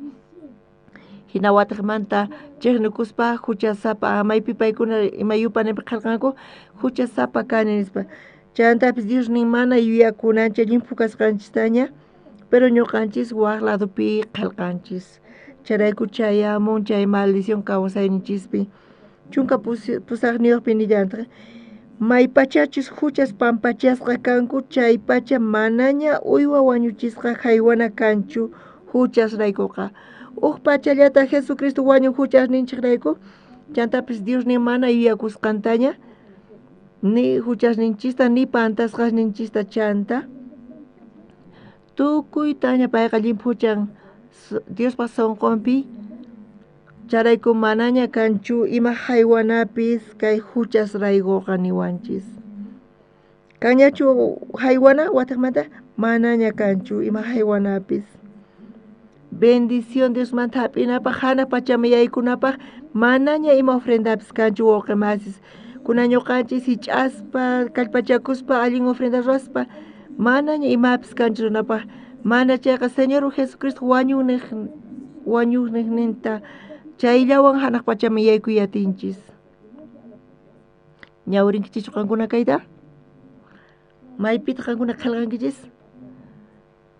Hina wataqmanta chiqnikuspa huchasapa, maypi paykuna ima yupanipi qillqanku, huchasapa kani nispa. Chantapis Dios nin mana yuyakunanchik llimphu kasqanchistaña, pero ñuqanchis waj ladopi qillqanchis. Chayrayku chayamun chay maldición kawsayninchispi. Chunka pusaqniyuqpi nillantaq, maypachachus huchas pampachasqa kanku, chaypacha manaña uywa wañuchisqa haywana kanchu huchasraykuqa. Uj pachallata Jesucristo wañun huchasninchikrayku, chantapis Dios nin mana yuyakusqantaña, ni huchasninchista, ni pantasqasninchista chanta. Tukuytaña payqa llimphuchan Diospaq sunqunpi. Chayrayku manaña kanchu ima haywanapis kay huchasraykuqa niwanchis. Kanñachu haywana wataqmanta? Manaña kanchu ima haywanapis. Bendición Diosmanta hap'inapaq, hanaq pachaman yaykunapaq manaña ima ofrendapis kanchu wawqi masis. Kunan ñuqanchis hich'aspa, kallpachakuspa, allin ofrenda ruwaspa, manaña imapis kanchu runapaq. Mana chayqa Señor Jesucristo wañuqniqninta chayllawan hanaq pachaman yaykuy atinchis. Ñawirinkichikchu qankuna kayta? Maypitaq qankuna qillqankichis?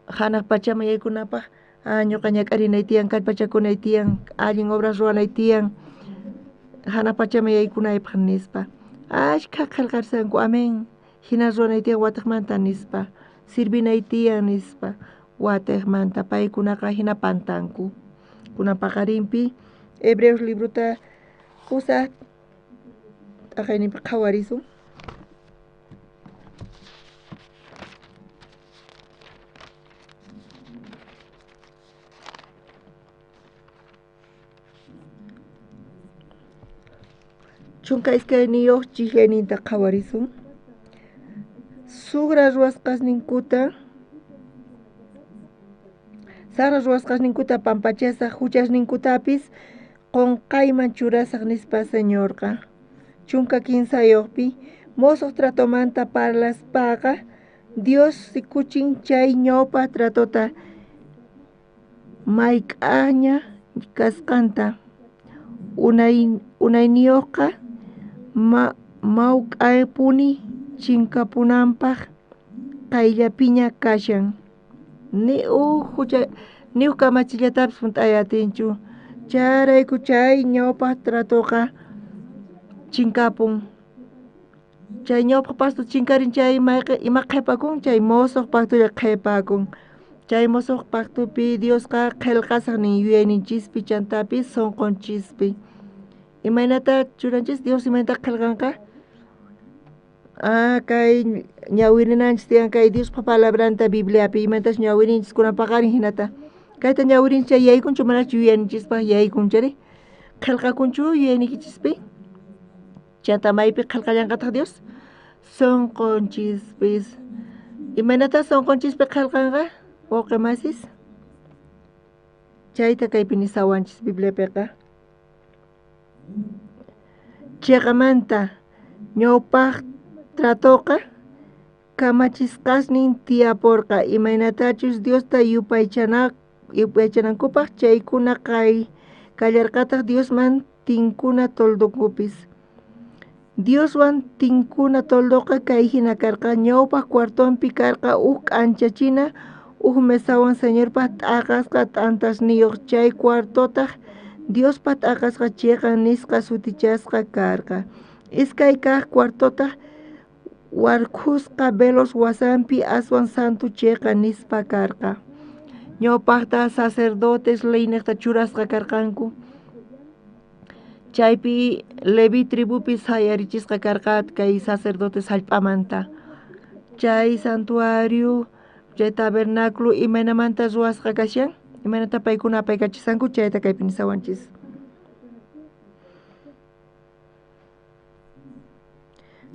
Hanaq pachaman yaykunapaq, ñuqa ñak'arinay tiyan, kallpachakunay tiyan, allin obras ruwanay tiyan, hanaq pachaman yaykunaypaq nispa. Ashkha qillqarsanku, amén. Hina ruwanay tiyan wataqmanta nispa, sirvinay tiyan nispa, wataqmanta paykunaqa hina pantanku. Kunan paqarinpi Hebreos librota pusaq t'aqayninpi qhawarisun. Chunka iskayniyuq chijllayninta qhawarisun. Suqra ruwasqasninkuta, saqra ruwasqasninkuta pampachasaq, huchasninkutapis qunqayman churasaq nispa Señorqa. 13 mosoq tratomanta parlaspaqa Dios rikuchin chay ñawpa tratota mayk'aña kasqanta. Unayniyuqqa mawk'apuni chinkapunanpaq qayllapiña kashan. Ni uj kamachillatapis hunt'ay atinchu. Chayrayku chay ñawpaq tratoqa chinkapun. Chay ñawpaq pacto chinkarin chay ima qhipakun, chay mosoq pactolla qhipakun. Chay mosoq pactopi Diosqa qillqasaq nin yuyayninchispi chantapis sunqunchispi. Imaynata churanchis Dios imaynata qillqanqa? Kay ñawirinanchis tiyan kay Diospa palabranta Bibliapi imaynatachus ñawirinchis kunan paqarin hinata. Kayta ñawirinchis chay yaykunchu manachu yuyayninchispaq yaykunchari? Qillqakunchu yuyayniykichispi? Chanta maypi qillqallanqataq Dios? Sunqunchispis. Imaynata sunqunchispi qillqanqa wawqi masis? Chayta kaypi nisawanchis Bibliapiqa. Chiqamanta ñawpaq tratoqa kamachisqasnin tiyapurqa imaynatachus Diosta yupaychanankupaq chaykuna kallarqataq Diosman tinkuna toldonkupis. Dioswan tinkuna toldoqa kay hina karqa, ñawpaq cuartonpi karqa uj k'anchachina uj mesawan Señorpaq t'aqasqa t'antasniyuq, chay cuartotaq Diospa t'aqasqa cheqan nisqa sutichasqa karqa. Iskay kaq cuartotaq warkhusqa velos wasanpi aswan santo cheqa nispa karqa. Ñawpaqta sacerdotes leyniqta churasqa karqanku. Chaypi Leví tribupi sayarichisqa karqa kay sacerdotes hallp'amanta. Chay santuario, chay tabernáculo imaynamanta ruwasqa kashan, imaynata paykuna apaykachisanku chayta kaypi nisawanchis.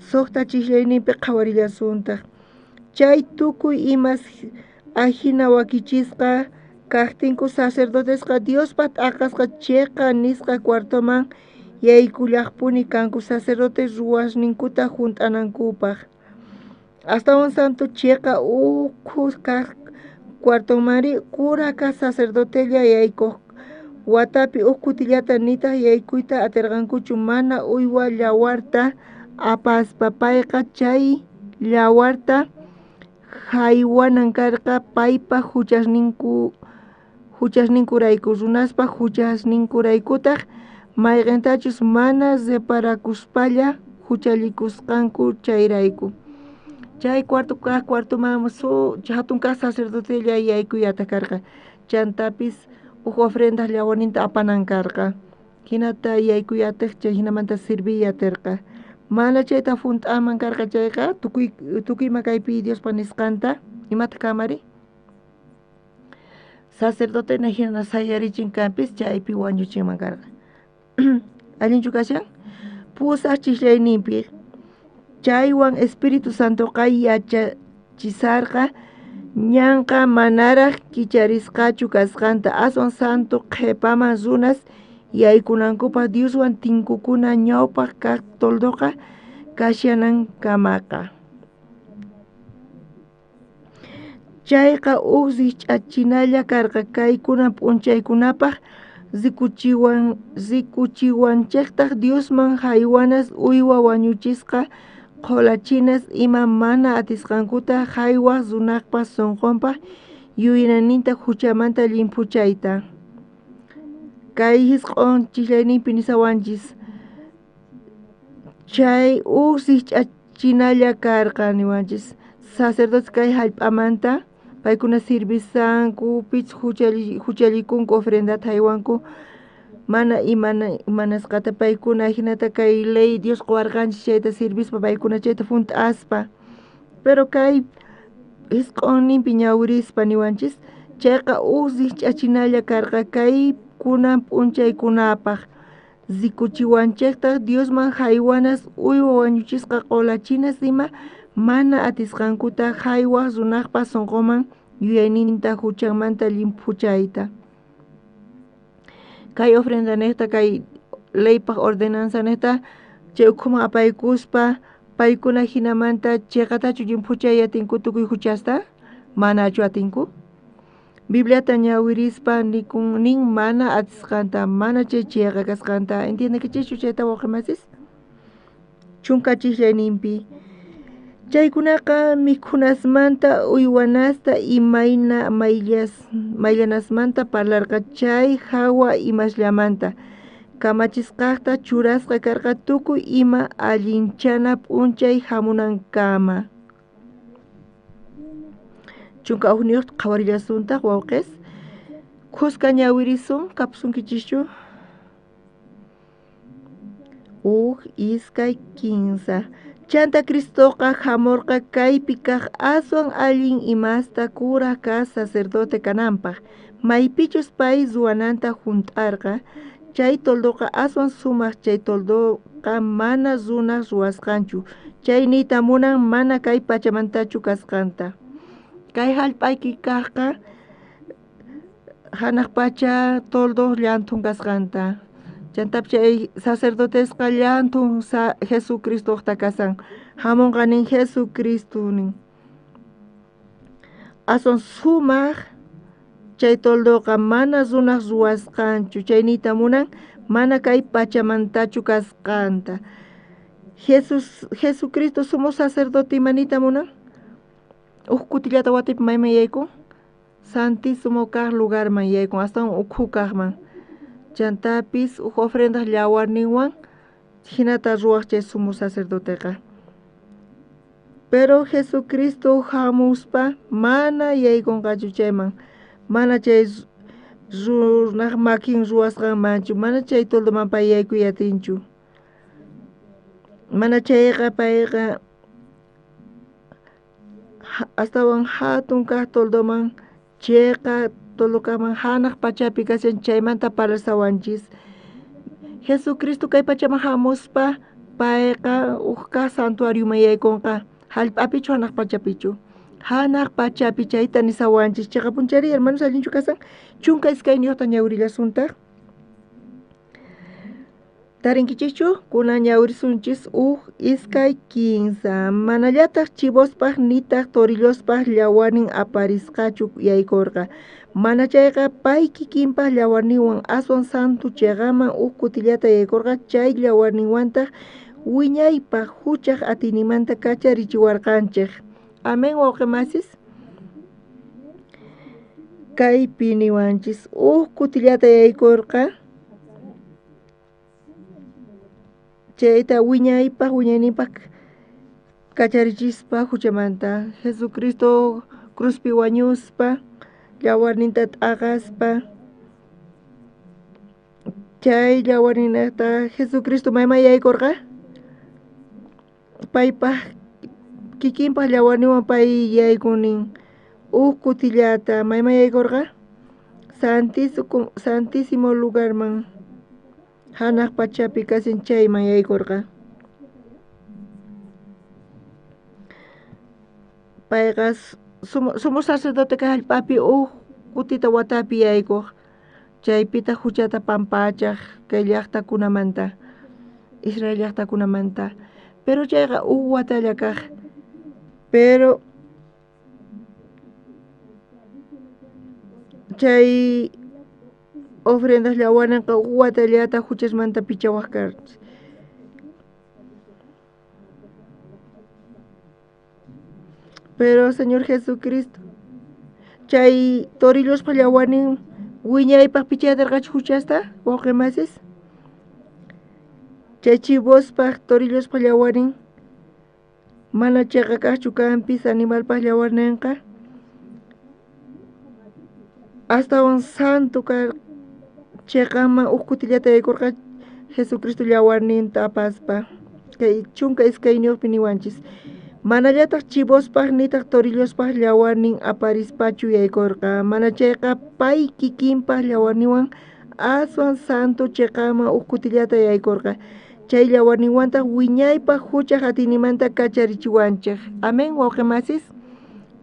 Suqta chiqllayninpi qhawarillasuntaq. Chay tukuy imas ajina wakichisqa kaqtinku sacerdotesqa Diospa t'aqasqa cheqa nisqa cuartoman yaykullaqpuni kanku sacerdotes ruwasninkuta junt'anankupaq. Astawan santo cheqa ukhu kaq cuartomanri kuraka sacerdotella yaykuq watapi uj kutillata nitaq yaykuyta atirqankuchu mana uywa llawarta apaspa, payqa chay llawarta haywanan karqa paypa huchasninkurayku, runaspa huchasninkuraykutaq mayqentachus mana reparakuspalla huchallikusqanku chayrayku. Chay cuarto kaq cuartoman hatun kaq sacerdotella yaykuyata karqa, chantapis uj ofrenda llawarninta apanan karqa, hinata yaykuyataq chay hinamanta sirviy atirqa. Mana chayta junt'aman karqa chayqa tukuy ima kaypi Diospa nisqanta imata kamari sacerdote hina sayarichin kanpis chaypi wañuchinman karqa. Allinchu kashan? Pusaq chiqllayninpi chaywan Espíritu Santoqa yachachisarqa ñanqa manaraq kicharisqachu kasqanta, aswan santo qhipaman runas yaykunankupaq Dioswan tinkukuna ñawpaq kaq toldoqa kashanankamaqa. Chayqa uj rikch'achinalla karqa kaykuna p'unchaykunapaq rikuchiwanchiktaq Diosman haywanas uywa wañuchisqa qholachinas ima mana atisqankuta haywaq runaqpa sunqunpaq yuyayninta huchamanta llimphuchayta. Kay hisq'on chiqllayninpi nisawanchis chay uj rikch'achinalla karqa niwanchis sacerdotes kay hallp'amanta paykuna sirvisanku pich huchallikunku ofrendata haywanku mana imanasqata paykuna hinata kay ley Dios quwarqanchis chayta sirvispa paykuna chayta junt'aspa. Pero kay hisq'onninpi ñawirispa niwanchis chayqa uj rikch'achinalla karqa kay kunan p'unchaykunapaq rikuchiwanchiktaq Diosman haywanas uywa wañuchisqa q'ulachinas ima mana atisqankuta haywaq runaqpa sunquman yuyayninta huchanmanta llimphuchayta. Kay ofrenda niqta kay leypaq ordenanza niqta chay ukhuman apaykuspa paykuna hinamanta chiqatachu llimphuchay atinku tukuy huchasta manachu atinku. Bibliata ñawirispa nikun nin mana atisqanta mana chay chiqa kasqanta entiendekichikchu chayta wawqimasis. Chunka chiqllayninpi chaykunaqa mikhunasmanta uywanasta imayna mayllanasmanta parlarqa chay hawa imasllamanta kamachisqaqta churasqa karqa tukuy ima allinchana p'unchay hamunankama. Chunka hukniyuqta qhawarillasuntaq wawqis khuska ñawirisun kapusunkichischu. Uj iskay kinsa. Chanta Cristoqa hamurqa kaypi kaq aswan allin imasta kuraq kaq sacerdote kananpaq maypichus pay ruwananta junt'arqa chay toldoqa aswan sumaq chay toldoqa mana runaq ruwasqanchu chay niyta munan mana kay pachamantachu kasqanta. Kay hallp'ayki kaqqa hanaq pacha toldo llanthun kasqanta. Chantapis chay sacerdotesqa llanthun Jesucristoqta kasan hamunqa nin Jesucristo nin. Aswan sumaq chay toldoqa mana runaq ruwasqanchu chay niyta munan mana kay pachamantachu kasqanta. Jesucristo sumo sacerdote imanita munan? Uj kutillata watipi mayman yaykun? Santísimo kaq lugarman yaykun, astawan ukhu kaqman. Chantapis uj ofrendaj llawarninwan hinata ruwaq chay sumo sacerdoteqa. Pero Jesucristo hamuspa mana yaykunqachu chayman, mana chay runaj makin ruwasqanmanchu, mana chay toldoman pay yaykuy atinchu. Mana chayqa payqa astawan hatun kaq toldoman, chayqa toldokaman hanaq pachapi kashan chaymanta parlasawanchis. Jesucristo kay pachaman hamuspa payqa uj kaq santuarioman yaykunqa, hallp'apichu hanaq pachapichu. Hanaq pachapi chayta nisawanchis. Chiqapunchari hermanos allinchu kasan? 12 ñawrillasuntaq. Tarinkichikchu? Kunan ñawrisunchis 1, 2, 3. Manallataq chivospaq nitaq torillospaq llawarnin aparisqachu yaykurqa. Mana chayqa pay kikinpaq llawarninwan aswan santo cheqaman uj kutillata yaykurqa, chay llawarninwantaq wiñaypaq huchaq atinimanta kacharichiwarqanchik. Amén, wawqimasis. Kaypi niwanchis uj kutillata yaykurqa, chayta wiñaypaq wiñayninpaq kacharichispa huchamanta. Jesucristo cruzpi wañuspa llawarninta t'aqaspa, chay llawarninta Jesucristo mayman yaykurqa? Paypaq kikinpaq llawarninwan pay yaykunin uj kutillata. Mayman yaykurqa? Santísimo lugarman, hanaq pachapi kashan chayman yaykurqa. Payqa sumo sacerdote kay hallp'api uj kutita watapi yaykuq, chaypitaq huchata pampachaq kay llaqtakunamanta, Israel llaqtakunamanta. Pero chayqa uj watalla kaq. Pero chay ofrendas llawarninqa uj watallata huchasmanta pichawaq karqa. Pero Señor Jesucristo chay torillospaq llawarnin wiñaypaq pichayatarqachu huchasta, wawqimasis? Chay chivospaq torillospaq llawarnin mana chiqa kaqchu kanpis animalpaq llawarninqa. Astawan santo kar chiqaman uj kutillata yaykurqa Jesucristo llawarninta apaspa. Kay 12 niwanchis. Manallataq chivospaq nitaq torillospaq llawarnin aparispachu yaykurqa. Mana chayqa pay kikinpaq llawarninwan aswan santo chiqaman uj kutillata yaykurqa. Chay llawarninwantaq wiñaypaq huchaq atinimanta kacharichiwanchik. Amén, wawqimasis.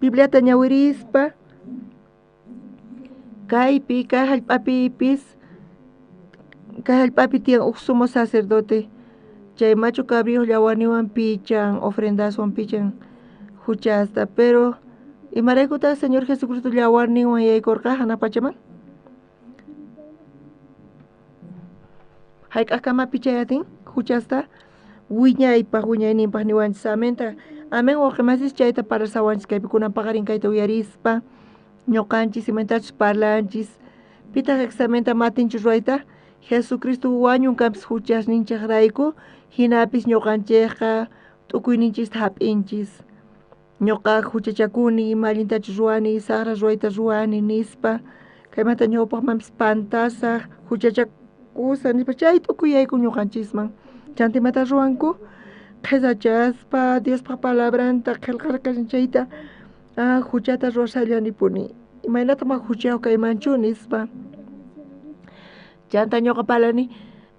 Bibliata ñawirispa kaypi kay hallp'apipis kay hallp'api tiyan uj sumo sacerdote. Chay machu cabriyuq llawarninwan pichan, ofrendaswan pichan huchasta. Pero imaraykutaq Señor Jesucristo llawarninwan yaykurqa hanaq pachaman? Hayk'aqkama pichayatin huchasta? Wiñaypaq wiñayninpaq niwanchis. Amenta. Amén, wawqimasis, chayta parlasawanchis kaypi kunan paqarin kayta uyarispa ñuqanchis imatachus parlanchis. Pitaq examenta matinchu ruwayta? Jesucristo wañun kanpis huchasninchaqrayku, hinapis ñuqanchikqa t'ukuyninchista hap'inchis. Ñuqa huchachakuni, ima allintachus ruwani, saqra ruwayta ruwani nispa, kaymanta ñawpaqmanpis pantasaq, huchachakusa nispa, chay t'ukuy yaykun ñuqanchisman. Chanta imata ruwanku? Qhisachaspa Diospaq palabranta qillqarqashan chayta, huchata ruwashallanipuni. Imaynataq ma huchayuq kaymanchu nispa. Chanta ñuqa parlani,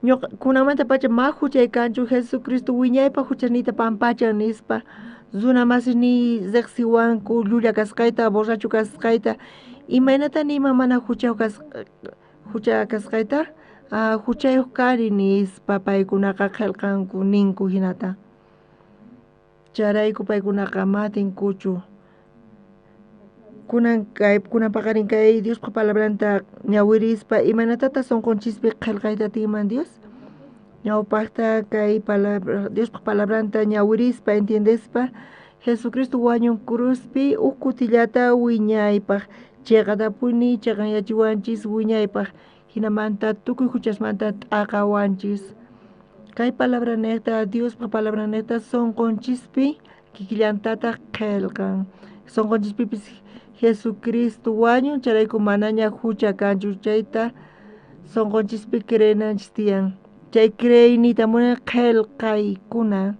ñuqa kunanmantapacha ma huchay kanchu, Jesucristo wiñaypaq huchaniyta pampachan nispa. Runa masini riqsiwanku llulla kasqayta, borracho kasqayta. Imaynata niyman mana huchayuq hucha kasqayta? Huchayuq kani nispa paykunaqa qillqanku ninku hinata. Chayrayku paykunaqa matinkuchu. Kunan kay kunan paqarin kay Diospaq palabranta ñawirispa imaynatataq sunqunchispi qillqayta atinman Dios? Ñawpaqta kay palabra Diospa palabranta ñawirispa entiendespa Jesucristo wañun cruzpi uj kutillata wiñaypaq chiqatapuni chiqanyachiwanchis wiñaypaq hinamanta tukuy huchasmanta t'aqawanchis. Kay palabra niqta Diospa palabra niqta sunqunchispi kikillantataq qillqan. Sunqunchispipis Jesucristo wañun chayrayku manaña hucha kanchu chayta sunqunchispi creenanchis tiyan. Chay creeyniyta munan qillqaykuna.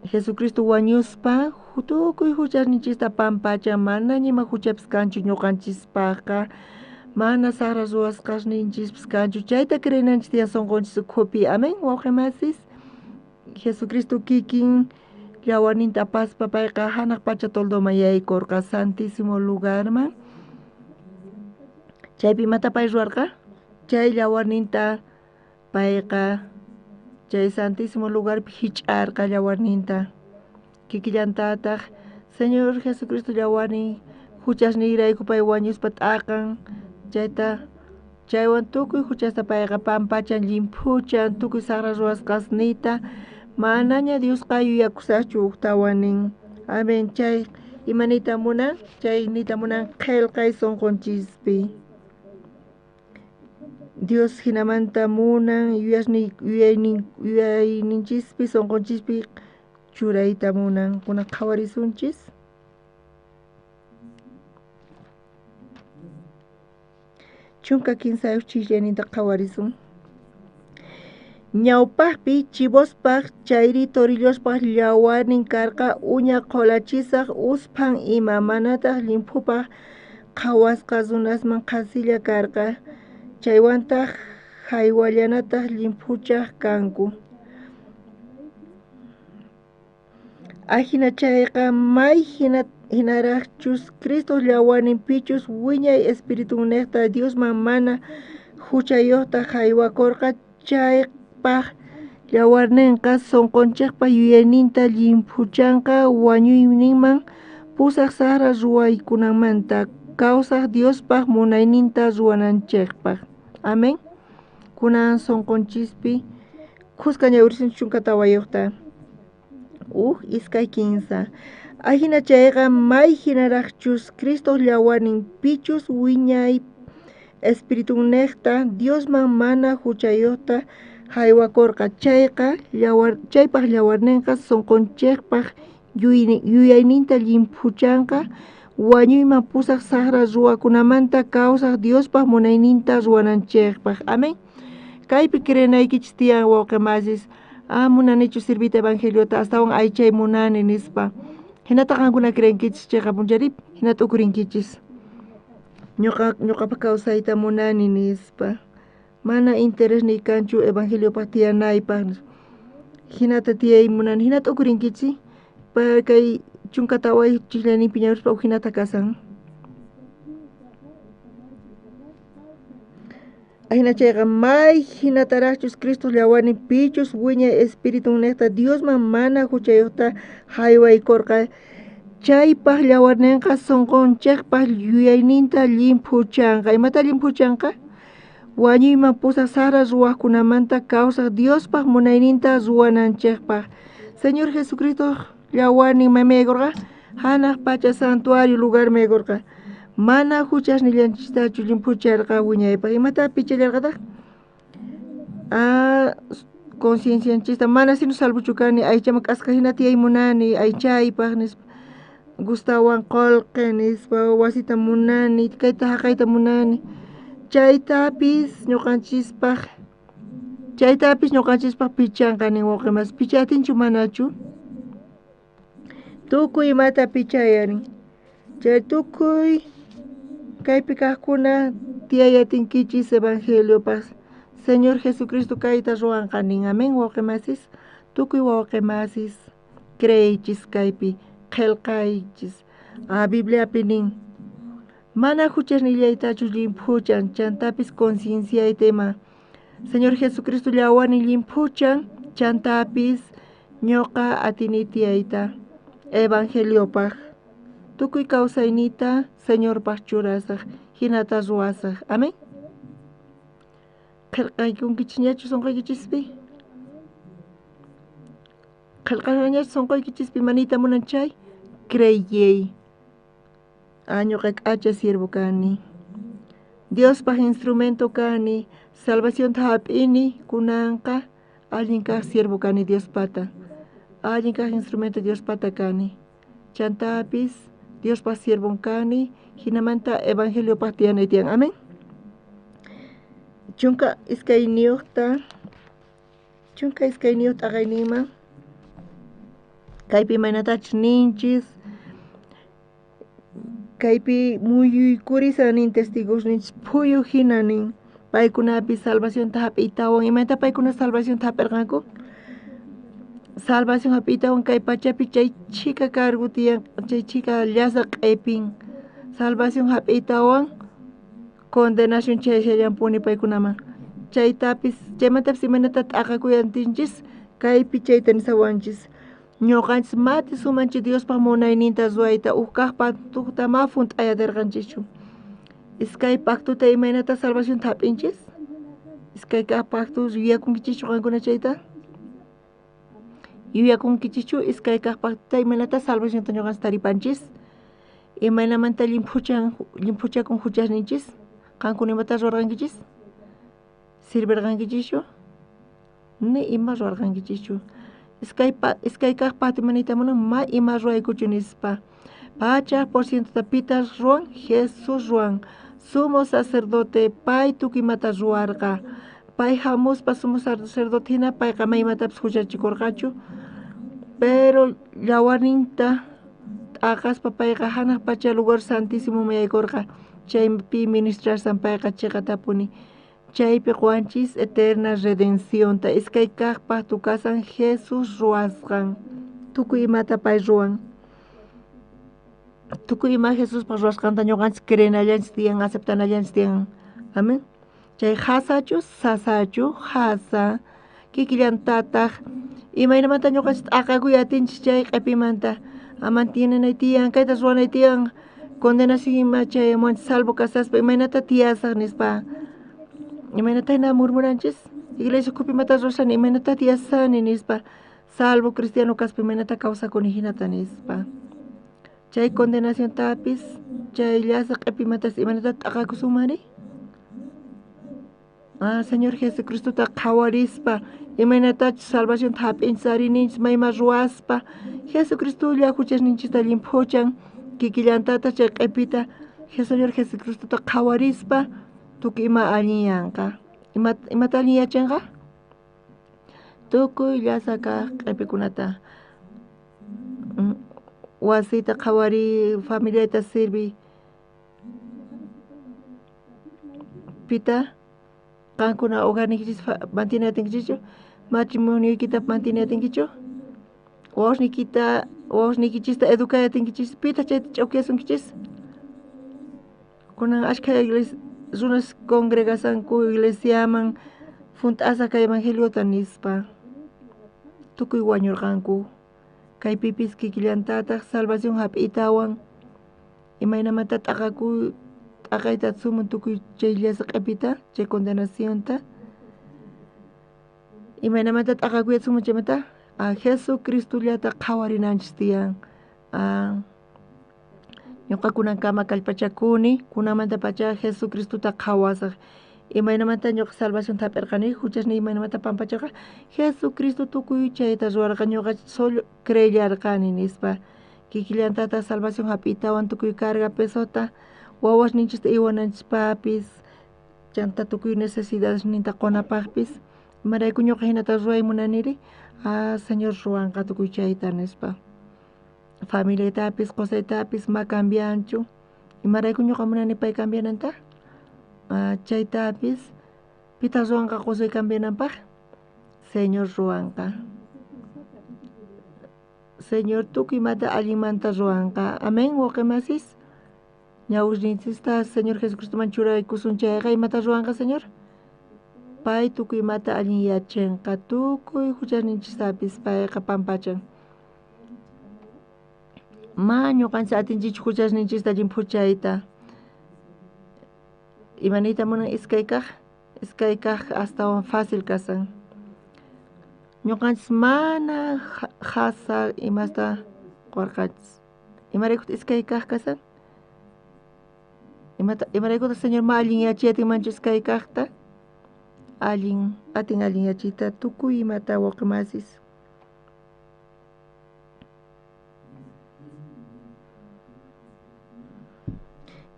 Jesucristo wañuspa tukuy huchasninchista pampachan manaña ima huchapis kanchu ñuqanchispaqqa mana saqra ruwasqasninchispis kanchu chayta creenanchis tiyan sunqunchis ukhupi. Amén, wawqi masis. Jesucristo kikin yawarninta apaspa payqa hanaq pacha toldoman yaykurqa santísimo lugarman. Chaypi imata pay ruwarqa? Chay yawarninta payqa chay santísimo lugarpi hich'arqa yawarninta. Kikillantataq Señor Jesucristo yawarnin huchasniyrayku pay wañuspa t'aqan chayta chaywan tukuy huchasta payqa pampachan llimphuchan tukuy saqra ruwasqasniyta manaña Diosqa yuyakusaqchu uktawan nin. Amén. Chay imaniyta munan? Chay niyta munan qillqay sunqunchispi. Dios hinamanta munan yuyayninchispi sunqunchispi churayta munan. Kunan qhawarisunchis. 13 chillayninta qhawarisun. Ñawpaqpi chivospaq chayri torillospaq yawarnin karqa uña qhulachisaq usphan ima manataq llimphupaq qhawasqa runasman qhasilla karqa chaywantaq haywallanataq llimphuchaq kanku. Ajina chayqa may hinaraqchus Cristo yawarninpichus wiñay espiritunnejta Diosman mana huchayuqta haywakurqa chaypaq yawarninqa sunqunchikpa yuyayninta llimphuchanqa wañuyninman pusaq saqra ruwaykunamanta kawsaq Diospaq munayninta ruwananchikpaq. Amén. Kunan sunqunchispi khuska ñawirisunchik 14. 1, 2, 15. Ajina chayqa may hinaraqchus Cristo yawarnin pichus wiñay espiritunnejta Diosman mana huchayuqta haywakurqa chayqa chaypaq yawarninqa sunqunchikpaq yuyayninta llimphuchanqa wañuyman pusaq saqra ruwakunamanta kawsaq Diospaq munayninta ruwananchikpaq. Amén. Kaypi creenaykichis tiyan wawqi masis. Ah, munanichu sirvita evangeliota astawan aychay munani nispa. Hinata qankuna creenkichis chayqa puncharipi hinata ukurinkichis. Ñuqapa kawsayta munani nispa. Mana interesniy kanchu evangeliopaq tiyanaypaq. Hinata tiyay munani hinata ukurinkichis. Kay 14 chillayninpi ñawrispa hinata kasan. Ajina chayqa may hinataraqchus Cristo yawarnin pichus wiñay espiritunnejta Diosman mana huchayuqta haywaykurqa chaypaq yawarninqa sunqunchikpaq yuyayninta llimphuchanqa. Imata llimphuchanqa? Wañuyman pusaq saqra ruwaqkunamanta kawsaq Diospaq munayninta ruwananchikpaq. Señor Jesucristo yawarnin maymi hanaq pacha santuario lugar maykurqa. Mana huchasnillanchistachu llimphucharqa wiñaypaq. Imata pichallarqataq? Ah, conciencianchista mana sino salvuchu kani aychaman k'aska hina tiyay munani aychaypaq nispa gustawan qullqi nispa wasita munani kayta haqayta munani chaytapis ñuqanchispaq pichanqa nin wawqi masi. Pichatinchu manachu? Tukuy imata pichayarin. Chay tukuy kaypi kaqkuna tiyayatinkichis evangeliopaq. Señor Jesucristo kayta ruwanqa nin. Amén, wawqi masis. Tukuy wawqi masis creeychis kaypi qillqaychis. Ah, Bibliapi nin mana huchasnillaytachu llimphuchan chantapis concienciayta ima. Señor Jesucristo yawarnin llimphuchan chantapis ñuqa atini tiyayta evangeliopaq. Tukuy kawsayniyta Señorpaq churasaq hinata ruwasaq. Amén. Qillqaykunkichikñachu sunquykichispi? Qillqasqañachu sunquykichispi maniyta munan chay? Creyey. Ñuqa k'acha siervo kani. Diospaj instrumento kani, salvacionta hap'ini kunanqa allin kaq siervo kani Diospata. Allin kaq instrumento Diospata kani. Chantapis Diospaj siervon kani, hinamanta evangeliopaj tiyanay tiyan. Amén. 12 12 t'aqayninman kaypi imaynatachus ninchis, kaypi muyuykurisan nin testigos ninchis phuyu hina nin, paykunapis salvacionta hap'iytawan. Imaynata paykuna salvacionta hap'irqanku? Salvación hap'iytawan kay pachapi chay chhika cargo tiyan, chay chhika llasa q'ipin. Salvación hap'iytawan condenación chayashallanpuni paykunaman. Chaytapis chaymantapis imaynata t'aqakuyantinchis kaypi chayta nisawanchis. Ñuqanchis mati sumanchis Diospaj munayninta ruwayta uj kaq pactuta ma junt'ayatirqanchischu. Iskay pactuta imaynata salvacionta hap'inchis? Iskay kaq pacto yuyakunkichischu qankuna chayta? Yuyakunkichischu iskay kaq pactuta imaynata salvacionta ñuqanchis taripanchis? Imaynamanta llimphuchakun huchasninchis? Qankuna imata ruwarqankichis? Sirvirqankichischu? Ni ima ruwarqankichischu. Iskay kaq pacto imaniyta munan ma ima ruwaykuchu nispa. 100% pita ruwan? Jesús ruwan. Sumo sacerdote pay tukuy imata ruwarqa. Pay hamuspa sumo sacerdote hina payqa ma imatapis huchachikurqachu. Pero llawarninta t'aqaspa payqa hanaq pacha lugar santísimo yaykurqa. Chaypi ministrarsan payqa chiqatapuni. Chaypi quwanchis eterna redencionta. Iskay kaq pacto kasan Jesús ruwasqan. Tukuy imata pay ruwan. Tukuy ima Jesuspaj ruwasqanta ñuqanchis creenallanchis tiyan, aceptanallanchis tiyan. Amén. Chay hasachu, sasachu, hasa, kikillantataq imaynamanta ñuqanchis t'aqakuy atinchis chay q'ipimanta. Mantienenay tiyan, kayta ruwanay tiyan, condenación ima chayamuwanchis salvo kasaspa imaynata tiyasaq nispa. Imaynata hina murmuranchis? Iglesia ukhupi imata ruwashani, imaynata tiyasani nispa. Salvo cristiano kaspa imaynata kawsakuni hinata nispa. Chay condenaciontapis, chay llasa q'ipimantas imaynata t'aqakusunmari? Señor Jesucristota qhawarispa imaynatachus salvacionta hap'inchis arininchis mayma ruwaspa Jesucristolla huchasninchista llimphuchan kikillantata chay q'ipita Señor Jesucristota qhawarispa tukuy ima allinyanqa. Imata allinyachinqa? Tukuy llasa kaq q'ipikunata. Wasita qhawariy, familiayta sirviy. Pita qankuna hogarniykichis mantiene atinkichikchu? Matrimonioykita mantiene atinkichu? Wawasniykichista educay atinkichis? Pitaq chayta ch'awkiyasunkichis? Kunan ashkha runas congregasanku iglesiaman junt'asaq kay evangeliota nispa. Tukuy wañurqanku. Kaypipis kikillantataq salvación hap'iytawan imaynamanta t'aqayta sumun tukuy chay llasa q'ipita, chay condenacionta. Imaynamanta t'aqakuyta sumun chaymanta? Jesucristollata qhawarinanchis tiyan. Ñuqa kunankama kallpachakuni, kunanmanta pacha Jesucristota qhawasaq. Imaynamanta ñuqa salvacionta hap'irqani, huchasniy imaynamanta pampacharqa? Jesucristo tukuy chayta ruwarqa, ñuqa solo creellarqani nispa. Kikillantata salvación hap'iytawan tukuy carga pesota wawasninchista iwananchispapis, chanta tukuy necesidadesninta qunapaqpis. Imarayku ñuqa hinata ruway munaniri? Señor ruwanqa tukuy chayta nispa. Familiaytapis, qusaytapis ma cambianchu. Imarayku ñuqa munani pay cambiananta? Chaytapis pitaq ruwanqa qusay cambiananpaq? Señor ruwanqa. Señor tukuy imata allinmanta ruwanqa. Amén, wawqimasis. Ñawinchista Señor Jesucristoman churaykusun chayqa imata ruwanqa Señor? Pay tukuy imata allin yachanqa, tukuy huchasninchistapis payqa pampachan. Ma ñuqanchis atinchikchu huchasninchista llimphuchayta. Imaniyta munan iskay kaq? Iskay kaj astawan fácil kasan. Ñuqanchis mana jasa imasta qorqanchis. Imaraykutaq iskay kaj kasan? Imaraykutaq Señor ma allin yachayatinmanchu iskay kajta? Allin, atin allin yachayta tukuy imata wawqimasis.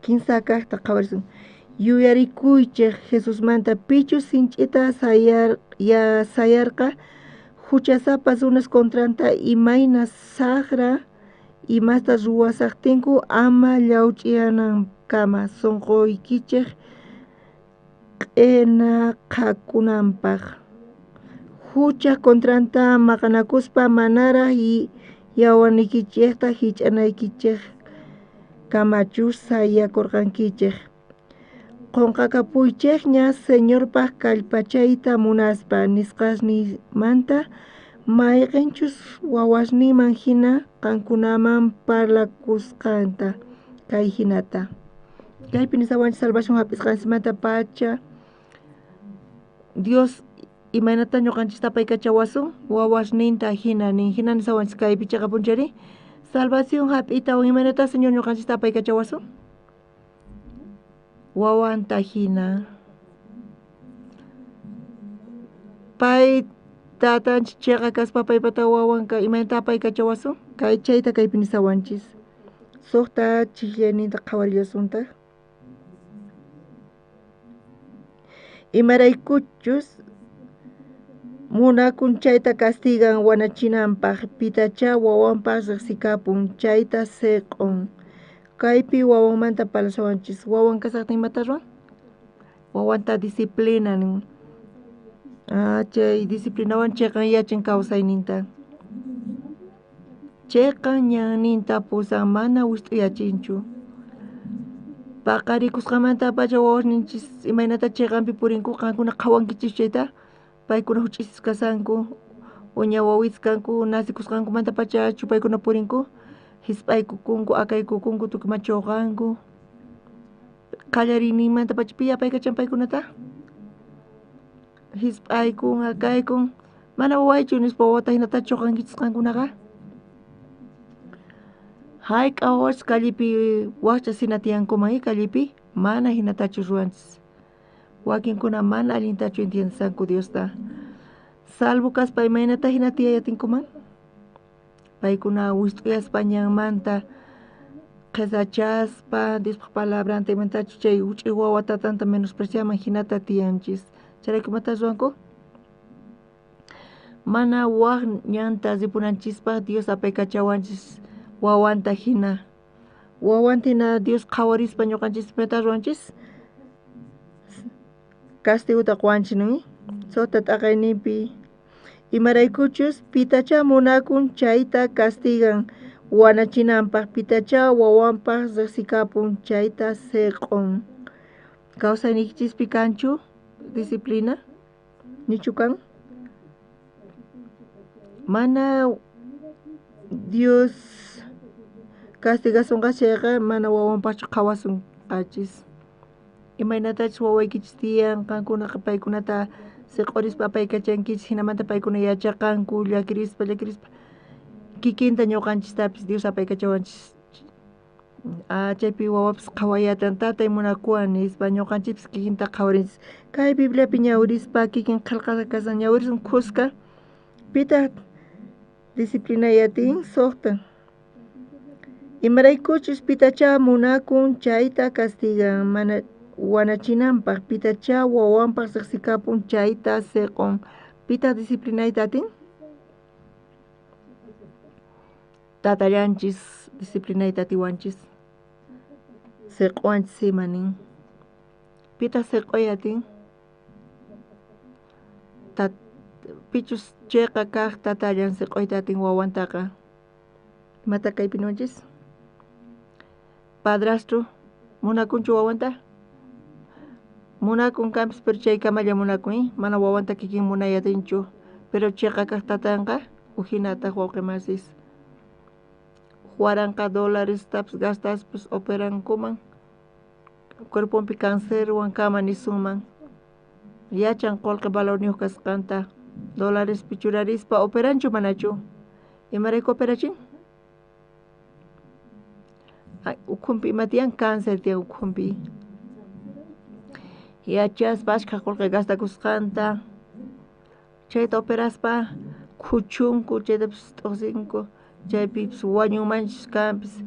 Kinsa kajta qhawarisun. Yuyarikuychej Jesusmanta pichus sinch'ita sayarqa juchasapa runas contranta imayna sajra imasta ruwasajtinku ama llawch'iyanankama sonqoykichej q'enaqakunanpaj. Juchaj contranta maqanakuspa manaraj yawarniykichejta jich'anaykichej kamachus sayakorqankichej. Qonqakapuychejña Señorpaj kallpachayta munaspa nisqasninmanta mayqenchus wawasninman jina qankunaman parlakusqanta kay jinata. Kaypi nisawanchis salvación hap'isqanchikmanta pacha Dios imaynata ñuqanchista apaykachawasun wawasninta jina nin jina nisawanchis kaypi chaqapunchari salvación hap'iytawan imaynata Señor ñuqanchista apaykachawasun wawanta jina. Pay tatanchik chiqa kaspa paypata wawanka imaynata apaykachawasun kay chayta kaypi nisawanchis. Suqta chijllayninta qhawarillasuntaq. Imaraykuchus munakun chayta castigan wanachinanpaj pitacha wawanpaj riqsikapun chayta siq'un. Kaypi wawanmanta parlashawanchis. Wawan kasaqtin imata ruwan? Wawanta disciplina nin. Chay disciplinawan chiqan yachan kawsayninta. Chiqan ñanninta pusan mana wist'uyachinchu. Paqarikusqamanta pacha wawasninchis imaynata chiqanpi purinku qankuna qhawankichis chayta paykuna huch'isis kasanku uña wawitas kanku nasikusqankumanta pachachu paykuna purinku hisp'aykukunku akaykukunku tukuy chuqanku qallariyninmanta pacha pi apaykachan paykunata hisp'aykun akaykun mana wawaychu nispa wawata hinata chuqankichis qankunaqa hayk'a wawas callepi waqchas hina tiyankuman callepi mana hinatachu ruwanchis wakinkuna mana allintachu entiendesanku Diosta salvo kaspa imaynata hina tiyayatinkuman paykuna wist'uyaspa ñanmanta qhisachaspa Diospaj palabranta imantachu chay huch'uy wawa tatanta menospreciaman hinata tiyanchis chayrayku imata ruwanku mana waj ñanta ripunanchispaj Dios apaykachawanchis wawanta hina wawanta hina Dios qhawarispa ñuqanchis imata ruwanchis castigota quwanchis nin suqta t'aqayninpi imaraykuchus pitacha munakun chayta castigan wanachinanpaj pitacha wawanpaj riqsikapun chayta siq'un. Kawsayniykichispi kanchu disciplina nichu kan mana Dios castigasunqa chayqa mana wawanpaqchu qhawasunqachis imaynatachus wawaykichis tiyan qankunaqa paykunata siq'urispa apaykachankichis hinamanta paykuna yachaqanku llakirispa llakirispa kikinta ñuqanchistapis Dios apaykachawanchis chaypi wawapis qhawayatan tatay munakuwan nispa ñuqanchispis kikinta qhawarinchis kay Bibliapi ñawirispa kikin qillqasqa kasan ñawirisun khuska pitaq disciplinayatin suqta imaraykuchus pitacha munakun chayta castigan mana wanachinanpaj pitacha wawanpaj riqsikapun chayta siq'un pitaq disciplinayta atin tatallanchis disciplinayta atiwanchis siq'uwanchis ima nin pitaq siq'uy atin pichus chiqa kaq tatallan siq'uyta atin wawantaqa imata kaypi niwanchis padrastro munakunchu wawanta munakun kanpis pero chaykamalla munakun mana wawanta kikin munay atinchu pero chiqa kaq tatanqa ujinataq wawqimasis $1000 gastaspas operankuman cuerponpi cancerwan kama nisunman Yachan qolqe valorniyuq kasqanta. Dolarespi churarispa operanchu manachu? Imarayku operachin? Ukhunpi ima tiyan? Cáncer tiyan ukhunpi. Yachaspa ashkha qolqe gastakusqanta. Chayta operaspa khuchunku, chaytapis t'uqsinku, chaypipis wañunmanchus kanpis.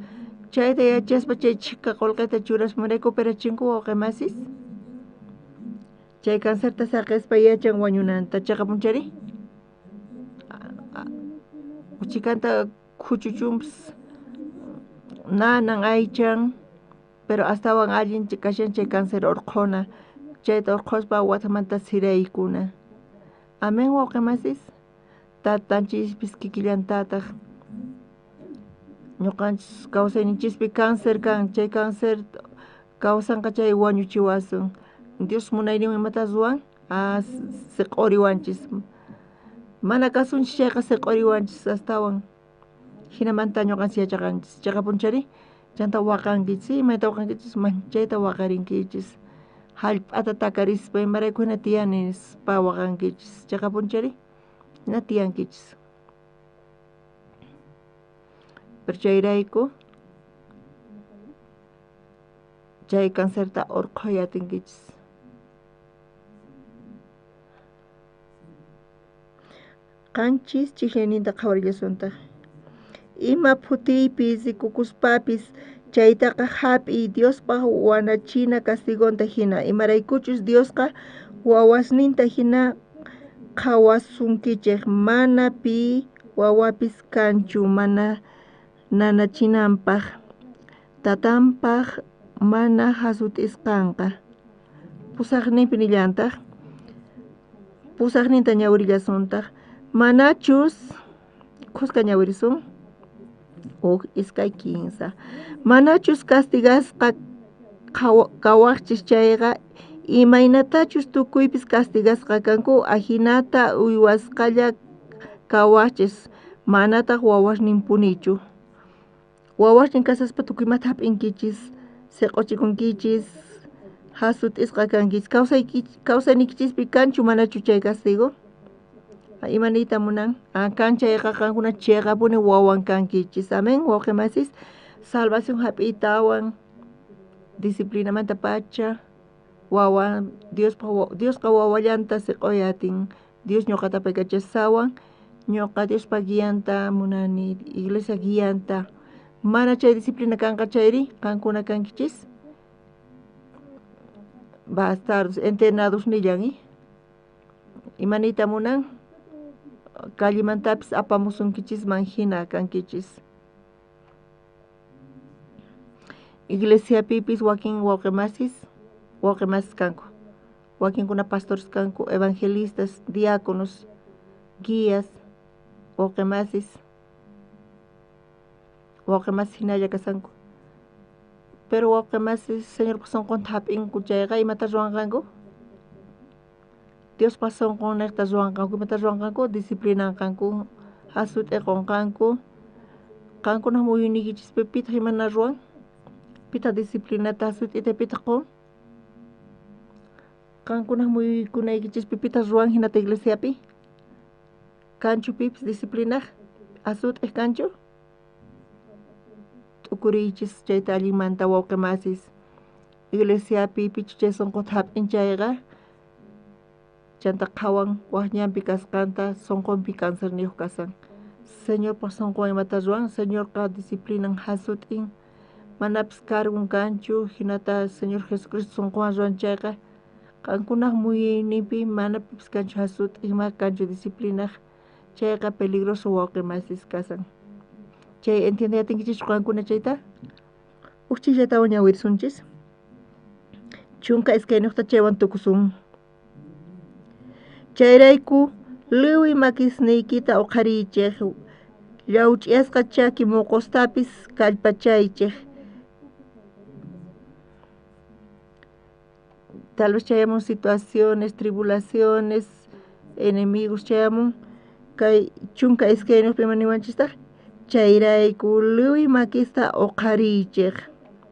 Chayta yachaspa chay chhika qolqeta churaspa imarayku operachinku wawqi masis? Chay cancerta saqespa yachan wañunanta. Chaqapunchari? Chhikanta khuchuchunpis nanan aychan, pero astawan allin kashan chay cáncer urqhuna. Chayta urqhuspa watamanta siraykuna. Amén wawqi masis. Tatanchispis kikillantataq. Ñuqanchis kawsayninchispi cáncer kan, chay cáncer kawsanqa chay wañuchiwasun. Dios munayninwan imata ruwan? Siq'uriwanchis. Mana kasunchis chayqa siq'uriwanchis astawan. Hinamanta ñuqanchis yachaqanchis. Chaqapunchari? Chanta waqankichis, imayta waqankichis? Manchayta waqarinkichis. Hallp'ata takarispa imarayku hina tiyani nispa waqankichis. Chaqapunchari? Hina tiyankichis. Pero chayrayku chay cancerta urqhuy atinkichis. Qanchis chijllayninta qhawarillasuntaq. Ima phutiypi rikukuspapis chaytaqa hap'iy Diospaq wanachina castigonta hina. Imaraykuchus Diosqa wawasninta hina qhawasunkichej. Mana pi wawapis kanchu mana nanachinanpaq, tatanpaq mana hasut'isqanqa. Pusaqninpi nillantaq. Pusaqninta ñawirillasuntaq. Manachus khuska ñawirisun. 1, 2, 15. Manachus castigasqa kawaqchis chayqa imaynatachus tukuypis castigasqa kanku ajinata uywasqalla kawaqchis, manataq wawasninpunichu. Wawasnin kasaspa tukuymata hap'inkichis, siq'uchikunkichis, hasut'isqa kankichis. Kawsayniykichispi kanchu manachu chay castigo? Ima niyta munan? Kan chayqa qankuna chayqapuni wawan kankichis. Amén, wawqi masis. Salvación hap'iytawan disciplinamanta pacha wawa Diosqa wawallanta siq'uy atin. Dios ñuqata paykachasawan, ñuqa Diospa guianta munani, iglesia guianta. Mana chay disciplina kanqa chayri qankuna kankichis bastardos, entrenados nillan. Ima niyta munan? Callimantapis apamusunkichisman hina kankichis. Iglesiapipis wakin wawqi masis kanku. Wakinkuna pastores kanku, evangelistas, diáconos, guías, wawqi masis. Wawqi masis hinalla kasanku. Pero wawqi masis Señorpa sunqunta hap'inku chayqa imata ruwanqanku? Diospa sunqun niqta ruwanqanku. Imata ruwanqanku? Disciplinanqanku, hasut'iqunqanku. Qankunaq muyuyniykichispi pitaq imana ruwan? Pitaq disciplinata hasut'ita pitaq qun? Qankunaq muyuykunaykichispi pitaq ruwan hinata iglesiapi? Kanchu pipis disciplinaq? Hasut'iq kanchu? T'ukuriychis chayta allinmanta wawqi masis. Iglesiapi pichu chay sunquta hap'in chayqa chanta qhawan waj ñanpi kasqanta sunqunpi cancerniyuq kasan. Señorpa sunqun imata ruwan? Señorqa disciplinan hasut'in. Manapis cargun kanchu hinata Señor Jesucristo sunqunwan ruwan chayqa qankunaq muyuyninpi mana pipis kanchu hasut'iq, mana kanchu disciplinaq chayqa peligroso wawqi masis kasan. Chay entiende atinkichischu qankuna chayta? Uj chikllatawan ñawirisunchis. 12 chaywan tukusun. Chayrayku liwi makisniykita uqhariychej, llawch'iyasqa chaki moqostapis kallpachaychej. Tal vez chayamun situaciones, tribulaciones, enemigos chayamun. Kay 12 ima niwanchistaq? Chayrayku liwi makista uqhariychej.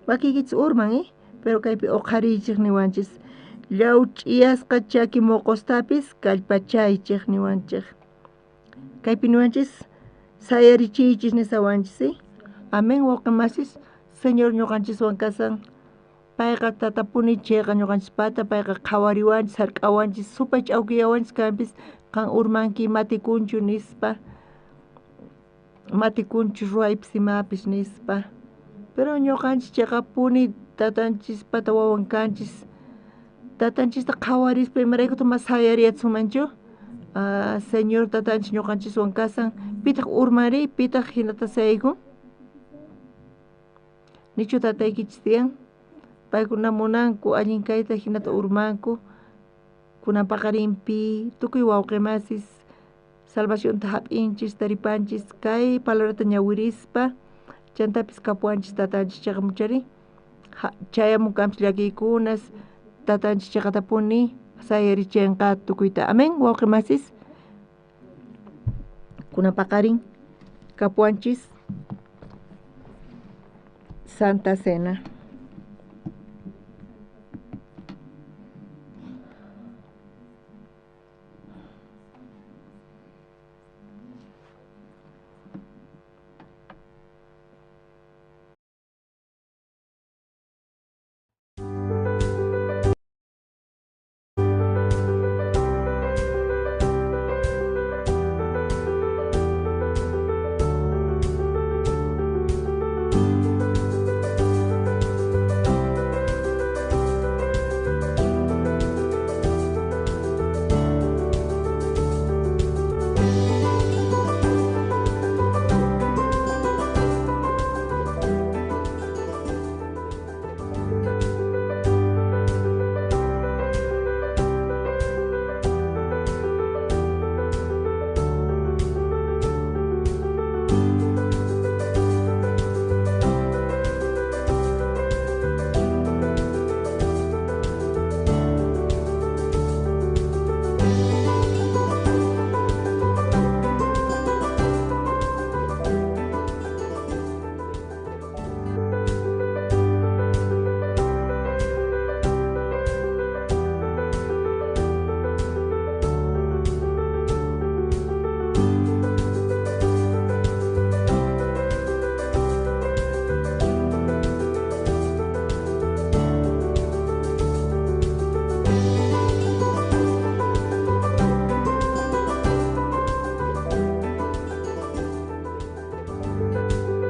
Makiykichis urman, pero kaypi uqhariychej niwanchis. Llawch'iyasqa chaki moqostapis kallpachaychej niwanchej. Kaypi niwanchis sayarichiychis nisawanchis. Amén, wawqimasis. Señor ñuqanchiswan kasan. Payqa tatapuni chayqa ñuqanchispata, payqa qhawariwanchis, hark'awanchis, supay ch'awkiyawanchis kanpis qan urmanki matikunchu nispa, matikunchu ruwaypis imapis nispa. Pero ñuqanchis chayqapuni tatanchispata wawan kanchis. Tatanchista qhawarispa imaraykutaq mas sayariyasunmanchu? Señor tatanchis ñuqanchiswan kasan. Pitaq urmanri? Pitaq hinata sayaykun? Nichu tataykichis tiyan? Paykuna munanku allin kayta hinata urmanku. Kunan paqarinpi tukuy wawqimasis salvacionta hap'inchis, taripanchis, kay palabrata ñawirispa chantapis kapuwanchis tatanchis chayqa chayamunkanpis llakiykunas tatanchis chayqatapuni sayarichinqa tukuyta. Amén, wawqimasis. Kunan paqarin kapuwanchis Santa Cena.